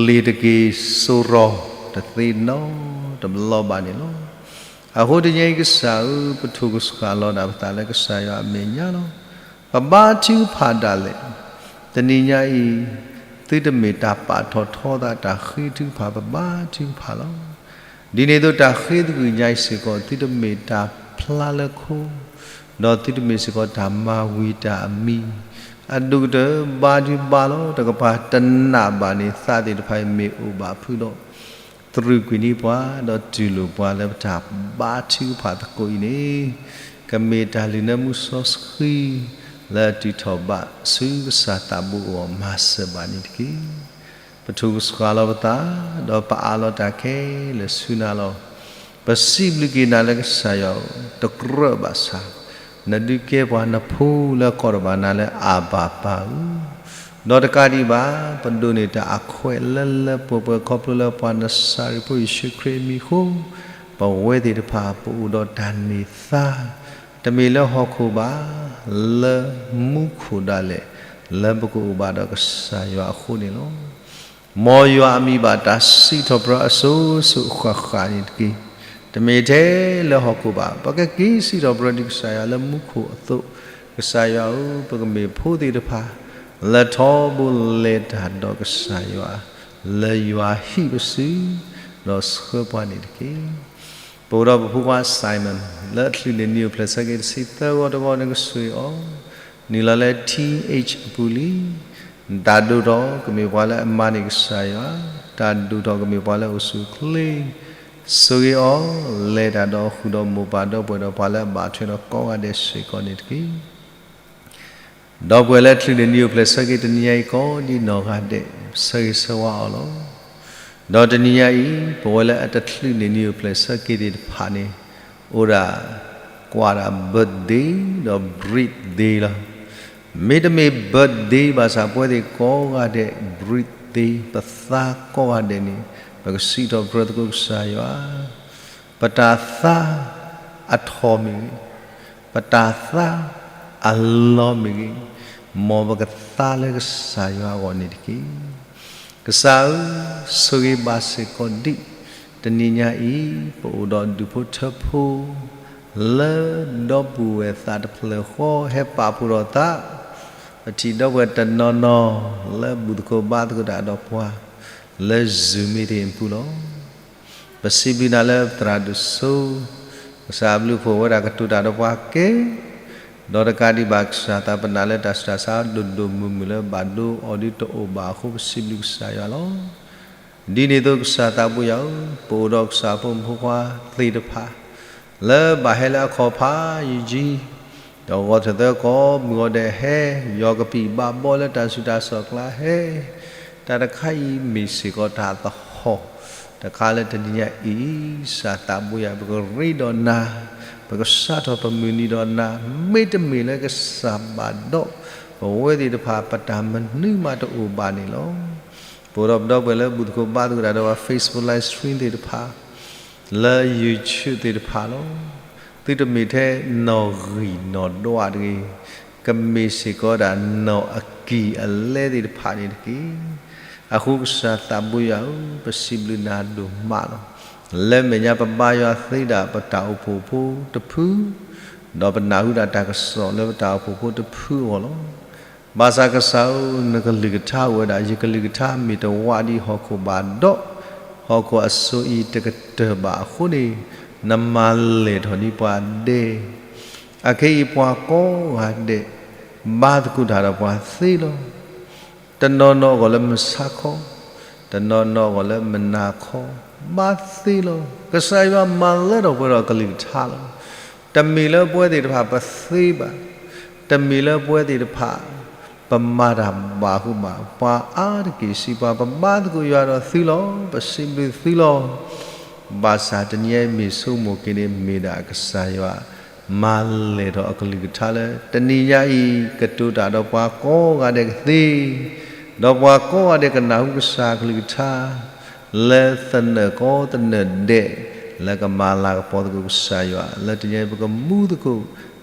လ့ၤတက့ၤစိရီၤတသ့နီတဘျီဘၣ်န့ၣ်လီၤ. အဃိတနံၤအံၤကစၢ်ဧၢ, ပထိၣ်ကစှၤလီၤဒၣ်ပသးလၢကစၢ်ယွၤအမဲာ်ညါလီၤ. ပဘါထုကဖၣ်ဒၣ်လဲာ်, တနံၤညါအံၤ သုတမ့ၢ်တၢ်ပာ်ထီၣ်ထီသးတၢ်ဃ့ထုကဖၣ် ပဘါထုကဖၣ်လီၤ. ဒ်န့ၣ်အသိးတၢ်ဃ့သကွံာ်ညါအံၤစ့ၢ်ကီး သုတမ့ၢ်တၢ်ဖျါလၢခိ, ဒီးသုတမ့ၢ်စ့ၢ်ကီးတၢ်မၤဝံၤတၢ်အမံၤ, အဒိၣ်ကတၢၢ်ဘါထုဘါလီၤ တကပၤတနာ်ဘၣ်န့ၣ် သးသ့ၣ်တဖၣ်အံၤမ့ၢ်အိၣ်ဘၣ်ဖုးဒီး သရူးကွံာ်န့ၢ်ပှၤ ဒီးတူၢ်လိာ်ပှၤလၢပတၢ်ဘါထုကဖၣ်သကိးအံၤန့ၣ် ကမ့ၢ်တၢ်လုၢ်နၢမူစီဆှံ လၢအတုၤထီၣ်ဘၣ်ဆူကစၢ်သးဘိအဂီၢ်မၤစၢၤဘၣ်န့ၣ်တက့ၢ်. ပထိၣ်ကစှၤလီၤပသး, ဒီးပအးလီၤတၢ်ခဲလၢာ်ဆူနၤလီၤ. ပစံးဘျုးက့ၤနၤလၢကစၢ်ယွၤဧၢ, တကြၢးဘၣ်ဆၣ် နဒုးကဲပှၤနဖိလၢကိးထီၣ်ဘၣ်နၤလၢအဘၤပၤဧၢ, ဒီးတကးဒံးဘၣ် ပဒိးန့ၢ်တၢ်အခွဲးလၢလၢပှဲၤပှဲၤခီဖျိလၢပှၤနစၤရ့းဖိယ့ၣ်ၡူးခရံာ်အမံၤအဃိ, ပဝဲသ့ၣ်တဖၣ်ပအိၣ်ဒီးတၢ်န့ၢ်သါ တမ့ၢ်လၢဟီၣ်ခိၣ်ဘၣ်, လၢမူခိၣ်ဒၣ်လဲာ် လၢပကအိၣ်ဘၣ်ဒီးကစၢ်ယွၤအဃိန့ၣ်လီၤ. မ်ယွၤအမံၤဘၣ်တၢ်စံးထီၣ်ပတြၢၤအစိၤစိၤအဃၣ်ဃၣ်န့ၣ်တက့ၢ်. တမ့ၢ်ထဲလၢဟီၣ်ခိၣ်ဘၣ်, ပကက့ၤစံးထီၣ်ပတြၢၤဒံးကစၢ်ယွၤလၢမူခိၣ်အသိး, ကစၢ်ယွၤဧၢ, ပကမ့ၢ်ဖိသ့ၣ်တဖၣ် လၢထီဘိလဲၤတၢ်ဒီးကစၢ်ယွၤ, လၢယွၤဟံးပစု, ဒီးဆှၢပှၤန့ၣ်တက့ၢ်. ပအိၣ်ဒီးပဖိခွါ Simon လၢအချုးန့ၢ်နံၣ်အိၣ်ဖျဲၣ်ဆၢက့ၤတဆံသၢဂီၤတဂီၤန့ၣ်ကဆိၣ်ဂ့ၤအီၤ, နုာ်လီၤလၢ T H အပူၤလံ. တၢ်ဒိၣ်ထီၣ်ကမ့ၢ်ပှၤလၢအမၤန့ၢ်ကစၢ်ယွၤ, တၢ်ဒိၣ်ထီၣ်ကမ့ၢ်ပှၤလၢအအိၣ်ဆူၣ်အိၣ်ချ့, ဆိၣ်ဂ့ၤအီၤ, လဲၤတၢ်ဒီးဃုာ်ဒီးမိၢ်ပၢ်ဒီပုၢ်ဝဲၢ်ဒီးပှၤလၢအဘၣ်ထွဲဒီးကိးဂၤဒဲးစ့ၢ်ကီးန့ၣ်တက့ၢ်. ဒီပုၢ်ဝဲၢ်လၢအချုးန့ၢ်နံၣ်အိၣ်ဖျဲၣ်ဆၢက့ၤတနံၤညါအံၤကိးဒံနီၢ်ဂၤဒဲး, ဆၢဂ့ၤဆၢဝါအီၤလီၤ. ဒီးတနံၤညါအံၤ ပဝဲလၢအတချုးန့ၢ်နံၣ်အိၣ်ဖျဲၣ်ဆၢက့ၤသ့ၣ်တဖၣ်န့ၣ်, အိၣ်ဒၣ်ကွၢ်ဒၣ် birthday ဒီး breed day လီၤ. မ့တမ့ၢ် birthday ဘၣ်ဆၣ်ပဝဲသ့ၣ်ကိးဂၤဒဲး breed day ပသါကိးဂၤဒဲးန့ၣ် ပကစံးထီၣ်ပတြၢၤသကိးကစၢ်ယွၤ ပတၢ်သါအထီၣ်မ့ၢ်ဂ့ၤ, ပတၢ်သါအလီၢ်မ့ၢ်ဂ့ၤ, မ်ပကသါလၢကစၢ်ယွၤအဂီၢ်န့ၣ်တက့ၢ်. ကစၢ်ဧၢ, ဆိၣ်ဂ့ၤဘၣ်စ့ၢ်ကီးဒံး, တနံၤညါအံၤ ပအိၣ်ဒီးဒူၣ်ဖိထၢဖိ လၢဒီပုၢ်ဝဲၢ်သးတဖျၢၣ်ဃီဟဲပာ်ဖှိၣ်ထီၣ်သး, ပထံၣ်ဒီပုၢ်ဝဲၢ်တနီၤနီၤ လၢဘူၣ်သကိးဘါသကိးတၢ်ဒီးပှၤ လၢ Zoom meeting အပူၤလီၤ. ပစံးဘျုးနၤလၢသရၣ်ဒိၣ်စိ, ကစၢ်အဘျုးအဖှိၣ်ဝဲဒၣ်ကတိၤတၢ်ဒီးပှၤကဲ, ဒီးတကးဒံးဘၣ် ကစၢ်သးပနာ်လၢတၢ်ဆူးတၢ်ဆါဒိၣ်ဒိၣ်မုၢ်မုၢ်လၢဘၣ်ဒိအီၤဒ်တအိၣ်ဘၣ်အဃိ ပစံးဘျုးကစၢ်ယွၤလီၤ. ဒ်န့ၣ်အသိးကစၢ်သးဘိယွၤဧၢ, ပအိၣ်ဒီးကစၢ်ဖိမုၣ်ဖိခွါသ့ၣ်တဖၣ် လၢဘၣ်ဟဲလၢအခီၣ်ဖးယံာ်ယံာ်, ဒီးဂီၤထၢၣ်သၢကိးမုၢ်ဂီၤဒဲးဟဲ, ယီၤကပံာ်ဘၣ်ဘီလၢတၢ်ဆူးတၢ်ဆါအကျါဟဲ, တၢ်တခါအံၤမ့ၢ်စ့ၢ်ကီးတၢ်သဟီၣ်, တခါလၢတနံၤညါအံၤ ကစၢ်သးဘိယွၤ ပကရ့ဒီးနၤ, ပကစးထီၣ်ပမုၢ်နံၤဒီးနၤ, မ့တမ့ၢ်လၢကစၢ်ဘၣ်ဒီး ပဝဲသ့ၣ်တဖၣ် ပတၢ်မနုၤမးတအိၣ်ဘၣ်န့ၣ်လီၤ. ပအိၣ်ဒီးပဒီပုၢ်ဝဲၢ်လၢဘူၣ်သကိးဘါသကိးတၢ်ဒီးပှၤ Facebook live stream သ့ၣ်တဖၣ်, လၢ YouTube သ့ၣ်တဖၣ်လီၤ. သုတမ့ၢ်ထဲနီၢ်ဂံၢ်နီၢ်ဒွးတဂ့ၤ, ကမ့ၢ်စ့ၢ်ကီးဒၣ်နီၢ်အကံၢ်အလဲသ့ၣ်တဖၣ်န့ၣ်တက့ၢ်. အဃိကစၢ်သးဘိယွၤဧၢ, ပစံးဘျုးနၤဒိၣ်မးလီၤ. လၢမဲာ်ညါပဘါယွၤသ့ဒၣ်ပတၢ်အိၣ်ဖှိၣ်ဖိတဖု, ဒီးပနၢ်ဟူဒၣ်တၢ်ကစီၣ်လၢပတၢ်အိၣ်ဖှိၣ်ဖိတဖုအဂီၢ်လီၤ. ဘၣ်ဆၣ်ကစၢ်ဧၢ, နကလုၢ်ကထါအိၣ်ဝဲဒၣ် ယကလုၢ်ကထါမ့ၢ်တဝးဒ်ဟီၣ်ခိၣ်ဘၣ်ဒီး, ဟီၣ်ခိၣ်အစိၤအံၤတကတၢၢ်ဘၣ်အဃိန့ၣ်, နမၤလဲၢ်ထီၣ်ဒ်ပှၤဒဲး, အခဲအံၤပှၤကိးဂၤဒဲး ဘါသကိးတၢ်ဒီးပှၤသ့လီၤ. တနီၤနီၤအဂီၢ်လၢမုၢ်ဆါခီ, တနီၤနီၤအဂီၢ်လၢမုၢ်နၤခီ, ဘါသ့လီၤ. ကစၢ်ယွၤမၤလၢထီၣ်ပှဲၤဒီးကလုၢ်ကထါလီၤ. တမ့ၢ်လၢပဝဲသ့ၣ်တဖၣ်ပသ့ဘၣ်, တမ့ၢ်လၢပဝဲသ့ၣ်တဖၣ် ပမၤတၢ်ဘၣ်အဃိဘၣ်, ပှၤအါတက့ၢ်စံးပှၤ ပဘါသကိးယွၤဒီးသုလီၤ, ပစံးဘျုးသုလီၤ. ဘၣ်ဆၣ်တနံၤအံၤမ့ၢ်ဆိကမိၣ်က့ၤန့ၣ် မ့ၢ်ဒၣ်ကစၢ်ယွၤ မၤလဲၢ်ထီၣ်အကလုၢ်ကထါလၢ တနံၤညါအံၤ ကတိၤတၢ်ဒီးပှၤကိးဂၤဒဲးကသ့, ဒီးပှၤကိးဂၤဒဲးကနၢ်ဟူကစၢ်အကလုၢ်ကထါ လၢသနၢၣ်ကီသနၢၣ်ဒဲး, လၢကမၤလၤကပီၤသကိးကစၢ်ယွၤ, လၢတနံၤအံၤပကမူသကိး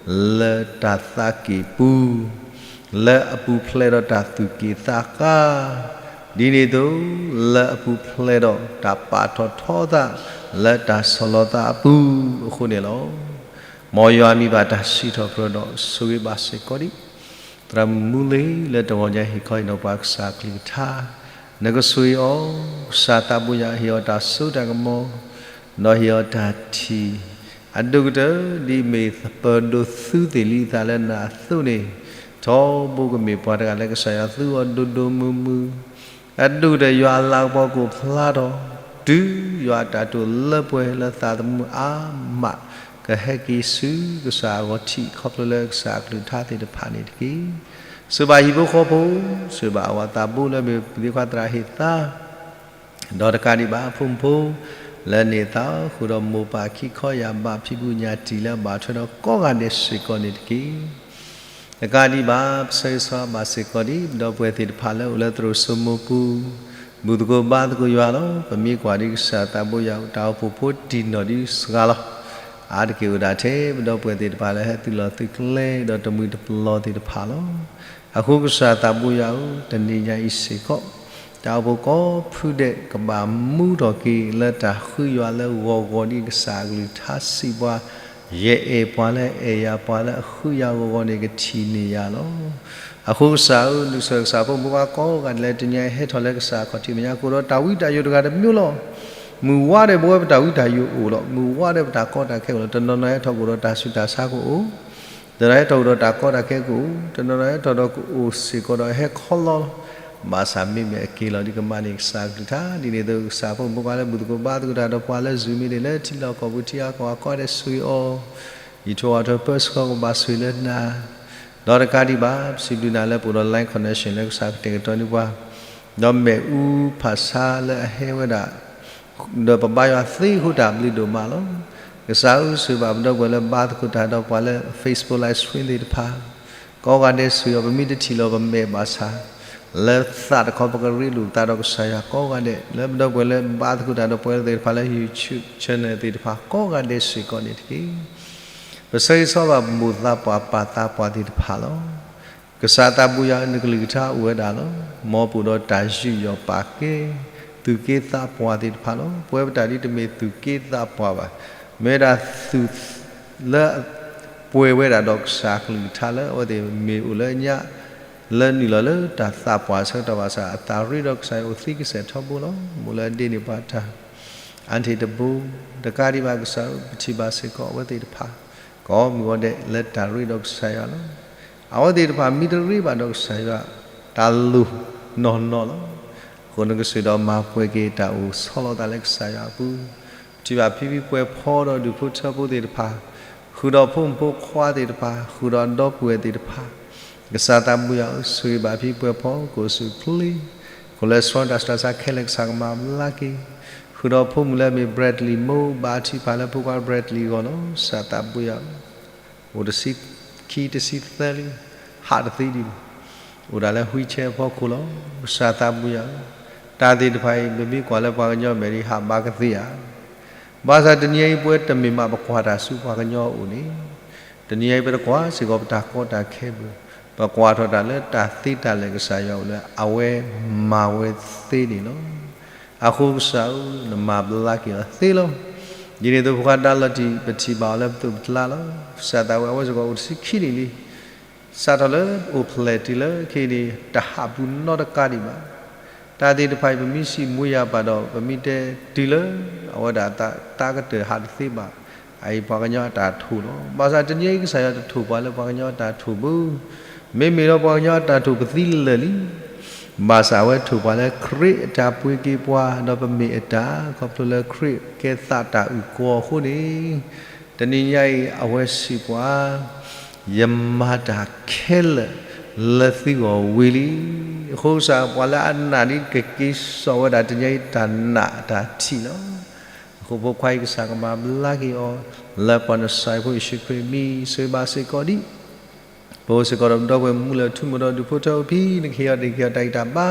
လၢတၢ်သးက့ၣ်ပူၤ, လၢအပူၤဖျဲးဒီးတၢ်သူၣ်က့ၣ်သးကါ, ဒ်န့ၣ်အသိး လၢအပူၤဖျဲးဒီးတၢ်ပာ်ထီၣ်ထီသး လၢတၢ်ဆီၣ်လီၤသးအပူၤအဃိန့ၣ်လီၤ. မ်ယွၤမံၤဘၣ်တၢ်စံးထီၣ်ပတြၢၤဒီးဆိၣ်ဂ့ၤဘၣ်စ့ၢ်ကီးဒံး သရၣ်မုၣ်မူလ့လၢတဂီၤညါဟ့ၣ်ခီအံၤဒီးပှၤကစၢ်အကလုၢ်ကထါ, နကဆိၣ်ဂ့ၤအီၤ, ကစၢ်သးဘိယွၤဟ့ၣ်အီၤတၢ်စိတၢ်ကမီၤ, ဒီးဟ့ၣ်အီၤတၢ်ထံၣ်, အဒိၣ်ကတၢၢ်ဒ်အမ့ၢ်ပၢၤဒိၣ်သုသ့ၣ်လံအသးလၢနၤအသိးန့ၣ်, ထီဘိကမ့ၢ်ပှၤတဂၤလၢကစၢ်ယွၤသူအီၤဒိၣ်ဒိၣ်မုၢ်မုၢ် အဒိၣ်ကတၢၢ်ယွၤအလၤကပီၤကအိၣ်ဖျါထီၣ်, တုၤယွၤအတၢ်တိာ်လၢပှဲၤလၢသးသမူအါမး, ကဟဲက့ၤဆူကစၢ်အဂီၢ်ထံးခီဖျိလၢကစၢ်အကလုၢ်ကထါသ့ၣ်တဖၣ်န့ၣ်တက့ၢ်. စၢၤဘၣ်ဟံၣ်ဖိဃီဖိ, စၢၤဘၣ်အဝၤသးဘိလၢမ့ၢ်ပှၤသ့ၣ်ခွါသရၣ်ဟ့ၣ်သါ ဒီးတကးဒံးဘၣ် ဖိမုၣ်ဖိ လၢန့ၣ်သးဃုာ်ဒီးမိၢ်ပၢ်ခံခီယၢ်ဘးဖံးဘူးညၣ်တံၢ်လၢအဘၣ်ထွဲဒီးကိးဂၤဒဲးစ့ၢ်ကီးန့ၣ်တက့ၢ်. တကးဒံးဘၣ် ပဆၢဂ့ၤဆၢဝါဘၣ်စ့ၢ်ကီးဒံး ပဒီပုၢ်ဝဲၢ်သ့ၣ်တဖၣ်လၢအိၣ်လၢသရိာ်စိမိပူၤ ဘူၣ်သကိးဘါသကိးယွၤလီၤ. ပမ့ၢ်ကွၢ်ဒံးကစၢ်သးဘိယွၤ တၢ်အိၣ်ဖှိၣ်ဖိတံၢ်နီၢ်ဒံးစှၤလီၤ. အါတက့ၢ်အိၣ်ဒၣ်ထဲ ပဒီပုၢ်ဝဲၢ်သ့ၣ်တဖၣ်လၢဟဲသုးလီၢ်သုးကျဲဒီးတမှံၤတပျီၤသ့ၣ်တဖၣ်လီၤ. အဃိကစၢ်သးဘိယွၤဧၢ, တနံၤညါအံၤစ့ၢ်ကီး တၢ်အိၣ်ဖှိၣ်ကိးဖုဒဲးကဘၣ်မူထီၣ်က့ၤလၢတၢ်ဃုယွၤလၢဂီၤဂီၤဒ်ကစၢ်အကလုၢ်ကထါစံးပှၤ, ယအဲၣ်ပှၤလၢအဲၣ်ယၤပှၤလၢအဃုယၤဂီၤဂီၤန့ၣ် ကထံၣ်န့ၢ်ယၤလီၤ. အဃိကစၢ်ဧၢ, လုၢ်ဆၢကစၢ်ဖိမုၣ်ဖိကိးဂၤဒဲးလၢတနံၤအံၤဟဲထီၣ်လၢကစၢ်အခီၣ်ထံးမဲာ်ညါ ကအိၣ်ဒီးတၢ်ဝံတၢ်ယိးတဂၤတမံၤလီၤ. မုၢ်ဝါဒဲးပဝဲပတၢ်ဝံတၢ်ယိးအိၣ်လီၤ. မုၢ်ဝါဒဲးပတၢ်ကီတၢ်ခဲအိၣ်လီၤ. တနီၤနီၤဟဲထီၣ်ကအိၣ်ဒီးတၢ်ဆူးတၢ်ဆါကအိၣ် တနီၤဟဲထီၣ်ကအိၣ်ဒီးတၢ်ကီတၢ်ခဲကအိၣ်, တနီၤနီၤဟဲထီၣ်ဒီးကအိၣ်စ့ၢ်ကီးဒီးဟဲခီလီၤလီၤ. ဘၣ်ဆၣ်မ့မ့ၢ်အက့ၤလီၤဒ်ကမၣ်န့ၣ် ကစၢ်အကလုၢ်ကထါ ဒ်န့ၣ်အသိး ကစၢ်ဖိမုၣ်ဖိကိးဂၤလၢဘူၣ်သကိးဘါသကိးတၢ်ဒီးပှၤလၢ Zoom meeting လၢထံလီၢ်ကီၢ်ပူၤထံအါကီၢ်အါကိးဂၤဒဲးဆိၣ်ဂ့ၤအီၤ, ယံာ်ထီၣ်ဝါထီၣ်ပၢဆှၢကဘၣ်ဆိၣ်ဂ့ၤလၢနၤ ဒီးတကးဒံးဘၣ် ပစံးဘျုးနၤလၢပအိၣ်ဒီး line connection လၢကစၢ်ကတဲာ်ကတီၤန့ၢ်ပှၤ, ဒီးမ့ၣ်အူဖးဆါလၢအဟဲဝဲဒၣ် ဒီးပဘါယွၤသ့အဃိ တၢ်ဘျုးဒိၣ်မးလီၤ. ကစၢ်ဧၢ, စၢၤဘၣ်ပဒီပုၢ်ဝဲၢ်လၢဘါသကိးတၢ်ဒီးပှၤလၢ Facebook live stream သ့ၣ်တဖၣ် ကိးဂၤဒဲးဆိၣ်ဂ့ၤအီၤ, ပမ့ၢ်တထံၣ်လီၤပမဲာ်ဘၣ်ဆၣ် လၢသးတခီပကရ့လိာ်သးဒီးကစၢ်ယွၤကိးဂၤဒဲး, လၢပဒီပုၢ်ဝဲၢ်လၢဘါသကိးတၢ်ဒီးပှၤသ့ၣ်တဖၣ်လၢ YouTube channel သ့ၣ်တဖၣ်ကိးဂၤဒဲးစ့ၢ်ကီးန့ၣ်တက့ၢ်. ပဆၢဂ့ၤဆၢဝါဘၣ်မိၢ်သးပှၢ်ပၢ်သးပှၢ်သ့ၣ်တဖၣ်လီၤ. ကစၢ်သးဘိယွၤဧၢ, နကလုၢ်ကထါအိၣ်ဝဲဒၣ်လီၤ. မ်ပအိၣ်ဒီးတၢ်ယူးယီၣ်ပာ်ကဲ သူၣ်က့သးပှၢ်သ့ၣ်တဖၣ်လီၤ. ပဝဲပတၢ်ဒ်တမ့ၢ်သူၣ်က့သးပှၢ်ဘၣ်. မ့ၢ်ဝဲဒၣ်သူၣ်လၢ ပှဲၤဝဲဒၣ်ဒီးကစၢ်အကလုၢ်ကထါလၢအဝဲသ့ၣ်မ့ၢ်အိၣ်လၢညါ လၢနုာ်လီၤလၢတၢ်သးပှၢ်ဆၢကတီၢ်ဘၣ်ဆၣ် အသးရ့ဒီးကစၢ်ယွၤအိၣ်သံကစဲးထီဘိလီၤ. မိၢ်လၢအဒ့န့ၢ်ပှၤတၢ် အါတ့ၢ်တဘိ တကးဒံးဘၣ်ကစၢ်ဧၢ, ပထံၣ်ဘၣ်စ့ၢ်ကီးအဝဲသ့ၣ်တဖၣ် ကိးမုၢ်ဂီၤဒဲးလၢတၢ်ရ့ဒီးကစၢ်ယွၤလီၤ. အဝဲသ့ၣ်တဖၣ်မ့ၢ်တရ့ဘၣ်ဒီးကစၢ်ယွၤ တၢ်လိၣ်နီၢ်နီၢ်လီၤ. အဃိနကစၢ်ဒီးမၤပှဲၤက့ၤတၢ်အိၣ်ဆီလီၤသးလၢကစၢ်ယွၤအပူၤ, ပထံၣ်ဘၣ်ဖံဖံပှဲၤဖီဒီးဒူၣ်ဖိထၢဖိသ့ၣ်တဖၣ် ဃုာ်ဒီးဖိမုၣ်ဖိခွါသ့ၣ်တဖၣ်, ဃုာ်ဒီးဒီပုၢ်ဝဲၢ်သ့ၣ်တဖၣ်, ကစၢ်သးဘိယွၤဧၢ, ဆိၣ်ဂ့ၤဘၣ်ဖံပှဲၤဖီခိၣ်ဆူၣ်ချ့, ခိၣ်လၢဆှီတၢ်ဆူးတၢ်ဆါခဲလၢာ် ကစၢ်ကမၤဘျါက့ၤ, ဃုာ်ဒီးဖိမုၣ်လၢအမ့ၢ် Bradley မိၢ် ဘါထုကဖၣ်လၢဖိခွါ Bradley အဂီၢ်လီၤ. ကစၢ်သးဘိယွၤဧၢ, အိၣ်တဆံခံတဆံသၢလံ, ဟးတသ့ဒံးဘၣ်, အိၣ်ဒၣ်လၢ wheelchair အဖီခိၣ်လီၤ. ကစၢ်သးဘိယွၤဧၢ, တၢ်သ့ၣ်တဖၣ်အံၤ ပမ့ၢ်ကွၢ်လၢပှၤကညီမဲာ်ဒံး ဟးဘါကသ့ဧါ. ဘၣ်ဆၣ်တနံၤအံၤ ပဝဲတမ့ၢ်မးပကွၢ်တၢ်ဆူပှၤကညီအအိၣ်န့ၣ်, တနံၤအံၤ ပတကွၢ်စ့ၢ်ကီးပတၢ်ကီတၢ်ခဲဘၣ်, ပကွၢ်ထီၣ်တၢ်လၢတၢ်သ့တၢ်လၢာ် ကစၢ်ယွၤအိၣ်လၢအဝဲမၤဝဲသ့န့ၣ်လီၤ. အဃိကစၢ်ဧၢ, နမၤဘျါက့ၤအီၤသ့လီၤ. ဒ်န့ၣ်အသိး ဖိခွါဒါလီၤတံၢ် ပထံၣ်ဘၣ်အီၤလၢပသိးပကျါလီၤ. ကစၢ်သးဘိယွၤဧၢ, အဝဲစ့ၢ်ကီးအိၣ်တဆံခံနံၣ်လံ. စးထီၣ်လၢအိၣ်ဖျဲၣ်တုၤလၢခဲအံၤန့ၣ် တဟးပူၤနီတကးဒံးဘၣ်. တၢ်သ့ၣ်တဖၣ်အံၤ ပမ့ၢ်စံးမူယၤပာ်ဒီး ပမ့ၢ်တဲတုၤလၢ အဝဲဒၣ်သးကတၢၢ်ဟးတသ့ဘၣ်. အအံၤပှၤကညီအတၢ်ထိၣ်လီၤ. ဘၣ်ဆၣ်တနံၤအံၤ ကစၢ်ယွၤတထိၣ်ပှၤလၢပှၤကညီအတၢ်ထိၣ်ဘၣ်. မ့မ့ၢ်ဒီးပှၤကညီအတၢ်ထိၣ်ပသံလၢာ်လံ. ဘၣ်ဆၣ်အဝဲထိၣ်ပှၤလၢခရံာ်အတၢ်ပှ့ၤက့ၤပှၤ ဒီးပမ့ၢ်အတၢ် ခီဖျိလၢခရံာ်ကဲသးတၢ်အုၣ်ကီၤအဃိန့ၣ်, တနံၤညါအံၤ အဝဲစံးပှၤ, ယမၤတၢ်ခဲလၢာ်လၢသုဂီၢ်ဝံၤလံ. အဃိကစၢ် ပှၤလၢအနာ်ဒ်ကက့ၤစိာ်ဝဲဒၣ်တနံၤအံၤ တၢ်နာ်တၢ်ထံၣ်လီၤ. အဃိဖိခွါအံၤ ကစၢ်ကမၤဘျါက့ၤအီၤ လၢပှၤနစၢ်ဖိယ့ၣ်ၡူးခရံာ်မံၤ ဆိၣ်ဂ့ၤဘၣ်စ့ၢ်ကီးဒံး ပအိၣ်စ့ၢ်ကီးဒီးပဒီပုၢ်ဝဲၢ်မုၣ်လၢထူမိၢ်ဒီးဒူၣ်ဖိထၢဖိ ဖဲနကဟ့ၣ်အီၤတၢ်က့ၤအီၤတၢ်ဂံၢ်တၢ်ဘါ,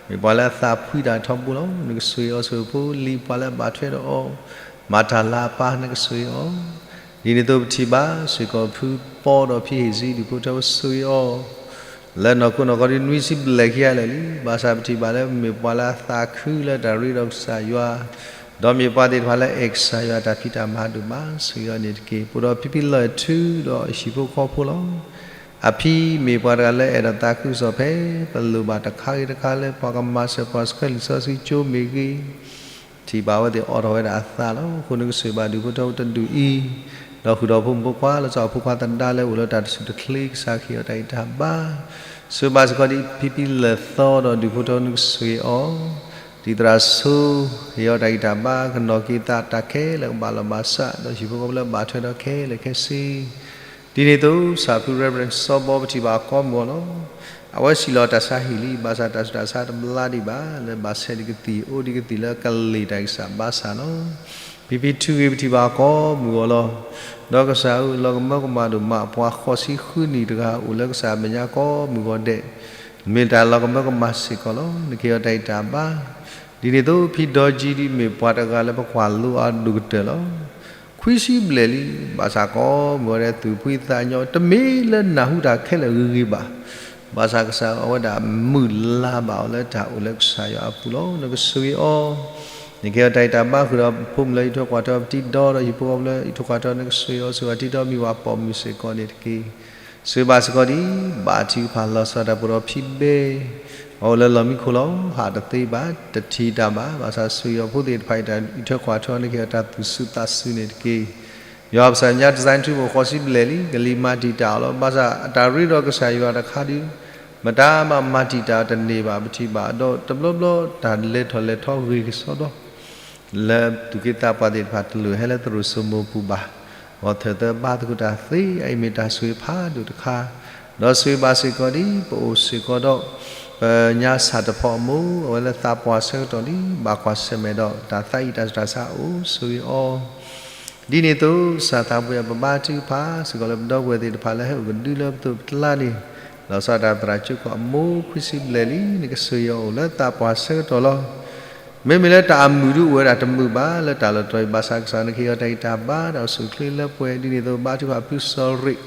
မ့ၢ်ပှၤလၢအသးဖှံတၢ်ထီဘိလီၤ. နကဆိၣ်ဂ့ၤအီၤဆိၣ်ဂ့ၤဖိလံၤ ပှၤလၢအဘၣ်ထွဲဒီးအီၤ, မၤတၢ်လၤအပၢ် နကဆိၣ်ဂ့ၤအီၤ, ဒ်န့ၣ်အသိးပထံၣ်ဘၣ်စ့ၢ်ကီးဖုပီဒီးဖံဟ့ၣ်စံဒူၣ်ဖိထၢဖိ ဆိၣ်ဂ့ၤအီၤ လၢနီၢ်ခိနီၢ်ခီဒ်နွံဆံဘျဲၣ်ခံဂၤလၢာ်လံ. ဘၣ်ဆၣ်ပထံၣ်ဘၣ်လၢမ့ၢ်ပှၤလၢအသးခုလၢတၢ်ရ့ဒီးကစၢ်ယွၤ, ဒီးမ့ၢ်ပှၤသ့ၣ်တဖၣ်လၢအဲၣ်ကစၢ်ယွၤတၢ်ဖံးတၢ်မၤဒိၣ်မး ဆိၣ်ဂ့ၤအီၤန့ၣ်တက့ၢ်. ပအိၣ်ဒီးဖံဖံလီၢ်ထူဒီးဟံၣ်ဖိဃီဖိလီၤ. အဖံမ့ၢ်ပှၤတဂၤလၢအဲၣ်ဒိးသးခုကစီၣ်ဖဲ ပလိၣ်ဘၣ်တခါဂ့ၤတခါလၢပှၤကမၤစၢၤပှၤဆှဲလံာ်စီဆှံကၠိမ့ၢ်ဂ့ၤ, ထံၣ်ဘၣ်ဝဲသ့ၣ်အိးထီၣ်ဝဲဒၣ်အသးလီၤ. အဃိနကဆိၣ်ဂ့ၤဘၣ်ဒူၣ်ဖိထၢဖိတဒူၣ်အံၤ, ဒီးဃုာ်ဒီးဖိမုၣ်ဖိခွါ လၢစီၤဖိခွါသဒါလၢအိၣ်လၢတၢ်တဆူၣ်တချ့ ကစၢ်ကဟ့ၣ်အီၤတၢ်ဂံၢ်တၢ်ဘါ, ဆိၣ်ဂ့ၤဘၣ်စ့ၢ်ကီးဒ်ဖံဖံလၢာ်သီဒီးဒူၣ်ဖိထၢဖိ နကဆိၣ်ဂ့ၤအီၤ, ဒ်သရၣ်ဆိ ဟ့ၣ်အီၤတၢ်ဂံၢ်တၢ်ဘါ ကနီၣ်က့ၤသးတၢ်ခဲလၢာ်ကဘၣ်လီၤဘၣ်စး ဒီးဟံၣ်ဖိဃီဖိလၢဘၣ်ထွဲဒီးခဲလၢာ်ခဲဆ့ ဒ်န့ၣ်အသိး ကစၢ်ဖု Reverend စီၤဘီ ပထံၣ်ဘၣ်အကိးမုၢ်အီၤလီၤ. အဝဲစံးလီၤတၢ်ဆါဟံၣ်လံ, ဘၣ်ဆၣ်တၢ်ဆူးတၢ်ဆါတဘျါဒံးဘၣ်, လၢဘၣ်ဆဲးဒံးကသံၣ် အိၣ်ဒံးကသံၣ်လၢကလံၤတၢ်ဂံၢ်စၢ်ဘါစၢ်လီၤ. ဖံဖံထုဂ့ၤ ပထံၣ်ဘၣ်အကိးမုၢ်အီၤလီၤ. ဒီးကစၢ်ဧၢ, လီၤကမၢကမၣ်ဒိၣ်မး ပှၤဃိးဆံဃုနံၣ်တဂၤ အိၣ်လၢကစၢ်အမဲာ်ညါကိးမုၢ်ဂီၤဒဲး, မ့ၢ်တၢ်လီၤကမၢကမၣ်စ့ၢ်ကီးလီၤ. နကဟ့ၣ်အီၤတၢ်ဂံၢ်တၢ်ဘါ ဒ်န့ၣ်အသိး ဖံဒီကံဒံး မ့ၢ်ပှၤတဂၤလၢပကွၢ်လိအီၤဒိၣ်ကတၢၢ်လီၤ. ခွံဆံဘျဲၣ်လံ, ဘၣ်ဆၣ်ကိးမုၢ်ဂီၤဒဲး သူၣ်ဖှံသးညီ တမ့ၢ်လၢနၢ်ဟူတၢ်ခဲလၢာ်ဂ့ၤဂ့ၤဘၣ်. ဘၣ်ဆၣ်ကစၢ်အဝဲဒၣ်မုၢ်လၢ်ဘၣ်အီၤလၢတၢ်အိၣ်လၢကစၢ်ယွၤအပူၤလီၤ. နကဆိၣ်ဂ့ၤအီၤ, နကဟ့ၣ်အီၤတၢ်ဂံၢ်တၢ်ဘါ ဃုာ်ဒီးဖိမုၣ်လၢအံးထွဲကွၢ်ထွဲအီၤ ပတံၤဒီဒီးဟံၣ်ဖိဃီဖိလၢအံးထွဲကွၢ်ထွဲအီၤ နကဆိၣ်ဂ့ၤအီၤ ဆိၣ်ဂ့ၤအီၤတံၤဒီးမံၤဝဲပိာ်မုၣ်စ့ၢ်ကီးန့ၣ်တက့ၢ်. ဆိၣ်ဂ့ၤဘၣ်စ့ၢ်ကီးဒ် ဘၣ်ထံကဖၣ်လီၤဆီတၢ်ပှဲၤဒီးဖံဘဲ အအိၣ်လၢလီၢ်မံခိၣ်လီၤ. ဟးတသ့ဘၣ်, တထံၣ်တၢ်ဘၣ်. ဘၣ်ဆၣ်ဆိၣ်ဂ့ၤအီၤဖိသ့ၣ်တဖၣ်အံၤ တၢ်အံးထွဲကွၢ်ထွဲအီၤ နကဟ့ၣ်အီၤတၢ်သူၣ်စူၤသးစူၤန့ၣ်တက့ၢ်. ယွၤပကစၢ် ညါတစဲးထူဖိ ဃိးဆံဘျဲၣ်လံ, ကလံၤမၤတံာ်တာ်အီၤလီၤ. ဘၣ်ဆၣ်အတၢ်ရ့ဒီးကစၢ်ယွၤတခါဒုး မတၤမၤမၤတံာ်တာ်တန့ၢ်ဘၣ်. ပထံၣ်ဘၣ်ဒီး တဘျီဘျီတၢ်လဲၤထီၣ်လဲၤထီဂ့ၤကစီဒီ လၢသူၣ်က့သးပှၢ်သ့ၣ်တဖၣ်တလိၣ်ဟဲလၢသရိာ်စိမိၤပူၤဘၣ်. ဂီၤထၢၣ်သၢဘါသကိးတၢ်သ့ အအံၤမ့ၢ်တၢ်ဆိၣ်ဂ့ၤဖးဒိၣ်တခါ, ဒီးဆိၣ်ဂ့ၤဘၣ်စ့ၢ်ကီးဒ် ပအိၣ်စ့ၢ်ကီးဒီး ပညါဆၣ်တဖီအမိၢ် အဝဲလၢသးပှၢ်ဆၢကတီၢ်လံ ဘၣ်ကွၢ်ဆၢၣ်မဲာ်ဒီး တၢ်သးအံၤတၢ်ဆူးတၢ်ဆါအအိၣ် ဆိၣ်ဂ့ၤအီၤ ဒ်န့ၣ်အသိး ကစၢ်သးပှၢ် ပဘါထုကဖၣ်စ့ၢ်ကီးလၢပဒီပုၢ်ဝဲၢ်သ့ၣ်တဖၣ်လၢဟဲအိၣ်ကဒုလၢပသိးပကျါန့ၣ်, လီၤဆီဒၣ်တၢ်သရၣ်ကၠိကီၢ်အမိၢ်ခွံဆံဘျဲၣ်လံ, နကဆိၣ်ဂ့ၤအီၤအိၣ်လၢသးပှၢ်ဆၢကတီၢ်လီၤ. မ့မ့ၢ်လၢတၢ်အမုာ်ဒုးအိၣ်ဝဲဒၣ်တမုာ်ဘၣ် လၢတၢ်လီၢ်တတီၤအံၤ ဘၣ်ဆၣ်ကစၢ်နကဟ့ၣ်အီၤတၢ်ဂံၢ်တၢ်ဘါ ဒီးအိၣ်ဆူၣ်အိၣ်ချ့လၢပှဲၤ ဒ်န့ၣ်အသိး ဘါထုကဖၣ်ဖုစီၤရ့ၣ်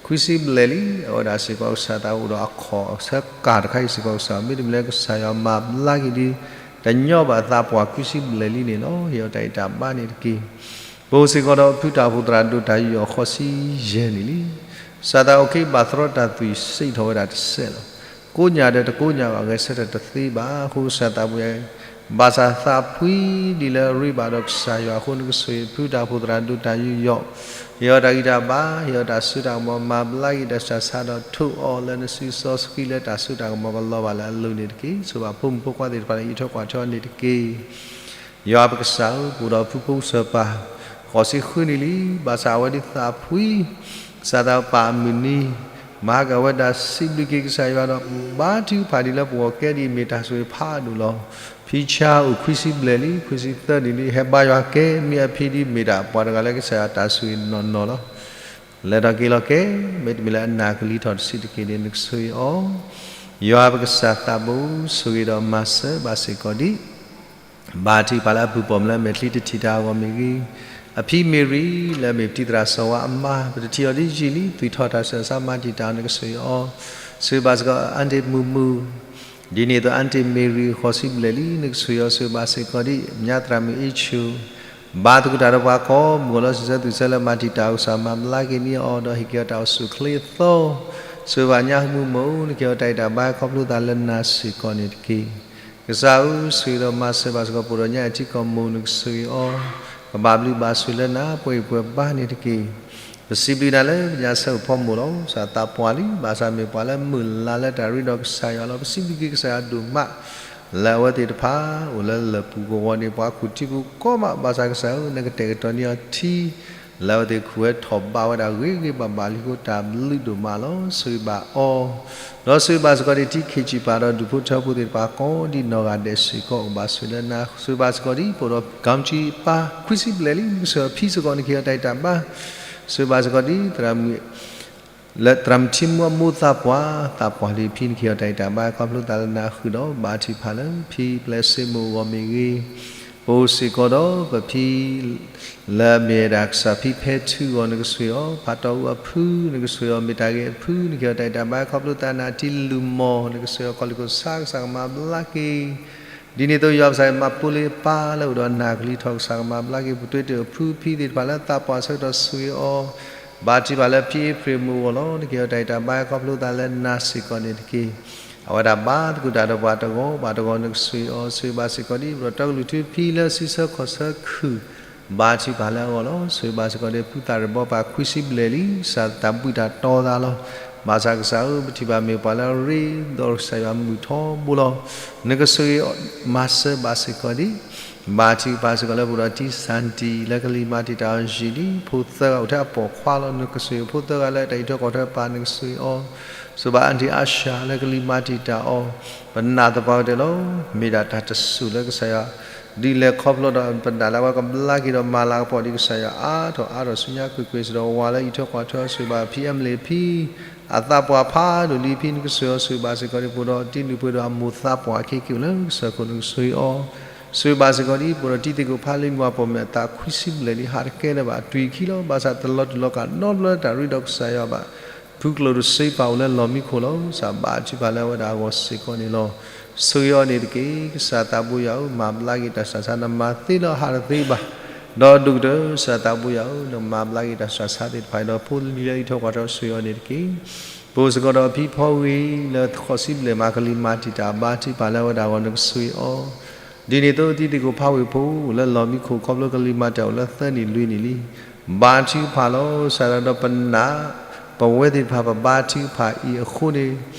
ခွံဆံဘျဲၣ်လံ, အဝဲဒၣ်စ့ၢ်ကီးကစၢ်သးအိၣ်ဒီးအခီၣ်အဆၢကၢ်တခါအံၤစ့ၢ်ကီးကစၢ် မ့တမ့ၢ်လၢကစၢ်ယွၤမၤဘျါက့ၤဒုး တညီဘၣ်သးပှၢ်ခွံဆံဘျဲၣ်လံန့ၣ်လီၤ. ဟ့ၣ်အီၤတၢ်ဂံၢ်တၢ်ဘါန့ၣ်တက့ၢ်. ပအိၣ်စ့ၢ်ကီးဒီးဖုတၢ်အိၣ်ဖှိၣ်သရၣ်ဒိၣ်တၢ်ယူးယီၣ်ဃိးဆံယဲၢ်နံၣ်လံ. ကစၢ်သးအိၣ်က့ၤဘၣ်သရီတၢ်သွံၣ်စံးထီၣ်ဝဲဒၣ်တစဲးလီၤ. ကိးညၣ်ဒီးတကိးညၣ်ဘၣ် ဂဲၤဆၢထၢၣ်တသ့ဘၣ်. အဃိကစၢ်သးပှၢ် ဘၣ်ဆၣ်သးဖှံဒ်လၢအရ့ဘၣ်ဒီးကစၢ်ယွၤအဃိ နကဆိၣ်ဂ့ၤဖုတၢ်အိၣ်ဖှိၣ်သရၣ်ဒိၣ်တၢ်ယူးယီၣ်, ဟ့ၣ်အီၤတၢ်ဂံၢ်တၢ်ဘါ, ဟ့ၣ်အီၤတၢ်စိတၢ်ကမီၤ မၤဘျါက့ၤတၢ်ဆူးတၢ်ဆါဒီးထိၣ်အီၤလၢနစုစီဆှံလၢတၢ်စိတၢ်ကမီၤကလီၤဘၣ်လၢအလိၤန့ၣ်တက့ၢ်. ဆိၣ်ဂ့ၤဘၣ်ဖိမုၣ်ဖိခွါသ့ၣ်တဖၣ်လၢအံးထွဲကွၢ်ထွဲအီၤန့ၣ်တက့ၢ်. ယွၤပကစၢ်ဧၢ, ပအိၣ်ဒီးဖုဖိကစၢၢ်ပၢ် ဃိးဆံဃုနံၣ်လံ, ဘၣ်ဆၣ်အဝဲဒၣ်သးဖှံ, ကစၢ်သးပာ်အမုၢ်နံၤ, မၤဟါက့ၤအဝဲဒၣ်စံးဘျုးက့ၤကစၢ်ယွၤဒီး ဘါထုကဖၣ်ဒ်လၢပဂီၢ်ကဲဒ်အမ့ၢ်တၢ်ဆိၣ်ဂ့ၤဖးဒိၣ်လီၤ. ဖံဆါအိၣ်ခွံဆံဘျဲၣ်လံ, ခွံဆံသၢနံၣ်လံ, ဟဲဘါယွၤကဲ မ့ၢ်အဖံဒ်မ့ၢ်ဒၣ်ပှၤတဂၤလၢကစၢ်ယွၤတၢ်ဆိၣ်ဂ့ၤနီၢ်နီၢ်လီၤ. လဲၤထီၣ်က့ၤလီၤကဲ, မ့တမ့ၢ်လၢအနၢ်ကလံၤထီၣ်တဆံးတက့ၢ်န့ၣ် နကဆိၣ်ဂ့ၤအီၤ, ယွၤပကစၢ်သးဘိ ဆိၣ်ဂ့ၤဒီးမၤစၢၤဘၣ်စ့ၢ်ကီးဒံး ဘါထုကဖၣ်လၢအပူၤပိာ်မုၣ်လၢအမဲာ်ချံတထံၣ်တၢ်အဂီၢ်မ့ၢ်ဂ့ၤ, အဖံမ့ၢ်ရံလၢအမ့ၢ်ပတံၤသရၣ်စီၤဝါအမါ ပတထံၣ်အီၤဒ်ယံာ်လံ သွံၣ်ထီၣ်တၢ်ဆူးတၢ်ဆါမၤတံာ်တာ်အီၤ နကဆိၣ်ဂ့ၤအီၤ, ဆိၣ်ဂ့ၤဘၣ်စ့ၢ်ကီးအၢၣ်တ့ၢ်မုၢ်မုၢ်, ဒ်န့ၣ်အသိး အၢၣ်တ့ၢ်မ့ၢ်ရံဃိးဆံဘျဲၣ်လံ နကဆိၣ်ဂ့ၤအီၤ ဆိၣ်ဂ့ၤဘၣ်စ့ၢ်ကီးဒံး ညါသရၣ်မုၣ်အ့ၣ်ဆူၣ် ဘါသကိးတၢ်ဒီးပှၤကိးမုၢ်ဂီၢ်လၢ စံးဆၢသူၣ်ဆၢလၢမၤတံာ်တာ်အီၤ ကစၢ်မၤဘျါက့ၤန့ၢ်အီၤ ဒီးဟ့ၣ်က့ၤအီၤတၢ်အိၣ်ဆူၣ်အိၣ်ချ့အသီ, ဆိၣ်ဂ့ၤဘၣ်ညါမုၢ်မုၢ် နကဟ့ၣ်အီၤတၢ်ဂံၢ်တၢ်ဘါခီဖျိသးလၢနၤစ့ၢ်ကီးန့ၣ်တက့ၢ်. ကစၢ်ဧၢ, ဆိၣ်ဂ့ၤဒီးမၤစၢၤဘၣ်စ့ၢ်ကီး ပိာ်ဒီးညါအထံကီၢ်မိၢ် နကဆိၣ်ဂ့ၤအီၤ, ကဘၣ်ဘျုးဘၣ်ဆိၣ်လၢနၤ ပှဲၤဂံၢ်ပှဲၤဘါန့ၣ်တက့ၢ်. ပစံးဘျုးနၤလၢညါဆၢကဖီမိၢ်လီၤ. ကစၢ်သးပှၢ်လံ, ဘၣ်ဆၣ်မ့ၢ်ပှၤလၢမုၢ်လၢ်လၢတၢ်ရ့ဒီးကစၢ်ယွၤလီၤ. ပစံးဘျုးက့ၤကစၢ်ယွၤဒိၣ်မး လၢအဝဲသ့ၣ်တဖၣ် အိၣ်လၢလၢၢ်ပူၤကဝီၤန့ၣ် ပှၤခူၣ်ထံပူၤကိးမး, ဘၣ်ဆၣ်ကစၢ်ဧၢ, နကတဲာ်ကတီၤန့ၢ်အီၤထံ လၢအဝဲသ့ၣ်ခူၣ်ဝဲထီၣ်ဘးဝဲဒၣ်ဂ့ၤဂ့ၤဘၣ်ဘၣ်လံအဃိ တၢ်ဘျုးဒိၣ်မးလီၤ. ဆိၣ်ဂ့ၤဘၣ်အီၤ, ဒီးဆိၣ်ဂ့ၤဘၣ်စ့ၢ်ကီးဒံးထံခံဆံပၤ ဒီးဒူၣ်ဖိထၢဖိသ့ၣ်တဖၣ်ကိးဒ်နီၢ်ဂၤဒဲးစ့ၢ်ကီး ကဘၣ်ဆိၣ်လၢနၤ, ဆိၣ်ဂ့ၤဘၣ်စ့ၢ်ကီးဒံး ပိာ်ဒီးကၠံကၠံပၤ ခွံဆံဘျဲၣ်လံ နကဆိၣ်ဂ့ၤအီၤ ဖံစ့ၢ်ကီး နကဟ့ၣ်အီၤတၢ်ဂံၢ်တၢ်ဘါ, ဆိၣ်ဂ့ၤဘၣ်စ့ၢ်ကီးဒံး သရၣ်မုၣ် လၢသရၣ်မုၣ်ထံမူအမိၢ်သးပှၢ်, သးပှၢ်လံဖံ နကဟ့ၣ်အီၤတၢ်ဂံၢ်တၢ်ဘါ ခီဖျိသးလၢနၤဃုာ်ဒီး ဘါထုကဖၣ်လၢဖံပျဲၢ်စ့မိၢ်အဂီၢ်မ့ၢ်ဂ့ၤ, ပအိၣ်စ့ၢ်ကီးဒီးပဖံ လၢအမ့ၢ်ဝဲဒၣ်ကစၢ်ဖံဖဲထုအဂီၢ် နကဆိၣ်ဂ့ၤအီၤ, ဖးတီၢ်အူအဖု နကဆိၣ်ဂ့ၤအီၤ, မ့ၢ်တၢ်ဂ့ၤအဖု နကဟ့ၣ်အီၤတၢ်ဂံၢ်တၢ်ဘါ ခီဖျိသးနၤထံလူၤမီၢ် နကဆိၣ်ဂ့ၤအီၤ, ကီၢ်လံၢ်ခိၣ်ဆါ ကစၢ်ကမၤဘျါက့ၤ ဒ်န့ၣ်အသိး ယွၤပကစၢ်မၤပူၤလ့ၤအပၢ်လၢအိၣ်ဒီးနၢ်ကလံၤထီၣ် ကစၢ်ကမၤဘျါက့ၤ ပှၤတွဲတ့ၢ်အဖုဖံသ့ၣ်တဖၣ်လၢသးပှၢ်ဆၢကတီၢ်ဆိၣ်ဂ့ၤအီၤ, ဘါထုကဖၣ်လၢဖံအ့ဖြ့ၣ်မုၢ်အဂီၢ်လီၤ. နကဟ့ၣ်အီၤတၢ်ဂံၢ်တၢ်ဘါခီဖျိသးလၢနၤစ့ၢ်ကီးန့ၣ်တက့ၢ်. အဝဲဒၣ်ဘါသကိးတၢ်ဒီးပှၤတဂီၤဘၣ်တဂီၤ နကဆိၣ်ဂ့ၤအီၤ, ဆိၣ်ဂ့ၤဘၣ်စ့ၢ်ကီးဒ် ပဒီးတီကလုၢ်ထူဖံလၢစံးဆၢခီၣ်ဆၢခုၣ် ဘါထုကဖၣ်လၢအဂီၢ်လီၤ. ဆိၣ်ဂ့ၤဘၣ်စ့ၢ်ကီးဒ်ဖုသၣ်ရ့ၣ်ဘီပၤခွံဆံဘျဲၣ်လံ ကစၢ်တၢ်ဘှံးတၢ်တီသးလီၤ. ဘၣ်ဆၣ်ကစၢ်ဧၢ, ပထံၣ်ဘၣ်မ့ၢ်ပှၤလၢအရ့ဒီးကစၢ်ယွၤမုာ်ထီဘိလီၤ. နကဆိၣ်ဂ့ၤမၤစၢၤဘၣ်စ့ၢ်ကီးဒံး ဘါထုကဖၣ်စ့ၢ်ကီးလၢပဒီးတံၢ်စၣ်တံၢ်လၢကလံၤမၤတံာ်တာ်အီၤယံာ်လံ. ဖိသၢဂၤအိၣ်ထဲအပိာ်ခွါလီၤ. နကဆိၣ်ဂ့ၤဖိသၢဂၤလၢတၢ်အံးထွဲကွၢ်ထွဲပၤ နကဆိၣ်ဂ့ၤအီၤ, ဆိၣ်ဂ့ၤဘၣ်အၣ်တံၢ်အါၡၤလၢကလံၤမၤတံာ်တာ်အီၤ, ပနာ်သပှၢ်ကတၢၢ်လီၤ. မ့ၢ်ဒၣ်တၢ်တစူၢ်လၢကစၢ်ယွၤ ဒ်လဲၣ်ခီဖျိဒီးပနာ်လၢအဝဲကဘျါက့ၤဒီးမၤလၤကပီၤဒံးကစၢ်ယွၤအါထီၣ်အါထီၣ်ဆူညါကွ့ၢ်ကွ့ၢ်စ့ၢ်ဒီးဝၤလၢအံးထွဲကွၢ်ထွဲအီၤ ဆိၣ်ဂ့ၤဘၣ်ဖံအဲမလ့းဖံ အသးပှၢ်ဖးဒိၣ်လံဖံ နကဆိၣ်ဂ့ၤအီၤ, ဆိၣ်ဂ့ၤဘၣ်စ့ၢ်ကီးဒ်ပဒီးတံၤလုၢ်ပှ့ၤဒီးအမိၢ်သးပှၢ်အခ့ခံလၢကစၢၢ်ခိၣ် နကဆိၣ်ဂ့ၤအီၤ, ဆိၣ်ဂ့ၤဘၣ်စ့ၢ်ကီးဒ်ပဒီးတံၤသကိးဖးလံာ်မုၢ်အပိာ်မုၣ် အသးခွံဆံဘျဲၣ်လံ ဟးတကဲလၢၤဘၣ် အသွံၣ်ခံလီၤ. ဘၣ်ဆၣ်တလီၤတူာ်လီၤကာ်နီတဘျီလၢတၢ်ရ့ဒီးကစၢ်ယွၤဘၣ် ဖုကျိၣ်တစ့ပာ်အိၣ်လၢလီၢ်မံခိၣ်လီၤ. ကစၢ်ဘါထုကဖၣ်လၢအဝဲဒၣ်အဂီၢ်စ့ၢ်ကီးန့ၣ်လီၤ. ဆိၣ်ဂ့ၤအီၤန့ၣ်တက့ၢ်. ကစၢ်သးဘိယွၤဧၢ, မၤဘျါက့ၤတၢ်ဆူးတၢ်ဆါ နမၤသ့လၢအဟးတသ့ဘၣ်, ဒီးဒိၣ်ကတၢၢ် ကစၢ်သးဘိယွၤဧၢ, နမၤဘျါက့ၤတၢ်ဆူးတၢ်ဆါသ့ၣ်တဖၣ်အံၤဒီး ဖိလံၤလၢအံးထွဲကွၢ်ထွဲအီၤ ဆိၣ်ဂ့ၤအီၤန့ၣ်တက့ၢ်. ပအိၣ်စ့ၢ်ကီးဒီးအဖံဖီဂ့ၤလၢဃိးဆံဘျဲၣ်မး ကလံၤမၤတံာ်တာ် ဘါထုကဖၣ်လၢအဝဲဒၣ်အဂီၢ် နကဆိၣ်ဂ့ၤအီၤ ဒ်န့ၣ်အသိး တံၤသကိးဖးဝ့ၢ်ဖိ အိၣ်လၢလီၢ်မံခိၣ် ခီဖျိကလံၤမၤတံာ်တာ်အိၣ်လၢသၢနံၣ်လွံၢ်နံၣ်လံ. ဘါထုကဖၣ်လီၤ. ကစၢ်ဒီးပနာ် ပဝဲသ့ၣ်တဖၣ် ပဘါထုကဖၣ်အံၤအဃိန့ၣ်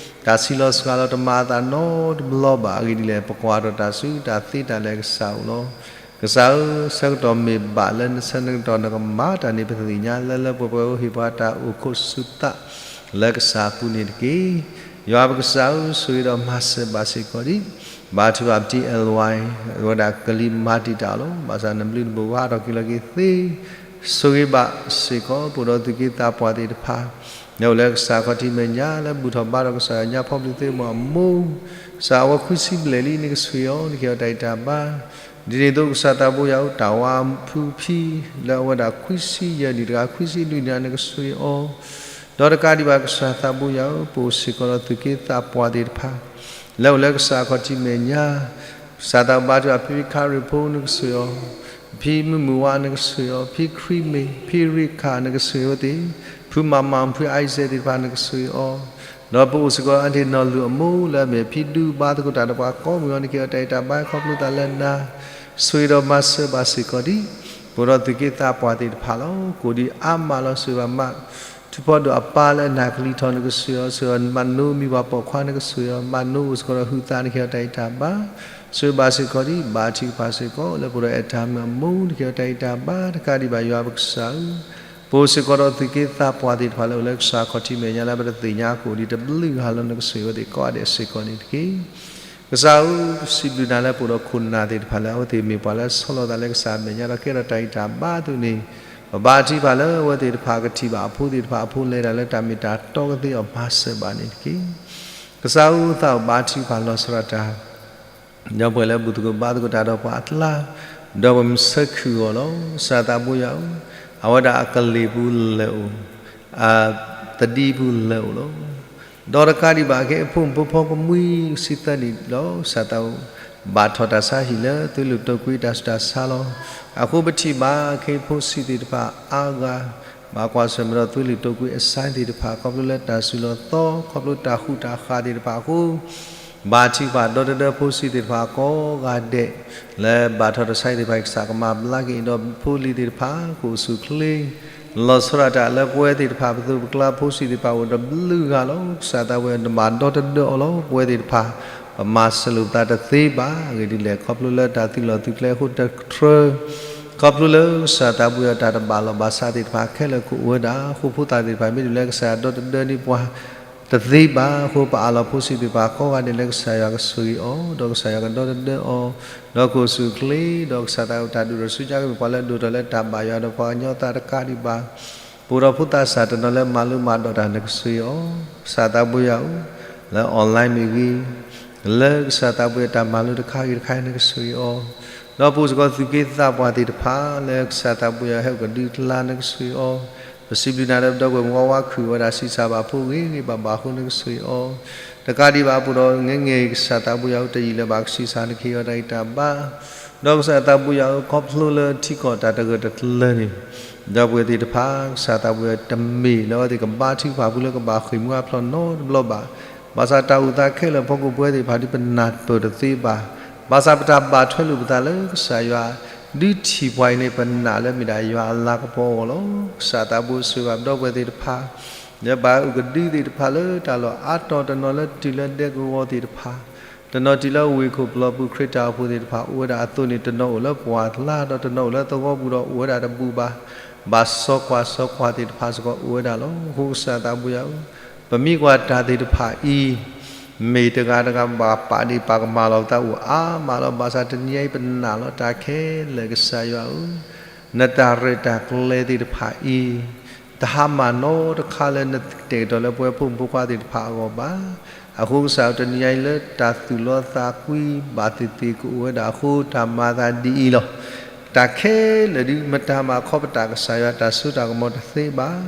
တၢ်ဆံးလီၤစှၤလီၤ တမၤအသးနီတဘျီဘၣ်. အဂ့ၢ်ဒ်လဲၣ် ပကွၢ်ထီၣ်တၢ်ဆူတၢ်သ့တၢ်လၢအကစၢ်အအိၣ်လီၤ. ကစၢ်ဧၢ, ဆၢကတီၢ်မ့ၢ်ဘၣ်လၢနဆၢနကတီၢ် နကမၤတၢ်န့ၣ် ပသ့ၣ်ညါ လၢလၢပှဲၤပှဲၤ ဟ့ၣ်ပှၤတၢ်အိၣ်ခိးဆူၣ်သး လၢကစၢ်အပူၤန့ၣ်တက့ၢ်. ယွၤပကစၢ်ဧၢ, ဆိၣ်ဂ့ၤဒီးမၤစၢၤဘၣ်စ့ၢ်ကီးဒံး ဘါထုကဖၣ်ပတံၤ L Y ဝဲဒၣ်ကလံၤမၤတံာ်တာ်လီၤ. ဘၣ်ဆၣ်နဘျုးနဖှိၣ်ဟးထီၣ်က့ၤလီၤက့ၤသ့, ဆိၣ်ဂ့ၤဘၣ်စ့ၢ်ကီး ပအိၣ်ဒီးသူၣ်က့သးပှၢ်သ့ၣ်တဖၣ် လၢအိၣ်လၢကစၢ်ခီၣ်ထံးမဲာ်ညါ လၢဘူၣ်ထီၣ်ဘါထီၣ်ကစၢ်ယွၤညါ ဖီပျံၤသ့ၣ်မီၤအမိၢ်, ကစၢ်အဝဲခွံဆံဘျဲၣ်လံ နကဆိၣ်ဂ့ၤအီၤ နကဟ့ၣ်အီၤတၢ်ဂံၢ်တၢ်ဘါ ဒ်န့ၣ်အသိး ကစၢ်သးဘိယွၤဧၢ, တၢ်ဝါဖုဖံ လၢအဝဲဒၣ်ခွံဆံယဲၢ်နံၣ်တဂၤ ခွံဆံလွံၢ်နံၣ် နကဆိၣ်ဂ့ၤအီၤ, ဒီးတကးဒံးဘၣ် ကစၢ်သးဘိယွၤဧၢ, ပအိၣ်စ့ၢ်ကီးဒီးသူၣ်က့သးပှၢ်သ့ၣ်တဖၣ် လၢအိၣ်လၢကစၢ်ခီၣ်ထံးမဲာ်ညါ, ကစၢ်သးဘိယွၤဧၢ, ဖံဖံခါရ့ၣ်ဖိ နကဆိၣ်ဂ့ၤအီၤ, ဖံမုၢ်မုၢ်ဝါ နကဆိၣ်ဂ့ၤအီၤ, ဖံခရံာ်မ့ၢ်, ဖံရ့ခၣ် နကဆိၣ်ဂ့ၤအဝဲသ့ၣ်, ဖုမၤမၤ ဖုအံစဲးသ့ၣ်တဖၣ် နကဆိၣ်ဂ့ၤအီၤ, ဒီးပအိၣ်စ့ၢ်ကီး အၣ်တ့ၢ်နီၢ်လူၢ်အမိၢ် လၢအမ့ၢ်ဖံဒူဘါသကိးတၢ်ဒီးပှၤကိးမုၢ်ဂီၢ် နကဟ့ၣ်အီၤတၢ်ဂံၢ်တၢ်ဘါ ခီဖျိသးလၢနၤ, ဆိၣ်ဂ့ၤဒီးမၤစၢၤဘၣ်စ့ၢ်ကီးဒံး ပအိၣ်ဒီးသူၣ်က့သးပှၢ်သ့ၣ်တဖၣ်လီၤ. ကိးဒံးအါမးလီၤ. ဆိၣ်ဂ့ၤဘၣ်မး ထူဖီဒိၣ်အပၢ်လၢအနၢ်ကလံၤထီၣ်နကဆိၣ်ဂ့ၤအီၤ, ဆိၣ်ဂ့ၤအီၤမၤနိမံၤပှၤပိာ်ခွါနကဆိၣ်ဂ့ၤအီၤ, မၤနိအိၣ်စ့ၢ်ကီးဒီးဟုးသးနကဟ့ၣ်အီၤတၢ်အံးတၢ်ဘါ, ဆိၣ်ဂ့ၤဘၣ်စ့ၢ်ကီးဒ်ဘါထုကဖၣ်စ့ၢ်ကီး လၢပအိၣ်ဒီးအဲၣ်တၢ်မုၢ်အမူနကဟ့ၣ်အီၤတၢ်အံးတၢ်ဘါ, တကးဒံးဘၣ်ယွၤပကစၢ်ဧၢ, ပအိၣ်စ့ၢ်ကီးဒီးသူၣ်က့သးပှၢ်သ့ၣ်တဖၣ်လၢအိၣ်လၢကစၢ်ခီၣ်ထံးမဲာ်ညါလၢပတသ့ၣ်ညါအဃိ ဒ်တဘျုးဂၤလၢနကဆိၣ်ဂ့ၤအဝဲသ့ၣ်ကိးဂၤဒဲးစ့ၢ်ကီးန့ၣ်တက့ၢ်. ကစၢ်ဧၢ, ပစံးဘျုးနၤလၢပအိၣ်ဒီးခိၣ်နၢ်သ့ၣ်တဖၣ်လၢအဝဲသ့ၣ်မ့ၢ်ပှၤလၢဆီၣ်လီၤသးလၢကစၢ်မဲာ်ညါဒီးကဲထီၣ်တၢ်ဂံၢ်တၢ်ဘါအသိးန့ၣ်, ပဘါထုကဖၣ်လၢအဝဲသ့ၣ်တဖၣ်ကထံၣ်ဘၣ်အဖိသ့ၣ်တဖၣ်အဖိလဲၤတၢ်လၢတၢ်မ့ၢ်တၢ်တီကသ့အီၤမၤစၢၤဘၣ်န့ၣ်တက့ၢ်. ကစၢ်ဧၢ, သးအိၣ်ဘါထုကဖၣ်လီၤဆီဒၣ်တၢ် ဒီပုၢ်ဝဲၢ်လၢဘူၣ်သကိးဘါသကိးတၢ်ဒီးပှၤအကျါ, ဒီးပမုၢ်ဆၢခုၣ်အီၤလီၤ. ကစၢ်သးဘိယွၤဧၢ, အဝဲဒၣ်အကလ့ၢ်ပူၤလဲၤအိၣ်, အသဒံပူၤလဲၤအိၣ်လီၤ. ဒီးတကးဒံးဘၣ်က့ အဖိမုၣ်ဖိခွါကမှံဆံသၢနံၣ်လီၤ. ကစၢ်သးဘိယွၤ ဘၣ်ထီၣ်တၢ်ဆါဟံၣ်လၢသွံလုၣ်တိာ်ကွံတၢ်ဆူးတၢ်ဆါလီၤ. အဃိပထံၣ်ဘၣ်က့ဖိဆံးသ့ၣ်တဖၣ်အါဂၤ ဘၣ်ကွၢ်ဆၢၣ်မဲာ်ဒီးသွံလုၣ်တိာ်ကွံအဆါသ့ၣ်တဖၣ် ခီဖျိလၢတၢ်စူၤလီၤသီ ခီဖျိတၢ်ဃူတၢ်ဃာ်သ့ၣ်တဖၣ်အဃိ ဘါထုကဖၣ်ဒီတဒၢဖိဆံးသ့ၣ်တဖၣ်ကိးဂၤဒဲး လၢဘၣ်ထီၣ်တၢ်ဆါဟံၣ်သ့ၣ်တဖၣ် ကစၢ်ကမၤဘျါက့ၤဒီးဖိလံၤသ့ၣ်တဖၣ် ကအိၣ်ဆူၣ်အိၣ်ချ့ လီၤဆီဒၣ်တၢ်လၢပဝဲသ့ၣ်တဖၣ် ပသိးပကျါဖိဆံးသ့ၣ်တဖၣ်အိၣ်ဒီးတဘျုးဂၤလီၤ. ကစၢ်သးဘိယွၤ နဘၣ်ဒီတဒၢအီၤလီၤ. ပဝဲသ့ၣ်တဖၣ် ပမၤစၢၤလိာ်ပသးတသ့ဘၣ်. အဂ့ၢ်ဒ်လဲၣ် ခီဖျိလၢတၢ်သုးလီၢ်သုးကျဲအဃိတတြၢ ခီဖျိလၢကစၢ်သးဘိယွၤတၢ်တဘၣ်လီၢ်ဘၣ်စးသ့ၣ်တဖၣ်ခဲလၢာ်ကအိၣ်ဝဲဒၣ် ဃိာ်ဖိသၣ်သ့ၣ်တဖၣ် မ့ၢ်ဒ်လဲၣ်ကစၢ်ယွၤဒီတဒၢန့ၢ်ပှၤတသ့ဘၣ်အဃိ ပအးလီၤဖိဆံးသ့ၣ်တဖၣ်ကိးဂၤဒဲးလၢကစၢ်ယွၤကဆိၣ်ဂ့ၤအီၤ ဒီးကစၢ်ယွၤကဒီတဒၢအီၤ ဒီးကအိၣ်ဆူၣ်အိၣ်ချ့ ဒီးကစၢ်သးအိၣ်တၢ်ဒိၣ်ထီၣ်ဆူညါကမ့ၢ်ပှၤလၢအဒိၣ်ထီၣ်လၢတၢ်ဘၣ်ယွၤဒီးပှၤကညီသးတကးဒံးဘၣ် ပအိၣ်ဒီးဖိသၣ်ဆၣ်တနီၤလၢမၤလိမၤဒိးတၢ်နကဆိၣ်ဂ့ၤအီၤ ကစၢ်သးဘိယွၤဧၢ လၢ online မ့ၢ်ဂ့ၤ လၢကစၢ်သးဘိယွၤတၢ်မၤလိတခါဂ့ၤတခါအံၤနကဆိၣ်ဂ့ၤအီၤ ဒီးပအိၣ်စ့ၢ်ကီးသူၣ်က့သးပှၢ်သ့ၣ်တဖၣ် လၢကစၢ်သးဘိယွၤဟဲအိၣ်ကဒုကျါနကဆိၣ်ဂ့ၤအီၤ ပစံးဘျုးနၤလၢပဒီပုၢ်ဝဲၢ်မုၢ်ဝါဝါခုၣ်ဝဲဒၣ်ဆံးစၢ်ဘၣ်ဖိဂ့ၤဂ့ၤဘၣ်ဘၣ်အဃိနကဆိၣ်ဂ့ၤအီၤ တကးဒံးဘၣ်ပအိၣ်ဒီးငဲငဲအံၤ ကစၢ်သးဘိယွၤဧၢ တယံာ်လၢၤဘၣ်ကဆံးစၢ်နကဟ့ၣ်အီၤတၢ်ဂံၢ်တၢ်ဘါ ဒီးကစၢ်သးဘိယွၤဧၢ ခီဖျိလၢထံကီၢ်တၢ်တဂၢၢ်တကျၢၤန့ၣ် ဒီပုၢ်ဝဲၢ်သ့ၣ်တဖၣ် ကစၢ်သးဘိယွၤတမ့ၢ်လၢအဝဲသ့ၣ်ကဘါထုကဖၣ်ဖုလၢကဘၣ်ဃ့ၢ်မှံဟးဖျိးနီတဘျီဘၣ်. ဘၣ်ဆၣ်တၢ်အိၣ်သးခဲလၢာ်အဖီခိၣ်ပဝဲသ့ၣ်တဖၣ်ဒ်ပနၢ်ပၢၢ်တသ့ဘၣ်. ဘၣ်ဆၣ်ပတၢ်ဘၣ်ထွဲလိာ်ပသးလၢကစၢ်ယွၤ ဒုးထံၣ်ပှၤအံၤန့ၣ် ပနာ်လၢမ့ၢ်ဒၣ်ယွၤအလၤကပီၤအဂီၢ်လီၤ. ကစၢ်သးဘိဆိၣ်ဂ့ၤဘၣ်ပဒီပုၢ်ဝဲၢ်သ့ၣ်တဖၣ် လၢဘၣ်အုၣ်ကဒုသ့ၣ်တဖၣ်လၢတၢ်လီၢ်အါတီၤ တနီၤလၢတုၤလၢဒဲကဝီၤသ့ၣ်တဖၣ် တနီၤတုၤလၢဝ့ၢ်ခိၣ်ပျီပူၤခရံာ်တၢ်အိၣ်ဖှိၣ်သ့ၣ်တဖၣ်အိၣ်ဝဲဒၣ်အသိးန့ၣ် တနီၤအိၣ်လၢပှၢ်ကျါ ဒီးတနီၤအိၣ်လၢသဝီပူၤဒီးအိၣ်ဝဲဒၣ်တဘူၣ်ဘၣ်. ဘၣ်စီၤကွၢ်စီၤကွၢ်သ့ၣ်တဖၣ်စ့ၢ်ကီးအိၣ်ဝဲဒၣ်လီၤ. အဃိကစၢ်သးဘိယွၤဧၢ, ပမ့ၢ်ကွၢ်တၢ်သ့ၣ်တဖၣ်အံၤ မ့ၢ်တဂၤတဂၤဘၣ်ပာ်ဒ့ၣ်ပာ်ကမၣ်လီၤပသးအိၣ်အါမးလီၤ. ဘၣ်ဆၣ်တနံၤအံၤပနာ်လီၤတၢ်ခဲလၢာ်ကစၢ်ယွၤဧၢ, နတၢ်ရဲၣ်တၢ်ကျဲၤသ့ၣ်တဖၣ်အံၤ တဟါမၢ်နီတခါလၢနတဲာ်ကတီၤလၢပဝဲဖိမုၣ်ဖိခွါသ့ၣ်တဖၣ်အဂီၢ်ဘၣ်. အဃိကစၢ်တနံၤအံၤလၢတၢ်သူၣ်လီသးကွံဘၣ်သ့ၣ်သ့ၣ်ကအိၣ်ဝဲဒၣ်အဃိ တၢ်မၤသးဒ်အံၤလီၤ. တၢ်ခဲလၢာ်ဒ်မတၤမၤခီပတာ်ကစၢ်ယွၤတၢ်စိတၢ်ကမီၤတသ့ဘၣ်.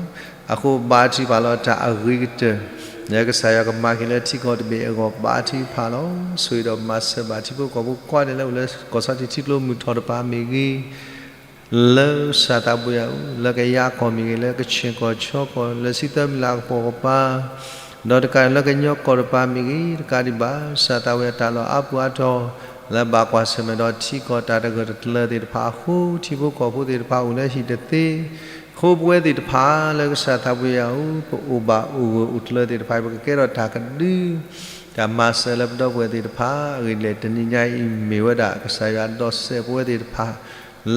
အဃိဘါထုကဖၣ်လီၤတၢ်အဂ့ၤကတၢၢ် လၢကစၢ်ယွၤကမၤက့ၤလၢထံကီၢ်တဘ့ၣ်အဂီၢ် ဘါထုကဖၣ်လီၤ. ဆိၣ်ဂ့ၤဒီးမၤစၢၤဘၣ်ထံဖိကီၢ်ဖိကိးဂၤဒဲးလၢအိၣ်လၢကီၢ်စီထံထံကျိမုၢ်ထီၣ်တပၤမ့ၢ်ဂ့ၤ လၢကစၢ်သးဘိယွၤဧၢ, လၢကယၤကီၢ်မ့ၢ်ဂ့ၤ, လၢကဆ့ၣ်ကီၢ်ဆီကီၢ်, လၢစံသၢမံၤလၤကပီၤကပၤ, ဒီးတကးလၢကညီကီၢ်တပၤမ့ၢ်ဂ့ၤ, တကးဒံးဘၣ် ကစၢ်သးဘိယွၤတၢ်လီၢ်အါပူၤအါတီၤ လၢဘၣ်ကွၢ်ဆၢၣ်မဲာ်ဒီးထံကီၢ်တၢ်တဂၢၢ်တကျၢၤသ့ၣ်တဖၣ်အဃိ ထံဖိကီၢ်ဖိသ့ၣ်တဖၣ်အိၣ်လၢဟံၣ်တသ့, အဃိပဝဲသ့ၣ်တဖၣ်လၢကစၢ်သးဘိယွၤဧၢ, ပအိၣ်ဘၣ်အိၣ်ဂၢၢ်အိၣ်ကျၢၤသ့ၣ်တဖၣ် ပကကဲထီၣ်တၢ်ကဒု တၢ်မၤစၢၤလၢပဒီပုၢ်ဝဲၢ်သ့ၣ်တဖၣ်, အဂ့ၢ်ဒ်လဲၣ် တနံၤညါအံၤမ့ၢ်ဝဲဒၣ် ကစၢ်ယွၤဒီးစဲးပဝဲသ့ၣ်တဖၣ်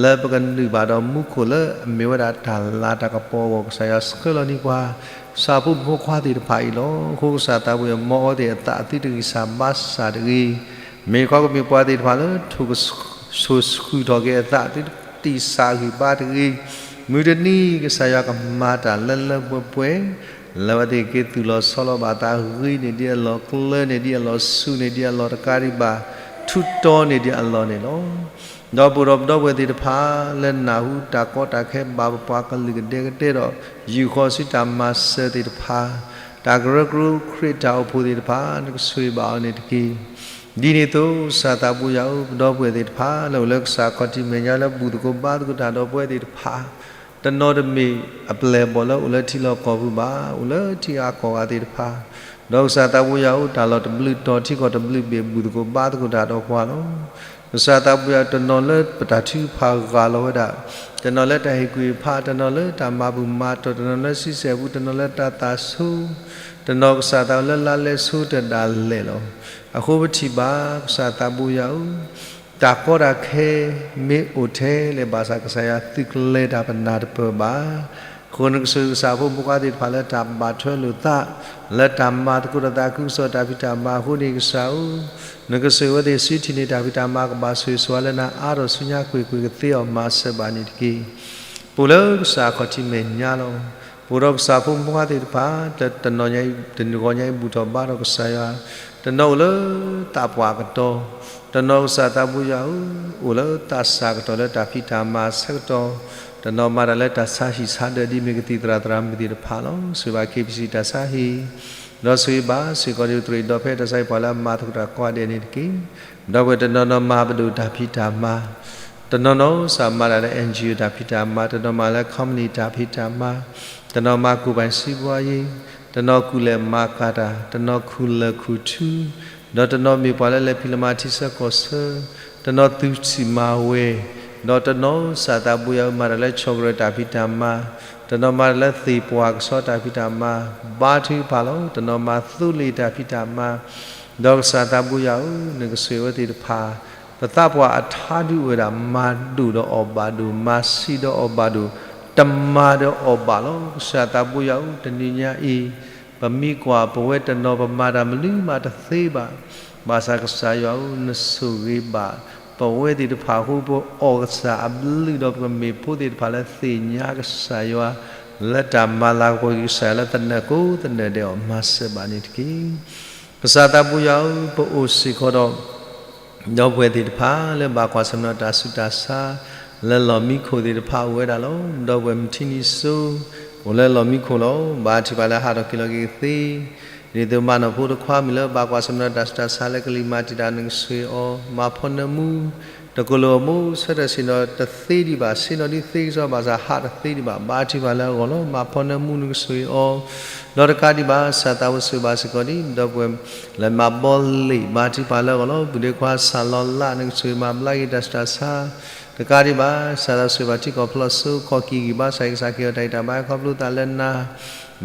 လၢပကနုာ်ဘၣ်ဒီးမူခိၣ်လၢအမ့ၢ်ဝဲဒၣ်တၢ်လၤတၢ်ကပီၤအဂီၢ် ကစၢ်ယွၤဆှၢလီၤန့ၢ်ပှၤ ကစၢ်ဖိမုၣ်ဖိခွါသ့ၣ်တဖၣ်အံၤလီၤ. အဃိကစၢ်သးဘိယွၤ မ်အဝဲသ့ၣ်အသးအသုတဂံၢ်စၢ်ဘါစၢ်တဂ့ၤ, မ့ၢ်ခီကမ့ၢ်ပှၤသ့ၣ်တဖၣ်လၢ ထိၣ်ဃုာ်ထီၣ်က့ၤအသးအသုတဂံၢ်စၢ်ဘါတဂ့ၤ, မုၢ်တနံၤ ကစၢ်ယွၤကမၤတၢ်လၢလၢပှဲၤပှဲၤ လၢအဝဲသ့ၣ်က့ၤသူၣ်လီၤဆီလီၤဘၣ်သး ဂ့ၤန့ၢ်ဒံးအလီၢ် ကျၢၤန့ၢ်ဒံးအလီၢ် ဆူၣ်န့ၢ်ဒံးအလီၢ်တကးဒံးဘၣ် ထူးတီၤန့ၢ်ဒံးအလီၢ်န့ၣ်လီၤ. ဒီးပအိၣ်ဒီးပဒီပုၢ်ဝဲၢ်သ့ၣ်တဖၣ် လၢနၢ်ဟူတၢ်ကီတၢ်ခဲဘၣ်ပပှၤကလုာ်ကဒဲကဒဲဒီး ယူာ်ဃီၤဆူတၢ်မၤစၢၤသ့ၣ်တဖၣ်, တၢ်ကရၢကရိခရံာ်တၢ်အိၣ်ဖှိၣ်သ့ၣ်တဖၣ် နကဆိၣ်ဂ့ၤဘၣ်အီၤန့ၣ်တက့ၢ်. ဒ်န့ၣ်အသိး ကစၢ်သးဘိယွၤဧၢ, ပဒီပုၢ်ဝဲၢ်သ့ၣ်တဖၣ် လၢအိၣ်လၢကစၢ်ခီၣ်ထံးမဲာ်ညါလၢဘူၣ်သကိးဘါသကိးတၢ်ဒီးပဝဲသ့ၣ်တဖၣ် တနီၤတမ့ၢ်အပျဲၢ်အဘီၣ်လၢအိၣ်လၢထံလီၢ်ကီၢ်ပူၤဘၣ်, အိၣ်လၢထံဂၤကီၢ်ဂၤသ့ၣ်တဖၣ်, ဒီးကစၢ်သးဘိယွၤဧၢ, တၢ်လီၢ်တဘျုးတီၤ ထံကီၢ်တဘျုးဘ့ၣ် ဘူၣ်သကိးဘါသကိးတၢ်ဒီးပှၤလီၤ. ကစၢ်သးပူၤယၤ တနီၤလၢပတၢ်ထုကဖၣ်ဂၢ်လီၤဝဲဒၣ်, တနီၤလၢတၢ်ဟ့ၣ်ကူၣ်ဖး, တနီၤလၢတၢ်မၤဘူၣ်မၤတီၢ်, တနီၤလၢဆံဆဲၣ်ပူၤ, တနီၤလၢတၢ်သးဆိ, တနီၤကစၢ်သးလၢလါလဲဆိတဒၣ်လဲာ်လီၤ. အဃိပထံၣ်ဘၣ် ကစၢ်သးပူၤယၤဧၢ, တၢ်ကီတၢ်ခဲမ့ၢ်အိၣ်ထဲလဲၣ်ဘၣ်ဆၣ် ကစၢ်ယွၤသုးကျဲၤတၢ်ပနၢ်တပၢၢ်ဘၣ်. အဃိနကဆိၣ်ဂ့ၤကစၢ်ဖိမုၣ်ဖိခွါသ့ၣ်တဖၣ်လၢတၢ်ဘၣ်ထွဲလိာ်သး, လၢတၢ်မၤသကိးတၢ်သးခုကစီၣ်တၢ်ဖံးတၢ်မၤအဃိန့ၣ် ကစၢ်ဧၢ, နကဆိၣ်ဂ့ၤဝဲသ့ၣ်ဆူထံၣ်န့ၢ်တၢ်ဖံးတၢ်မၤကဘၣ်ဆိၣ်ဂ့ၤဆိၣ်ဝါလၢနၤအါထီၣ်ဆူညါကွ့ၢ်ကွ့ၢ်ကသ့အီၤမၤစၢၤဘၣ်န့ၣ်တက့ၢ်. ပအိၣ်လၢကစၢ်အခီၣ်ထံးမဲာ်ညါလီၤ. ပအိၣ်ဒီးကစၢ်ဖိမုၣ်ဖိခွါသ့ၣ်တဖၣ် တနံၤညါအံၤ တနံၤဂီၤညါအံၤ ဘူၣ်ထီၣ်ဘါထီၣ်ကစၢ်ယွၤ, တနီၤအိၣ်လၢသးပှၢ်ကတီၢ်, တနီၤကစၢ်သးပူၤယၤဧၢ, အိၣ်လၢသးစၢ်ကတီၢ်လၢတၢ်ဖံးတၢ်မၤဆၢကတီၢ်, တနီၤမၤတၢ်လၢတၢ်ဆါဟံၣ်ဆါဒၢးဒ်မ့ၢ်ကသံၣ်သရၣ်သရၣ်မုၣ်သ့ၣ်တဖၣ်လီၤ. ဆိၣ်ဂ့ၤဘၣ် KBC တၢ်ဆါဟံၣ်, ဒီးဆိၣ်ဂ့ၤဘၣ်စ့ၢ်ကီးဒ်ပတြၢၤဒီးဖဲတၢ်ဆါဟံၣ်ပှၤလၢအမၤသကိးတၢ်ကိးဂၤဒဲးန့ၣ်တက့ၢ်. ဒီပုၢ်ဝဲၢ်တနီၤနီၤမၤပဒိၣ်တၢ်ဖံးတၢ်မၤ, တနီၤနီၤစးမၤတၢ်လၢ NGO တၢ်ဖံးတၢ်မၤ, တနီၤမၤလၢ company တၢ်ဖံးတၢ်မၤ, တနီၤမၤ ကိုယ်ပိုင်စီးပွားရေး, တနီၤကူၣ်လဲၤမၤကၤတၢ်, တနီၤခူၣ်လၢၢ်ခူၣ်ထူ, ဒီးတနီၤမ့ၢ်ပှၤလၢလဲၤဖံးလဲၤမၤထံဆၢကီၢ်ဆၢ, တနီၤသုးစံၣ်မၤဝဲ, ဒီးတနီၤကစၢ်သးပူၤယၤဧၢ မၤတၢ်လၢဆီၣ်ကရၢၢ်တၢ်ဖံးတၢ်မၤ, တနီၤမၤတၢ်လၢသ့ၣ်ပှၢ်ကဆီတၢ်ဖံးတၢ်မၤ, ဘါထုကဖၣ်လီၤ. တနီၤမၤသိလ့ၣ်တၢ်ဖံးတၢ်မၤ, ဒီးကစၢ်သးပူၤယၤဧၢ, နကဆိၣ်ဂ့ၤဝဲသ့ၣ်တဖၣ်, ပသးပှၢ်အထါဒုးအိၣ်ဝဲဒၣ် မၤဒိၣ်ဒီးအီၣ်ဘၣ်ဒိၣ်, မၤဆံးဒီးအီၣ်ဘၣ်ဒိၣ်, တမၤဒီးအီၣ်ဘၣ်လီၤ. ကစၢ်သးပူၤယၤဧၢ, တနံၤညါအံၤ ပမ့ၢ်ကွၢ်ပဝဲတနီၤ ပမၤတၢ်မနုၤမးတသ့ဘၣ်, ဘၣ်ဆၣ်ကစၢ်ယွၤဧၢ, နဆိၣ်ဂ့ၤဘၣ် ပဝဲသ့ၣ်တဖၣ်အဃိ ပအီၣ်ကစၢ်အဘျုးဒီး ပကမ့ၢ်ဖိသ့ၣ်တဖၣ်လၢသ့ၣ်ညါကစၢ်ယွၤ, လၢတၢ်မၤလၤကပီၤက့ၤကစၢ်ယွၤလၢသနၢၣ်ကိးသနၢၣ်ဒဲးအီၤ မၤစၢၤဘၣ်န့ၣ်တက့ၢ်. ကစၢ်သးပူၤယၤဧၢ, ပအိၣ်စ့ၢ်ကီးဒီး ဒီပုၢ်ဝဲၢ်သ့ၣ်တဖၣ် လၢဘၣ်ကွၢ်ဆၢၣ်မဲာ်ဒီးတၢ်ဆူးတၢ်ဆါ လၢလီၢ်မံခိၣ်သ့ၣ်တဖၣ်အိၣ်ဝဲဒၣ်လီၤ. ဒီပုၢ်ဝဲၢ်မထံနံၤစိ အိၣ်လၢလီၢ်မံခိၣ်လီၤ. ဘါထုကဖၣ်လၢဟးထီၣ်က့ၤလီၤက့ၤကသ့, ဒ်သိးမၤနီၢ်ဖိတခွါမုၣ်လၢဘၣ်ကွၢ်ဆၢၣ်မဲာ်ဒီးတၢ်ဆူးတၢ်ဆါလၢကလံၤမၤတံာ်တာ် နကဆိၣ်ဂ့ၤအီၤ, မၤဖီနၢမူ, တကိၢ်လိာ်အမိၢ် ဆၢထၢၣ်ဆ့ၣ်နီၤတသ့ဒံးဘၣ်, ဆ့ၣ်နီၤဒ်သ့ကစီဒီဘၣ်ဆၣ် ဟးတသ့ဒံးဘၣ်, ဘါထုကဖၣ်လၢအဂီၢ်လီၤ. မၤဖီနၢမူ နကဆိၣ်ဂ့ၤအီၤ, ဒီးတကးဒံးဘၣ် ကစၢ်သးပူၤဆိၣ်ဂ့ၤဘၣ်စ့ၢ်ကီးဒ် ဒီပုၢ်ဝဲၢ်လၢမၤဘီလ့ၣ် ဘါထုကဖၣ်လၢအဂီၢ်လီၤ. ပုၢ်ဒ့ခွါစၢ်လီၤလး နကဆိၣ်ဂ့ၤမၤဘျါက့ၤတၢ်ဆူးတၢ်ဆါ, တကးဒံးဘၣ် ကစၢ်သးဆိၣ်ဂ့ၤဘၣ်ထံကီၢ်ဖျီၣ်စိ ကီၢ်ကံၢ်ဂံၢ်ဘါစၢ် ကစၢ်ခ့ၣ်အီၤတၢ်ဂံၢ်တၢ်ဘါခီဖျိသးလၢနၤ,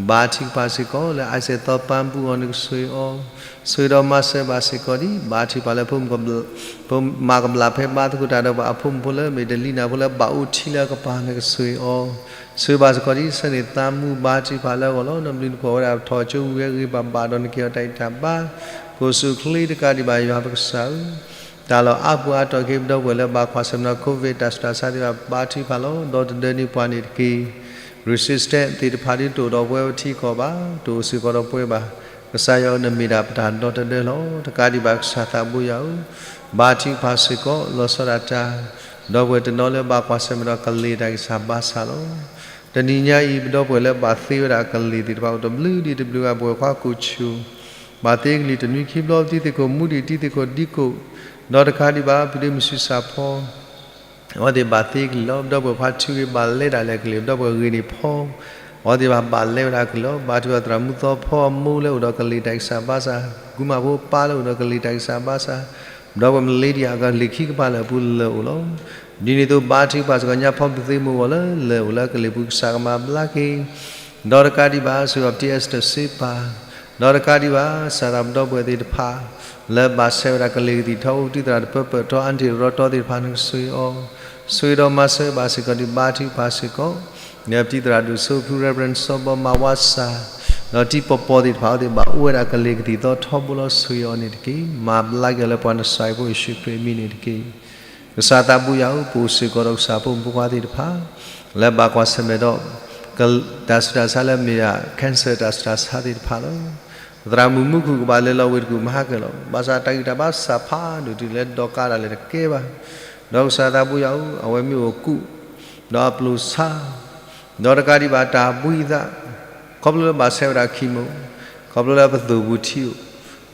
ဘါထုကဖၣ်စ့ၢ်ကီး လၢအအံၣ်စဲးသီပၢ်ဘူၣ်အီၤ နကဆိၣ်ဂ့ၤအီၤ, ဆိၣ်ဂ့ၤဒီးမၤစၢၤဘၣ်စ့ၢ်ကီးဒ် ဘါထုကဖၣ်လၢ ဖိမၤကဘျးဖဲဘါသကိးတၢ်ဒီးပှၤအဖိမုၣ်ဖိလၢမ့ၢ်တလံၤနၢ်ဖိလၢဘၣ်အိၣ်ထံလၢအကပၤ နကဆိၣ်ဂ့ၤအီၤ, ဆိၣ်ဂ့ၤဘၣ်စ့ၢ်ကီးဒ် ဆၢန့ၢ်သးမူ ဘါထုကဖၣ်လၢအဂီၢ်လီၤ. နဘျုးနဖှိၣ်ဝဲဒၣ် ထီၣ်ကၠိဝံၤဝဲဂ့ၤဘၣ်ဘၣ်ဒီး နခ့ၣ်အီၤတၢ်ဂံၢ်တၢ်ဘါ ကိၢ်ဆူၣ်ချ့ တကးဒံးဘၣ် ယွၤပကစၢ်ဧၢ, တၢ်လီၢ်အါပူၤအါတီၢ်က့ၤ ပဒီပုၢ်ဝဲၢ်လၢဘၣ်ကွၢ်ဆၢၣ်မဲာ်ဒီး COVID တၢ်ဆူးတၢ်ဆါသ့ၣ်တဖၣ် ဘါထုကဖၣ်လီၤ. ဒီသဒၢန့ၢ်ပှၤန့ၣ်တက့ၢ်. resistance သ့ၣ်တဖၣ်ဒ်တအိၣ်ဒီးပဝဲပထံကီၢ်ဘၣ်, တအိၣ်စ့ၢ်ကီးဒီးပဝဲဘၣ်, ကစၢ်ယွၤဧၢ နမ့ၢ်ဒၣ်ပတၢ်ဒီသဒၢလီၤ. တကးဒံးဘၣ် ကစၢ်သးဘိယွၤဧၢ, ဘါထုကဖၣ်စ့ၢ်ကီး လီၤဆီဒၣ်တၢ် ဒီပုၢ်ဝဲၢ်တနီၤလၢဘၣ်ကွၢ်ဆၢၣ်မဲာ်ဒီးကလံၤတၢ်ဂံၢ်စၢ်ဘါစၢ်လီၤ. တနံၤညါအံၤ ပဒီပုၢ်ဝဲၢ်လၢဘၣ်သ့ဝဲဒၣ်ကလံၤသ့ၣ်တဖၣ် အိၣ်တဘျုးဒံးတဘျုးဂၤ ပုၢ်ဝဲၢ်ခွါကိၣ်ဆူၣ် ဘၣ်သ့ကလံၤတနွံခံဘျီ တံၤသကိးမူဒံး တံၤသကိးဒံကိး, ဒီးတကးဒံးဘၣ် ဖုဒ့မုၢ်ဆူၣ်စၢ်ဖီ အဝဲသ့ၣ်ဘၣ်သ့ကလံၤလီၤ. ပဒီပုၢ်ဝဲၢ်ခွါထုဂ့ၤ ဘၣ်လဲၤဒၣ်လဲာ်ကလံၤ, ပဒီပုၢ်ဝဲၢ်ဂ့ၤန့ၣ်ဖီ အဝဲသ့ၣ်ဘၣ်ဘၣ်လဲၤဝဲဒၣ်ကလံၤလီၤ. ဘါထုကဖၣ်သရၣ်မုၣ်သီဖီအမိၢ် လၢအိၣ်ဒီးကလံၤတၢ်ဂံၢ်စၢ်ဘါစၢ်, ကုမၣ်ဖိပၢ်လၢအိၣ်ဒီးကလံၤတၢ်ဂံၢ်စၢ်ဘါစၢ်, ပဒီပုၢ်ဝဲၢ်မလ့ဒံၣ်အကလံၤခံကပၤလၢာ်အပူၤလၢာ်အိၣ်လီၤ. ဒ်န့ၣ်အသိး ဘါထုကဖၣ်စ့ၢ်ကီး ညါဖီမုၢ်သ့မိၢ်ဂီၢ်လၢ လၢအိၣ်လၢကလံၤပူၤ ကစၢ်ကမၤဘျါက့ၤ ဒီးတကးဒံးဘၣ် ဆိၣ်ဂ့ၤအီၤပတံၢ်အ့စတၢၢ်စ့ပၤ, ဒီးတကးဒံးဘၣ် စၢ်သးပဒီပုၢ်ဝဲၢ်သ့ၣ်တဖၣ် လၢဘၣ်ဆဲးဝဲဒၣ်ကလံၤကသံၣ်ထီဘိ ပတံၢ်သရၣ်တပၢပၢၢ်ထီ အါတံၢ်ရီတီသ့ၣ်တဖၣ် နကဆိၣ်ဂ့ၤအီၤ, ဆိၣ်ဂ့ၤဒီးမၤစၢၤဘၣ်စ့ၢ်ကီး ဒုးဘါထုကဖၣ်စ့ၢ်ကီး ဒီးပတံၢ်သရၣ်ဒိၣ်စိဖု Reverend စီၤဘီမၤဝါစၢ်, ဒီးတံၤပီၤပီၤသ့ၣ်တဖၣ် အဝဲသ့ၣ်ဘၣ်အိၣ်ဝဲဒၣ်ကလံၤကသံၣ်သီထီဘိလီၤ. ဆိၣ်ဂ့ၤအီၤန့ၣ်တက့ၢ်. မၤဘျါက့ၤအီၤလၢပှၤနစၢ်အဖိယ့ၣ်ၡူးခရံာ်အမံၤန့ၣ်တက့ၢ်. ကစၢ်သးဘိယွၤဧၢ, ပအိၣ်စ့ၢ်ကီးဒီးကစၢ်ဖိမုၣ်ဖိခွါသ့ၣ်တဖၣ် လၢဘၣ်ကွၢ်ဆၢၣ်မဲာ်ဒီး တၢ်ဆူးတၢ်ဆါလၢမ့ၢ်ဒၣ် cancer တၢ်ဆူးတၢ်ဆါသ့ၣ်တဖၣ်လီၤ. သရၣ်မုၣ်မူခိၣ်ကဘၣ်လဲၤလီၤဝ့ၢ်တကူၣ် မဟါကၢၤလီၤ. ဘၣ်ဆၣ်တၢ်ဂံၢ်တၢ်ဘါစၢ်ဖးဒိၣ်တုၤလၢ ဒီးကါဒၣ်လဲာ်တကဲဘၣ်. ဒီးကစၢ်သးဘိယွၤဧၢ, အဝဲမ့ၢ်အိၣ်ကူး ဒီးအပျိၢ်ဆါ ဒီးတကးဒံးဘၣ်တၢ်ဘှံးအသး, ခီဖျိလၢဘၣ်ဆဲးဝဲဒၣ် chemo, ခီဖျိလၢပသိၣ်ပူၤထံအိၣ်,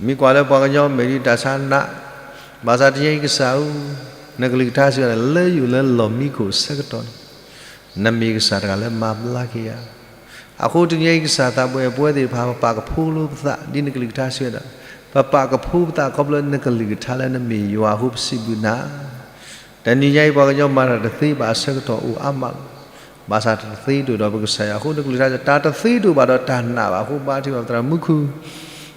မ့ၢ်ကွၢ်လၢပှၤကညီမဲာ်ဒံးတၢ်ဆါနး, ဘၣ်ဆၣ်တနံၤအံၤကစၢ်ဧၢ, နကလုၢ်ကထါစံးဝဲဒၣ် လၢယအိၣ်လၢလီၢ်မံခိၣ်ဆၢကတီၢ်န့ၣ် နမ့ၢ်ကစၢ်တဂၤလၢမၤဘျါက့ၤယၤ. အဃိတနံၤအံၤကစၢ်သးဘိယွၤ ပဝဲသ့ၣ်တဖၣ် ပပာ်ကဖိလိပသး ဒ်နကလုၢ်ကထါစံးဝဲဒၣ်, ပ ပပာ်ကဖိပသးခီဖျိနကလုၢ်ကထါလၢနမ့ၢ်ယွၤအဃိပစံးဘျုးနၤ. တနံၤညါအံၤပှၤကညီမၤတၢ်တသ့ဘၣ်အဆၢကတီၢ်အိၣ်အါမးလီၤ. ဘၣ်ဆၣ်တသ့ဒိၣ်ဒီးပကစၢ်ယွၤအဃိ နကလုၢ်ကထါတၢ်တသ့ဒိၣ်ဘၣ်ဒီးတၢ်နာ်ဘၣ်အဃိ ဘါထုကဖၣ်ပသရၣ်မူခိၣ်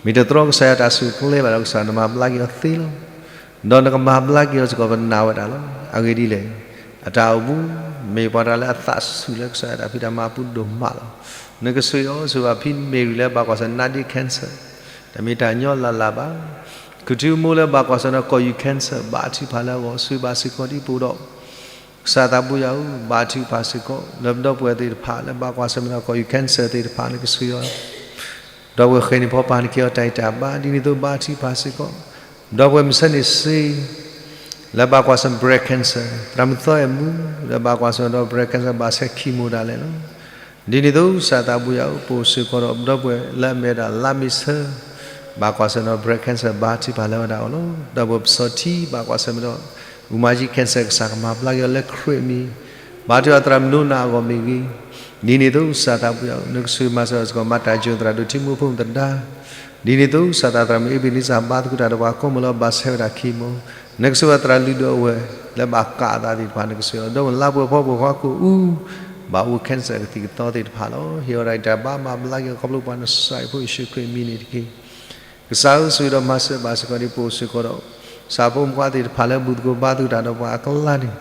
မ့ၢ်တတြီကစၢ်ယွၤတၢ်ဆူၣ်ကျဲဘၣ်ဒီးကစၢ်နမၤဘျါက့ၤအီၤသ့လီၤ. ဒီးနကမၤဘျါက့ၤအီၤစ့ၢ်ကီးပနာ်ဝဲဒၣ်လီၤ. အဂ့ၢ်ဒ်လဲၣ်, အတၢ်အိၣ်မူ မ့ၢ်ပှၤတဂၤလၢအသးဆူၣ်လၢကစၢ်ယွၤတၢ်ဖံးတၢ်မၤအပူၤဒိၣ်မးလီၤ. နကဆိၣ်ဂ့ၤအီၤ ဆိၣ်ဂ့ၤဘၣ်ဖံမ့ၢ်ရံၤလၢဘၣ်ကွၢ်ဆၢၣ် နာဒ့ cancer တမ့ၢ်တၢ်ညီလၢ်လၢ်ဘၣ်. ခူၣ်ထူမိၢ်လၢဘၣ်ကွၢ်ဆၢၣ်ဒီးကီၢ်ယူၢ် cancer ဘါထုကဖၣ်လၢအဂီၢ် ဆိၣ်ဂ့ၤဘၣ်စ့ၢ်ကီးဒ်ပအိၣ်ဒီး ကစၢ်သးဘိယွၤဧၢ, ဘါထုကဖၣ်စ့ၢ်ကီး လၢပဒီပုၢ်ဝဲၢ်သ့ၣ်တဖၣ်လၢဘၣ်ကွၢ်ဆၢၣ်မ့ၢ်ဒီးကီၢ်ယူၢ် cancer သ့ၣ်တဖၣ် နကဆိၣ်ဂ့ၤအီၤ ဒီပုၢ်ဝဲၢ်ဃဲၤန့ၢ်ဖီပာ်နက့ၤအီၤတၢ်အံၣ်တၢ်ဘါ ဒ်န့ၣ်အသိးဘါထုကဖၣ်စ့ၢ်ကီး ဒီပုၢ်ဝဲၢ်မုၢ်ဆ့ၣ်န့ၣ်စ့ လၢဘၣ်ကွၢ်ဆၢၣ် breast cancer သရၣ်မုၣ်သီအဲၣ်မူ လၢဘၣ်ကွၢ်ဆၢၣ်ဒီး breast cancer ဘၣ်ဆဲး chemo ဒၣ်လဲာ်လီၤ. ဒ်န့ၣ်အသိးကစၢ်သးဘိယွၤဧၢ, ပအိၣ်စ့ၢ်ကီးဒီးပဒီပုၢ်ဝဲၢ်လၢအမ့ၢ်ဝဲဒၣ်လါမ့ၤဆၢ ဘၣ်ကွၢ်ဆၢၣ်ဒီး breast cancer ဘါထုကဖၣ်လၢဝဲဒၣ်အဂီၢ်လီၤ. ဒီပုၢ်ဝဲၢ်ပစီၤထံ ဘၣ်ကွၢ်ဆၢၣ်မ့ၢ်ဒီး အူမၤယံ cancer ကစၢ်ကမၤဘျါက့ၤအီၤလၢခရံာ်အမံၤ ဘါထုကဖၣ်သရၣ်မုၣ်နိနၤအဂီၢ်မ့ၢ်ဂ့ၤ, ဒ်န့ၣ်အသိးကစၢ်သးဘိယွၤဧၢ, နကဆိၣ်ဂ့ၤမၤစၢၤစ့ၢ်ကီး မၤတၢ်ယိၤသရၣ်ဒိၣ်ထံမူဖိမုၣ်သဒါ ဒ်န့ၣ်အသိးကစၢ်သးသရၣ်မုၣ်အ့ဘ့နံစၢ် ဘါသကိးတၢ်ဒီးပှၤကိးမုၢ်လၢအဘၣ်ဆဲးဝဲဒၣ် chemo, နကဆိၣ်ဂ့ၤသရၣ်လုၢ်ဒိၣ်အဝဲၢ် လၢဘၣ်ကးအသးသ့ၣ်တဖၣ် နကဆိၣ်ဂ့ၤအီၤ ဒီပုၢ်ဝဲၢ်လါပှဲၤဖီပှဲၤဃီကိးအူ ဘၣ်အိၣ် cancer ကသံၣ်ကသီသ့ၣ်တဖၣ်လီၤ. ဟ့ၣ်အီၤဒၣ်အံၣ်တၢ်ဘါမၤဘျါက့ၤအီၤ ခီဖျိပှၤနစၢ်အံၤဖိယ့ၣ်ၡူးခရံာ်အမံၤန့ၣ်တက့ၢ်. ကစၢ်ဧၢ, ဆိၣ်ဂ့ၤဒီးမၤစၢၤဘၣ်စ့ၢ်ကီးဒ်ပအိၣ်စ့ၢ်ကီးဒီး ကစၢ်ဖိမုၣ်ဖိခွါသ့ၣ်တဖၣ်လၢဘူၣ်သကိးဘါသကိးတၢ်ဒီးပှၤအကျါန့ၣ်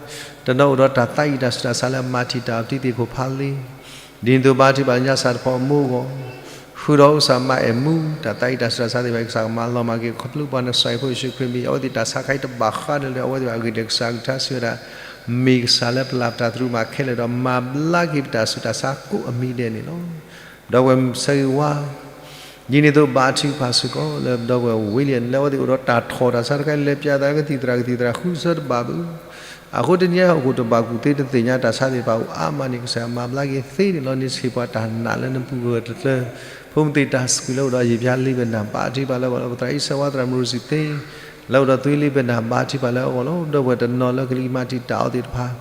တနီၤအိၣ်ဒီးတၢ်သးအံၣ်တၢ်ဆူးတၢ်ဆါလၢအမၤတံာ်တာ်အီၤ တံၤသကိးဖးလံ ဒ်န့ၣ်အသိးဘါထုကဖၣ်ညါစၢ်တဖီအမိၢ်အဂီၢ် ဃုာ်ဒီးအိၣ်စၢ်မါအဲၣ်မူ တၢ်သးအံၣ်တၢ်ဆူးတၢ်ဆါသ့ၣ်တဖၣ် ကစၢ်ကမၤလီၤမၢ်က့ၤ ခီဖျိပှၤနစၢ်အံၤဖိယ့ၣ်ၡူးခရံာ်အမံၤ အဝဲသ့ၣ်တၢ်ဆါခါအံၤတဘၣ်ဃးဒီးလၢအဝဲသ့ၣ်ဘၣ် အဂ့ၢ်ဒ်အံၤကစၢ်ကလုၢ်ကထါစံးဝဲဒၣ် မ့ၢ်ကစၢ်လၢပလၢ်ပတၢ်သရူးမးခဲလၢာ်ဒီး မၤဘျါက့ၤပတၢ်ဆူးတၢ်ဆါကိးအမံၤဒဲးန့ၣ်လီၤ. ဒီပုၢ်ဝဲၢ်မုၢ်ဆ့ၣ်ဂ့ၤဝါ ဒ်န့ၣ်အသိးဘါထုကဖၣ်စ့ၢ်ကီး လၢပဒီပုၢ်ဝဲၢ်ဝ့လံ လၢအဝဲသ့ၣ်အိၣ်ဒီးတၢ်ထီၣ်တၢ်ဆါတခါအံၤ လဲၤပၠးသးကသံၣ်သရၣ်ကသံၣ်သရၣ်ဃုဆၢတဘၣ်ဘၣ် အဃိတနံၤအံၤဟီၣ်ခိၣ်တဘၣ်ကူၣ်သ့ တသ့ၣ်ညါတၢ်ဆါသ့ၣ်တဖၣ်အိၣ်အါမးန့ၣ် ကစၢ်မၤဘျါက့ၤသ့န့ၣ်လီၤ. န့ၣ်ဆံးပှၤတၢ်နာ်လၢနပူၤဂၢၢ်တကျၢၤ ဖိမုၣ်သ့ၣ်တၢ်စူၢ်လၢအိၣ်ဒီးယံာ်ပျါလံပနၢ် ဘါထုကဖၣ်လၢအဂီၢ်လီၤ. ပသရၣ်အံၣ်စၢၤဝါ သရၣ်မုၣ်ရိစံသ့ လၢအိၣ်ဒီးသွံလံပနၢ် ဘါထုကဖၣ်လၢအဂီၢ်လီၤ. ဒီပုၢ်ဝဲၢ်တနီၤလၢကလံၤမၤတံာ်တာ်အီၤသ့ၣ်တဖၣ်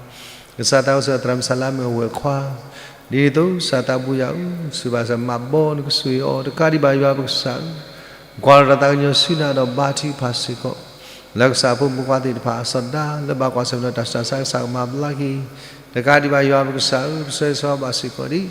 ကစၢ်သးအိၣ်စၢၤသရၣ်မုၣ်စၢ်လါမ့ၢ်အဝဲၢ်ခွါ ဒ်န့ၣ်အသိးကစၢ်သးဘိယွၤဧၢ, ဆိၣ်ဂ့ၤဘၣ်စၢၤမၤဘီ နကဆိၣ်ဂ့ၤအီၤ တကးဒံးဘၣ်ယွၤပကစၢ်ဧၢ, ကွၢ်လီၤတၢ်သးကညီၤဆူနၤဒီးဘါထုကဖၣ်စ့ၢ်ကီး လၢကစၢ်ဖိမုၣ်ဖိခွါသ့ၣ်တဖၣ်အစီၤဒါ လၢဘၣ်ကွၢ်ဆၢၣ်မဲာ်ဒီးတၢ်ဆူးတၢ်ဆါ ကစၢ်ကမၤဘျါက့ၤ တကးဒံးဘၣ်ယွၤပကစၢ်ဧၢ, ပဆၢဂ့ၤဆၢဝါဘၣ်စ့ၢ်ကီး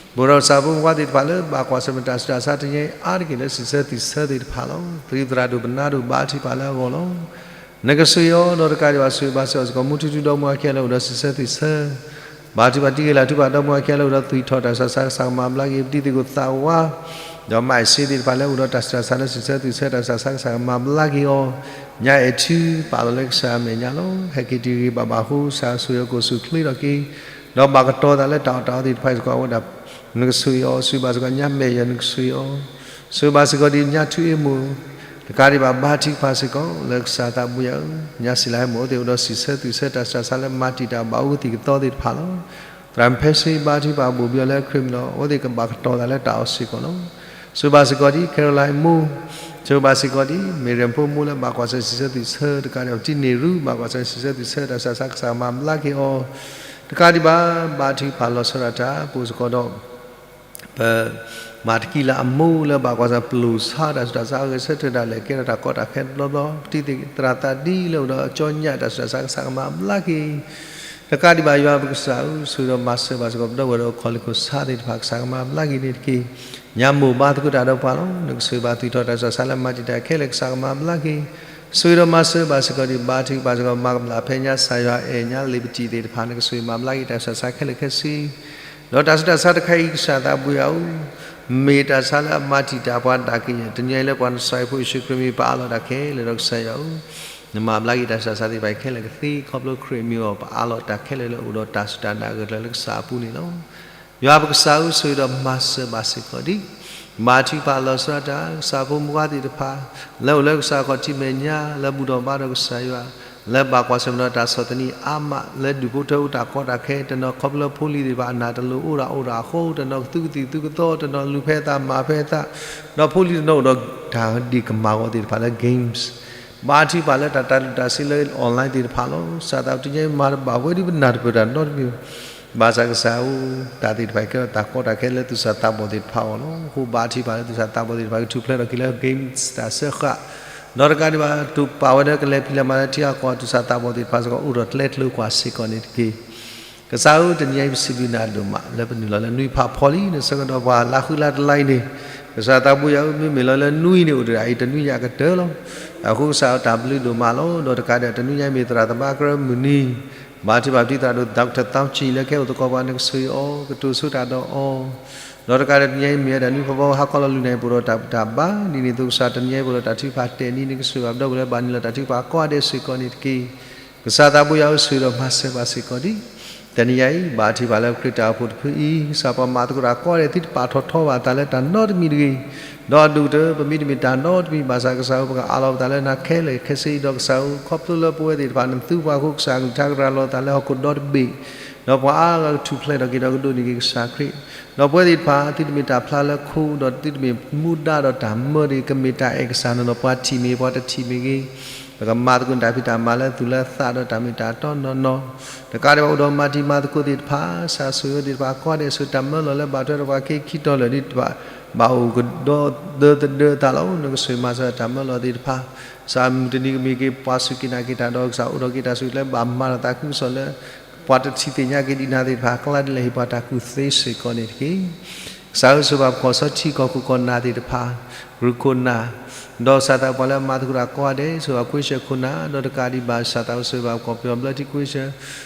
ဒံး ပအိၣ်ဒီးကစၢ်ဖိမုၣ်ဖိခွါသ့ၣ်တဖၣ်လၢဘၣ်ကွၢ်ဆၢၣ်မဲာ်တၢ်ဆူးတၢ်ဆါတနံၤအံၤ အါတက့ၢ်လၢစံးဆၢသွံၣ်ဆၢသ့ၣ်တဖၣ်လီၤ. သရံးသရၣ်ဒိၣ်ပနါဒိၣ်ဘါထုကဖၣ်လၢအဂီၢ်လီၤ. နကဆိၣ်ဂ့ၤအီၤ ဒီးတကးဒံးဘၣ်ဆိၣ်ဂ့ၤဘၣ်စၢၤအီၤစ့ၢ်ကီး မူထူထူဒီမါဝၤခံဂၤလၢအိၣ်ဒီးစံးဆၢသွံၣ်ဆၢ ဘါထုကဖၣ်တံၤဂ့ၤလၤထူဘၣ်ဒီမါဝၤခံဂၤလၢအိၣ်ဒီးသွံၣ်ထီၣ်တၢ်ဆူးတၢ်ဆါ ကစၢ်ကမၤဘျါက့ၤ ပတံၤသကိးသးဝါ ဒီးမၤအ့ၣ်စ့သ့ၣ်တဖၣ်လၢအိၣ်ဒီးတၢ်ဆူးတၢ်ဆါလၢစံးဆၢသွံၣ်ဆၢ တၢ်ဆူးတၢ်ဆါ ကစၢ်ကမၤဘျါက့ၤအီၤ ညါအဲၣ်ထူ ပာ်လီၤလၢကစၢ်အမဲာ်ညါလီၤ. ဟဲက့ၤတဂ့ၤဘၣ်ဘၣ်အဃိ ကစၢ်ဆိၣ်ဂ့ၤအကိၣ်ဆူၣ်ချ့ထီၣ်က့ၤ ဒီးဘၣ်ကတီၤသးလၢတၢ်အီၣ်တၢ်အီသ့ၣ်တဖၣ်စ့ၢ်ကီး အဝဲဒၣ် နကဆိၣ်ဂ့ၤအီၤ ဆိၣ်ဂ့ၤဘၣ်စ့ၢ်ကီးညါမဲာ်ယၤ နကဆိၣ်ဂ့ၤအီၤ ဆိၣ်ဂ့ၤဘၣ်စ့ၢ်ကီးဒ်ညါထူအ့မိၢ် တကးဒံးဘၣ်ဘါထုကဖၣ်စ့ၢ်ကီး လၢကစၢ်သးဘိယွၤဧၢ, ညါစံးလၢဟဲမိၢ်အဝဲသ့ၣ်အိၣ်ဒီးစံးဆၢသွံၣ်ဆၢ တၢ်ဆူးတၢ်ဆါလၢမၤတံာ်တာ်ဘၣ်အူကသံၣ်ကသီသ့ၣ်တဖၣ်လီၤ. သရၣ်မုၣ်ဖဲဆ့ဘါထုကဖၣ်ဘိၣ်ဘံအီၤလၢခရံာ်မံၤလီၤ. အဝဲသ့ၣ်ကဘၣ်ကတီၤသးလၢတၢ်အီၣ်စ့ၢ်ကီးလီၤ. ဆိၣ်ဂ့ၤဘၣ်စ့ၢ်ကီးဒ် Caroline မိၢ်, ဆိၣ်ဂ့ၤဘၣ်စ့ၢ်ကီးဒ် မ့ၢ်ရၢၣ်ဖိမိၢ်လၢဘၣ်ကွၢ်ဆၢၣ်စံးဆၢသွံၣ်ဆၢ တကးဒံးဘၣ် တံၤန့ၢ်ရူ ဘၣ်ကွၢ်ဆၢၣ်စံးဆၢသွံၣ်ဆၢ တၢ်ဆူးတၢ်ဆါ ကစၢ်ကမၤဘျါက့ၤအီၤ တကးဒံးဘၣ် ဘါထုကဖၣ်လီၤဆီဒၣ်တၢ် ပအိၣ်စ့ၢ်ကီးဒီး ပ မၤတကံလၢအမိၢ်လၢဘၣ်ကွၢ်ဆၢၣ်ပျိၢ်ဆါ တၢ်ဆူးတၢ်ဆါအဂဲၤဆၢထၢၣ်ဒၣ်လဲာ် ကဲထီၣ်တၢ်ကီတၢ်ခဲတဘျီဘျီ ပတံၤသကိးသရၣ်သးဒ်လၢအိၣ်ဒီးကၠီညၣ် တၢ်ဆူးတၢ်ဆါ ကစၢ်ကမၤဘျါက့ၤ တကးဒံးဘၣ်ယွၤပကစၢ်ဧၢ, ဆိၣ်ဂ့ၤဒီးမၤစၢၤဘၣ်စ့ၢ်ကီး ပဒီပုၢ်ဝဲၢ်ဒီးခီၣ်လ့ၢ်ခိၣ်ဆါသ့ၣ်တဖၣ် ကစၢ်ကမၤဘျါက့ၤန့ၣ်တက့ၢ်. ညါမိၢ်ဘါသကိးတၢ်ဒီးပှၤလီၤ. နကဆိၣ်ဂ့ၤဘၣ်သွံၣ်ထီၣ်တၢ်ဆူးတၢ်ဆါလၢမၤတံာ်တာ်ခဲလၢာ် ကစၢ်ကမၤဘျါက့ၤ ဆိၣ်ဂ့ၤဒီးမၤစၢၤဘၣ်စ့ၢ်ကီးဒ်ဘါထုကဖၣ်စ့ၢ်ကီး မၤကမျၢၢ်ဖဲညါ ကစၢ်ယွၤအဲၣ်ညါလံာ်ပတံၢ်သ့ၣ်တဖၣ် နကဆိၣ်ဂ့ၤမၤဘျါက့ၤတၢ်ဆူးတၢ်ဆါခဲလၢာ်ခဲဆ့ ဒီးတၢ်ဆူးတၢ်ဆါတခါအံၤ ကစၢ်သးဘိယွၤဧၢ, မ့ၢ်တၢ်ဆါလၢအမၤတံာ်တာ်ပှၤဒၣ်ကယဲၢ် တနံၤအံၤလၢပှၤနစၢ်အံၤဖိယ့ၣ်ၡူးခရံာ်မံၤ ပအးလီၤတၢ်ခဲလၢာ်ဒီးကစၢ်ယွၤဧၢ, နမၤဘျါက့ၤတၢ်ဆူးတၢ်ဆါသ့ၣ်တဖၣ်အံၤခဲလၢာ်ကသ့ ခီဖျိခရံာ်မံၤအဂီၢ် ပအးလီၤတၢ်ခဲလၢာ်လၢအိၣ်ဒီးတၢ်စူၢ်တၢ်နာ်အဂၢၢ်ကျၢၤလၢကစၢ်အပူၤန့ၣ်လီၤ. ယွၤပကစၢ်ဧၢ, ဆိၣ်ဂ့ၤဒီးမၤစၢၤဘၣ်စ့ၢ်ကီးဒ် ဘါထုကဖၣ်လီၤဆီဒၣ်တၢ် ကစၢ်ဖိမုၣ်ဖိခွါသ့ၣ်တဖၣ် လၢအိၣ်လၢကစၢ်ခီၣ်ထံးမဲာ်ညါ လၢဘူၣ်ထီၣ်ဘါထီၣ်ကစၢ်ယွၤ လၢဘၣ်ကွၢ်ဆၢၣ်မဲာ်ဒီးတၢ်ဆီၣ်သနံးအါမး လၢဒူၣ်ဖိထၢဖိတၢ်ကီတၢ်ခဲ တနီၤခီဖျိဖိလံၤသ့ၣ်တဖၣ် အနၢ်တလိၤအိၣ်ဒၣ်အိၣ်ဒၣ်အဃိ တနီၤကသူကသံၣ်သူကသီ တနီၤလူၤဖဲအသးမၤဖဲအသး ဒီးဖိလံၤတနီၤအိၣ်ဒီးတၢ်ဒ့ၣ်ကမၣ်ဂီၤသ့ၣ်တဖၣ်လၢ games ဘါထုကဖၣ်လၢတၢ်တၤလုၢ်တၢ်စ့လၢ online သ့ၣ်တဖၣ်လီၤ. ကစၢ်သးတနံၤအံၤမၤတဘၣ်ဝဲဒ်ပနၢ်တပၢၢ်တၢ်နီတမံၤဘၣ် ဘၣ်ဆၣ်ကစၢ်ဧၢ, တၢ်သ့ၣ်တဖၣ်ကဲထီၣ်တၢ်ကီတၢ်ခဲလၢသူၣ်စၢ်သးဘီၣ်သ့ၣ်တဖၣ်အဂီၢ်လီၤ. အဃိဘါထုကဖၣ်လၢသူၣ်စၢ်သးဘီၣ်သ့ၣ်တဖၣ်ကထူၣ်ဖျဲးထီၣ်က့ၤလၢ games တၢ်စၢဃာ်, ဒီးတကးဒံးဘၣ် တူၢ်ပာ်ဝဲလၢကလဲၤဖံးလဲၤမၤလၢထံဂၤကီၢ်ဂၤ သူၣ်စၢ်သးဘီၣ်သ့ၣ်တဖၣ်စ့ၢ်ကီး အိၣ်ဒီးကျဲကျိၤကွၢ်စ့ၢ်ကီးန့ၣ်တက့ၢ်. ကစၢ်ဧၢ, တနံၤအံၤပစံးဘျုးနၤဒိၣ်မး လၢပနုာ်လီၤလၢနွံဖးဖီလံ နဆၢကတီၢ်ပှၤလါဃုလါတလါအံၤန့ၣ်, ကစၢ်သးဘိယွၤဧၢ, မ့မ့ၢ်လီၤလၢနွံန့ၣ် အိၣ်ဒီးအံၤတနွံညါကတၢၢ်လီၤ. အဃိကစၢ်ဧၢ, တၢ်ဘျုးဒိၣ်မးလီၤ. ဒီးတကးဒံး တနွံညါအံၤမ့ၢ်သရၣ်သမါကရၢမုၢ်နံၤ, ဘါထုကဖၣ်ပတံၤသရၣ်ဒိၣ် Doctor Thang Chin လၢကဟဲအိၣ်သကိးပှၤ နကဆိၣ်ဂ့ၤအီၤ, ကတိၤဆိတၢ်ဒီးအီၤ ဒီးတကးဒံးတနံၤအံၤမ့ၢ်ဝဲဒၣ်နွံဖးဖီ ဟါခီလီၤလုၢ်နၢ်အံၤ ပအိၣ်ဒီးတၢ်ဘူၣ်တၢ်ဘါ, ဒ်န့ၣ်အသိးကစၢ်တနံၤအံၤ ပအိၣ်ဒီးတၢ်ထုကဖၣ်တဲာ်နံၤ နကဆိၣ်ဂ့ၤဘၣ်ဒီးပှၤနုာ်လီၤတၢ်ထုကဖၣ်ကိးဂၤဒဲးစ့ၢ်ကီးန့ၣ်တက့ၢ်. ကစၢ်သးဘိယွၤဧၢ, ဆိၣ်ဂ့ၤဒီးမၤစၢၤဘၣ်စ့ၢ်ကီးဒံး တနံၤအံၤ ဘါထုကဖၣ်လၢခရံာ်တၢ်အိၣ်ဖှိၣ်တဖုအံၤ, ကစၢ်ပှၤမၤသကိးတၢ်ကိးဂၤဒဲး သုတပာ်ထီၣ်ထီဘၣ်အသးလၢတၢ်နီတမံၤတဂ့ၤ, ဒီးအဒိၣ်ကတၢၢ် ပမ့တမ့ၢ်တၢ်နီတမံၤဘၣ်ဆၣ် ကစၢ်ဧၢ, ပကအးလီၤပသးလၢနၤခဲလၢာ်ခဲဆ့, ဒီးကစၢ်ဧၢ, ခီဖျိလၢပဝဲသ့ၣ်တဖၣ်နသူပှၤအဃိ ကစၢ်ကလုၢ်ကထါကရၤလီၤသးလၢဟီၣ်ခိၣ်ဒီတဘ့ၣ်, ဒီးပှၤအါဂၤကထူၣ်ဖျဲးထီၣ်က့ၤဒီးကဒိးန့ၢ်က့ၤကစၢ်ခရံာ်, ဒီးပဝဲသ့ၣ်တဖၣ် သုတမ့ၢ်တၢ်ဖျါလၢခိ, ဒီးသုတမ့ၢ်မူဒါဒီးတၢ်မၢဒ် ကမ့ၢ်တၢ်အဲၣ်ကစၢ်နီၢ်နီၢ်, ပှၤထံၣ်မ့ၢ်ပှၤတထံၣ်မ့ၢ်ဂ့ၤ, ပကမၤသကိးတၢ်ဖံးတၢ်မၤလၢသူၣ်လၢသးဒီးတၢ်မ့ၢ်တၢ်တီနီၢ်နီၢ်, တကးဒံးဘၣ်အိၣ်ဒီးမၤတံၤမၤသကိးသ့ၣ်တဖၣ်, ကစၢ်ဆိၣ်ဂ့ၤသ့ၣ်တဖၣ်ကိးဂၤဒဲး, ဆိၣ်တၢ်မၢလီၤလၢဘၣ်ထွဲဒီးပှၤခ့ခံတီၤလၢာ်ဒ်တဖၣ် ဘၣ်အိၣ်ကဒီးသဒၢသဒၢအသးလီၤ. နကဆိၣ်ဂ့ၤမၤစၢၤတၢ်မၢလီၤသ့ၣ်တဖၣ်, ကစၢ်မုၢ်တနံၤကမ့ၢ်က့ၤ ပှၤစူၢ်က့ၤနာ်က့ၤတၢ်ဒီး ကစၢ်အိၣ်ဒီးက့ၤတၢ်ဆိၣ်ဂ့ၤလၢဘၣ်မၤတၢ်သးခုကစီၣ်လၢ ပှၤတထံၣ်သ့ၣ်ညါက့ၤဒံးနၤသ့ၣ်တဖၣ် ကျါဒ်လဲၣ်ဟ့ၣ်ပှၤတၢ်ကူၣ်သ့စ့ၢ်ကီးန့ၣ်တက့ၢ်. ကစၢ်ဧၢ, ဆိၣ်ဂ့ၤဘၣ်ပှၤကီၢ်စီထံကီၢ်ခိၣ်ကီၢ်နၢ်သ့ၣ်တဖၣ်, ရူၢ်ခိၣ်နၢ်, ဒီးကစၢ်သးပှၤလၢအမၤသကိးတၢ်ကိးဂၤဒဲး, ဆိၣ်ဂ့ၤဘၣ်ခွ့ဆၢခိၣ်နၢ်, ဒီးတကးဒံးဘၣ် ကစၢ်သးဧၢ, ဆိၣ်ဂ့ၤဘၣ်ပှၤကီၢ်ပယီၤဘျၢထံခွ့ဆၢ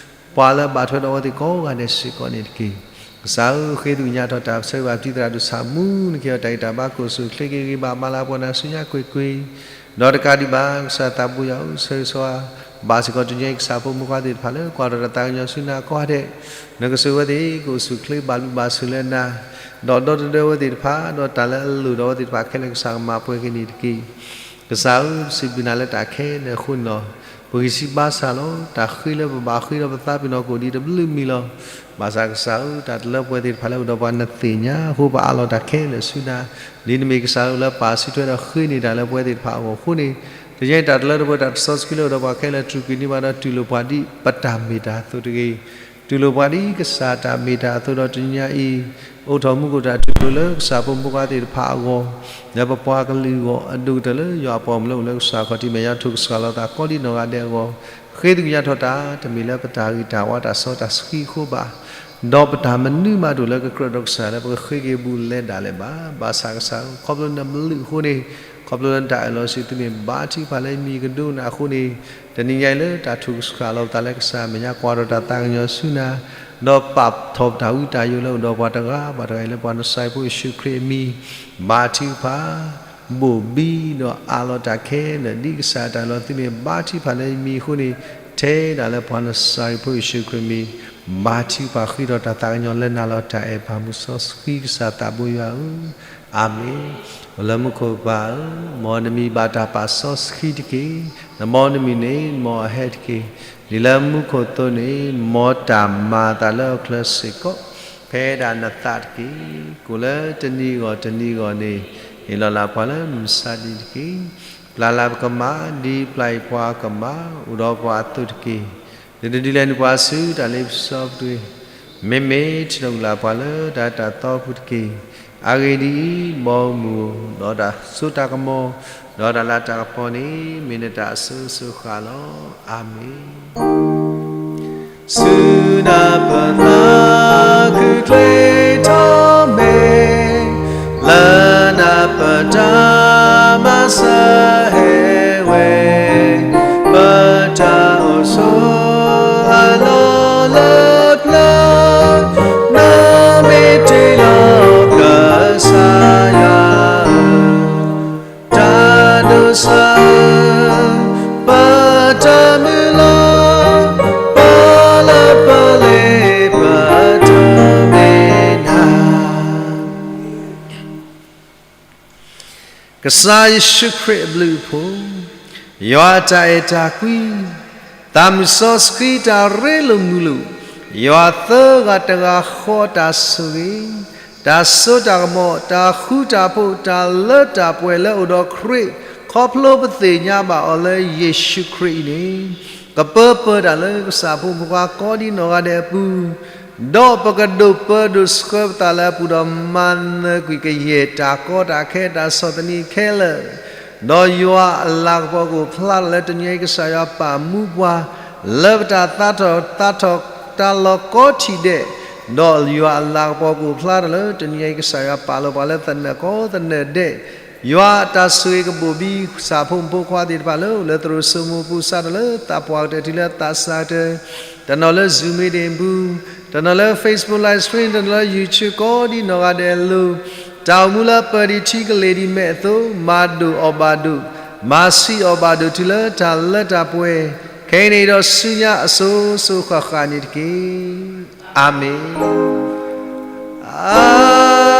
ပှၤလၢဘၣ်ထွဲဒီးအဝဲသ့ၣ်ကိးဂၤဒဲးစ့ၢ်ကီးန့ၣ်တက့ၢ်. ကစၢ်ဧၢ, ဃ့သးကညီၤထီၣ်တၢ်ဆၢဂ့ၤဘၣ်ပတံၤသရၣ်ဒိၣ်ဆၣ်မူ နကဟ့ၣ်အီၤတၢ်ဂံၢ်တၢ်ဘါ ကအိၣ်ဆူၣ်အိၣ်ချ့က့ၤဂ့ၤဂ့ၤ, ဘၣ်မၤလၤကပီၤနၤဆူညါကွ့ၢ်ကွ့ၢ်, ဒီးတကးဒံးဘၣ် ကစၢ်သးဘိယွၤဧၢ, ဆိၣ်ဂ့ၤဆိၣ်ဝါဘၣ်စ့ၢ်ကီးတနံၤအံၤ ကစၢ်ဖိမုၣ်ဖိခွါသ့ၣ်တဖၣ်လၢ ကွၢ်ထီၣ်တၢ်သးကညီၤဆူနၤကိးဂၤဒဲး, နကဆိၣ်ဂ့ၤအဝဲသ့ၣ် ကအိၣ်ဆူၣ်အိၣ်ချ့ဘၣ်ဘျုးဘၣ်ဆိၣ်လၢနၤ, ဒီးဒီသဒၢအဝဲသ့ၣ်တဖၣ်, ဒီးတၢ်လၢအလိၣ်ဒီးအဝဲသ့ၣ်တဖၣ်ခဲလၢာ် ကစၢ်ကမၤပှဲၤက့ၤန့ၣ်တက့ၢ်. ကစၢ်ဧၢ, ပစံးဘျုးနၤလၢတၢ်ခဲလၢာ်အဃိန့ၣ်လီၤ. ပဂံၢ်စၢ်ဘါစၢ်လီၤ. တၢ်ဃ့လၢပဘၣ်ဃ့ဒီးပသးပ့ၤနီၣ်ကအိၣ်ဒံးတဘျုးမံၤလီၤ. ဘၣ်ဆၣ်ကစၢ်ဧၢ, တၢ်တလၢပှဲၤသ့ၣ်တဖၣ်လၢအိၣ်ဒီးပှၤနသ့ၣ်ညါအဃိ ပအးလီၤတၢ်ခဲလၢာ်ဆူနၤ, ဒ်နမ့ၢ်ကစၢ်ဧၢလၢပာ်စုထွဲဒီးဃ့န့ၢ်တၢ်လၢပဝဲသ့ၣ်တဖၣ်အဂီၢ်အဃိန့ၣ်, တနံၤအံၤတၢ်တလၢတပှဲၤတၢ်တစီဆှံလၢအိၣ်ဒီးပှၤခဲလၢာ် တြူာ်ကွံာ်န့ၢ်ဘၣ်ဒီး တူၢ်လိာ်ပှၤဒ်ပတၢ်မ့ၢ်တၢ်အသိးတဂ့ၤ တူၢ်လိာ်ပှၤဒ်ကစၢ်တၢ်မ့ၢ်တၢ်အသိးဒီး တနံၤအံၤ အိးထီၣ်မူခိၣ်တၢ်တူၢ်လိာ်လၢကစၢ်ဖိမုၣ်ဖိခွါသ့ၣ်တဖၣ်အဂီၢ်, လၢပပှၤကလုာ်အဂီၢ် အဒိၣ်ကတၢၢ်လၢယွၤအပှၤမုၢ်လၢအိၣ်လၢကစၢ်ခီၣ်ထံးမဲာ်ညါ ထိၣ်ကစှၤလီၤသးကိးဒ်နီၢ်ဂၤဒဲးအဂီၢ်, ဃ့သးကညီၤထီၣ်တၢ် တမ့ၢ်လၢပတၢ်ဂ့ၤတၢ်ဝါတၢ်စီတၢ်ဆှံအဃိဘၣ် ဒီးပတၢ်မနုၤမးတအိၣ်လၢကကြၢးဒီးကစၢ်လၢပကဃ့က့ၤဘူးလဲၤဒၣ်လဲာ်ဘၣ်. ဘၣ်ဆၣ်ကစၢ်ဧၢ, ခီဖျိနဘျုးအဃိန့ၣ်, ခီဖျိလၢနတၢ်အၢၣ်လီၤဆူသုမ့ၢ်ဘါထုကဖၣ်လၢမံၤကဒိကနၣ်အဃိန့ၣ်, တနံၤညါအံၤလၢတၢ်ထိၣ်ကစှၤလီၤပသးလၢကစၢ်မဲာ်ညါ ကွၢ်ထီၣ်တၢ်သးကညီၤဆူနၤ, ဒီးပာ်ထီၣ်ပတၢ်ဝံတၢ်ယိးလၢအိၣ်ဒီးပှၤတဂၤဘၣ်တဂၤအံၤလၢပှၤနစၢ်ဖိယ့ၣ်ၡူးခရံာ်အမံၤ, ဘါထုကဖၣ် ဘိၣ်ဘံဒီးအးလီၤတၢ်ခဲလၢာ် ဒ်ကစၢ်တၢ်အၢၣ်လီၤသုမ့ၢ်ဘါထုကဖၣ်လၢမံၤအဃိန့ၣ်, ထဲဒၣ်လၢပှၤနစၢ်ဖိယ့ၣ်ၡူးခရံာ်မံၤ, ဘါထုကဖၣ်ဃ့ထီၣ်တၢ်သးကညီၤလၢနၤလီၤ. တၢ်အဲၣ်ပၢ်မုၢ်စီဆှံကစၢ်သးဘိယွၤဧၢ, အၤမ့ၣ်. အိၣ်လၢမူခိၣ်ပၢ်ဧၢ, မ်နမံၤဘၣ်တၢ်ပာ်စီဆှံတက့ၢ်. နမ်နမံၤန့ၣ် မ်အဟဲတက့ၢ်. ဒ်လၢမူခိၣ်အသိးန့ၣ်, မ်တၢ်မၤအသးလၢဟီၣ်ခိၣ်ချၢစ့ၢ်ကီး, ဖဲဒၣ်နသးတက့ၢ်. ကအိၣ်လၢတနံၤဂီၢ်တနံၤဂီၢ်န့ၣ်, ဟ့ၣ်လီၤလၢပှၤလၢမုၢ်မဆါတနံၤတက့ၢ်. ပျၢ်လၢပကမၤ, ဒ်ပျၢ်အံၤပှၤကမၤ, အိၣ်ဒီးပှၤအသိးတက့ၢ်. သုတဒုးလဲၤနုာ်ပှၤဆူတၢ်လ့ပစီပူၤတဂ့ၤ. မ့မ့ၢ်ထံၣ်လိာ်ကလာ်ပှၤလၢတၢ်တၢ်သီပူၤတက့ၢ်. အဂ့ၢ်ဒ်အံၤ, မ်မုၢ်, ဒီးတၢ်စိတၢ်ကမီၤ, ဒီးတၢ်လၤတၢ်ကပီၤန့ၣ်, မ့ၢ်နတၢ်အစိၤစိၤဃၣ်လီၤ. အၤမ့ၣ်. ဆူနၢ်ပၢၢ်သးခုၣ်ချ့ထီၣ်မ့ၢ်, လၢနၢ်ပၢၢ်တၢ်မၤစၢၤဟဲဝဲ, ပတၢ်အိၣ်ဆိးအလီၢ်လၢပျၢၤ, နမ့ၢ်တ့လီၤကစၢ်ယွၤဧၢ, တၢ်ဒိးစၢ်, ပတၢ်မုၢ်လၢ်, ပလၢပလ့ပတမ့ၢ်နၤ ကစၢ်ယ့ၣ်ၡူးခရံာ်အဘျုးအဖှိၣ်, ယွၤအတၢ်အဲၣ်တၢ်ကွံ, သးမုၢ်စီဆှံတၢ်ရ့လိာ်မုာ်လိာ်, ယွၤသၢဂၤတဂၤဃီတၢ်ဆိၣ်ဂ့ၤ, တၢ်စိတၢ်ကမီၤ, တၢ်ဃူတၢ်ဖိး, တၢ်လၢတၢ်ပှဲၤလၢအိၣ်ဒီးခရံာ်, ခီဖျိပသ့ၣ်ညါဘၣ်အီၤလၢယ့ၣ်ၡူးခရံာ်အံၤန့ၣ်, ကပၢပၢတၢ်လၢကစၢ်ဖိမုၣ်ဖိခွါကိးဒ်နီၢ်ဂၤဒဲးအပူၤ, ဒီးပကဒိၣ်ပၢဒိၣ်ဆှၢပသးလၢအပူၤဒီး မၤနၢၤကွံာ်ကယဲၢ်တၢ်ကီတၢ်ခဲတၢ်ဆီၣ်သနံးခဲလၢာ်, ဒီးယွၤအလၤကပီၤကအိၣ်ဖျါထီၣ်လၢတနံၤအံၤကစၢ်ယွၤပာ်မူပှၤ လၢပတၢ်သးထီၣ်သးထီၣ်တၢ်လီၢ်ကိးထံၣ်ဒဲး, ဒီးယွၤအလၤကပီၤကအိၣ်ဖျါထီၣ်လၢတနံၤအံၤကစၢ်ယွၤပာ်လီၤပှၤလၢသနၢၣ်ကီသနၢၣ်ဒဲး, ယွၤအတၢ်ဆိၣ်ဂ့ၤကဘိၣ်ဘံ စၢ်ဖိမုၣ်ဖိခွါသ့ၣ်တဖၣ်လၢ လၢသရိာ်စိမိၢ်ပူၤ စးထီၣ်လၢသးပှၢ်ကတၢၢ်တုၤလၢသးစၢ်ကတၢၢ်, တနီၤလၢ Zoom meeting ပူၤ, တနီၤလၢ Facebook live stream, တနီၤလၢ YouTube ကိးဒံနီၢ်ဂၤဒဲးအလိၤ, တၢ်အိၣ်မူလၢပၢၢ်ဒံးထံကလ့ၤဒံးမဲာ်အသိး မၤဒိၣ်အီၣ်ဘၣ်ဒိၣ်, မၤဆံးအီၣ်ဘၣ်ဒိၣ်တုၤလၢတၢ်လၢတၢ်ပှဲၤ, ခဲအံၤန့ၣ်ဒီးဆူညါအစိၤစိၤဃၣ်ဃၣ်န့ၣ်တက့ၢ်. အၤမ့ၣ်.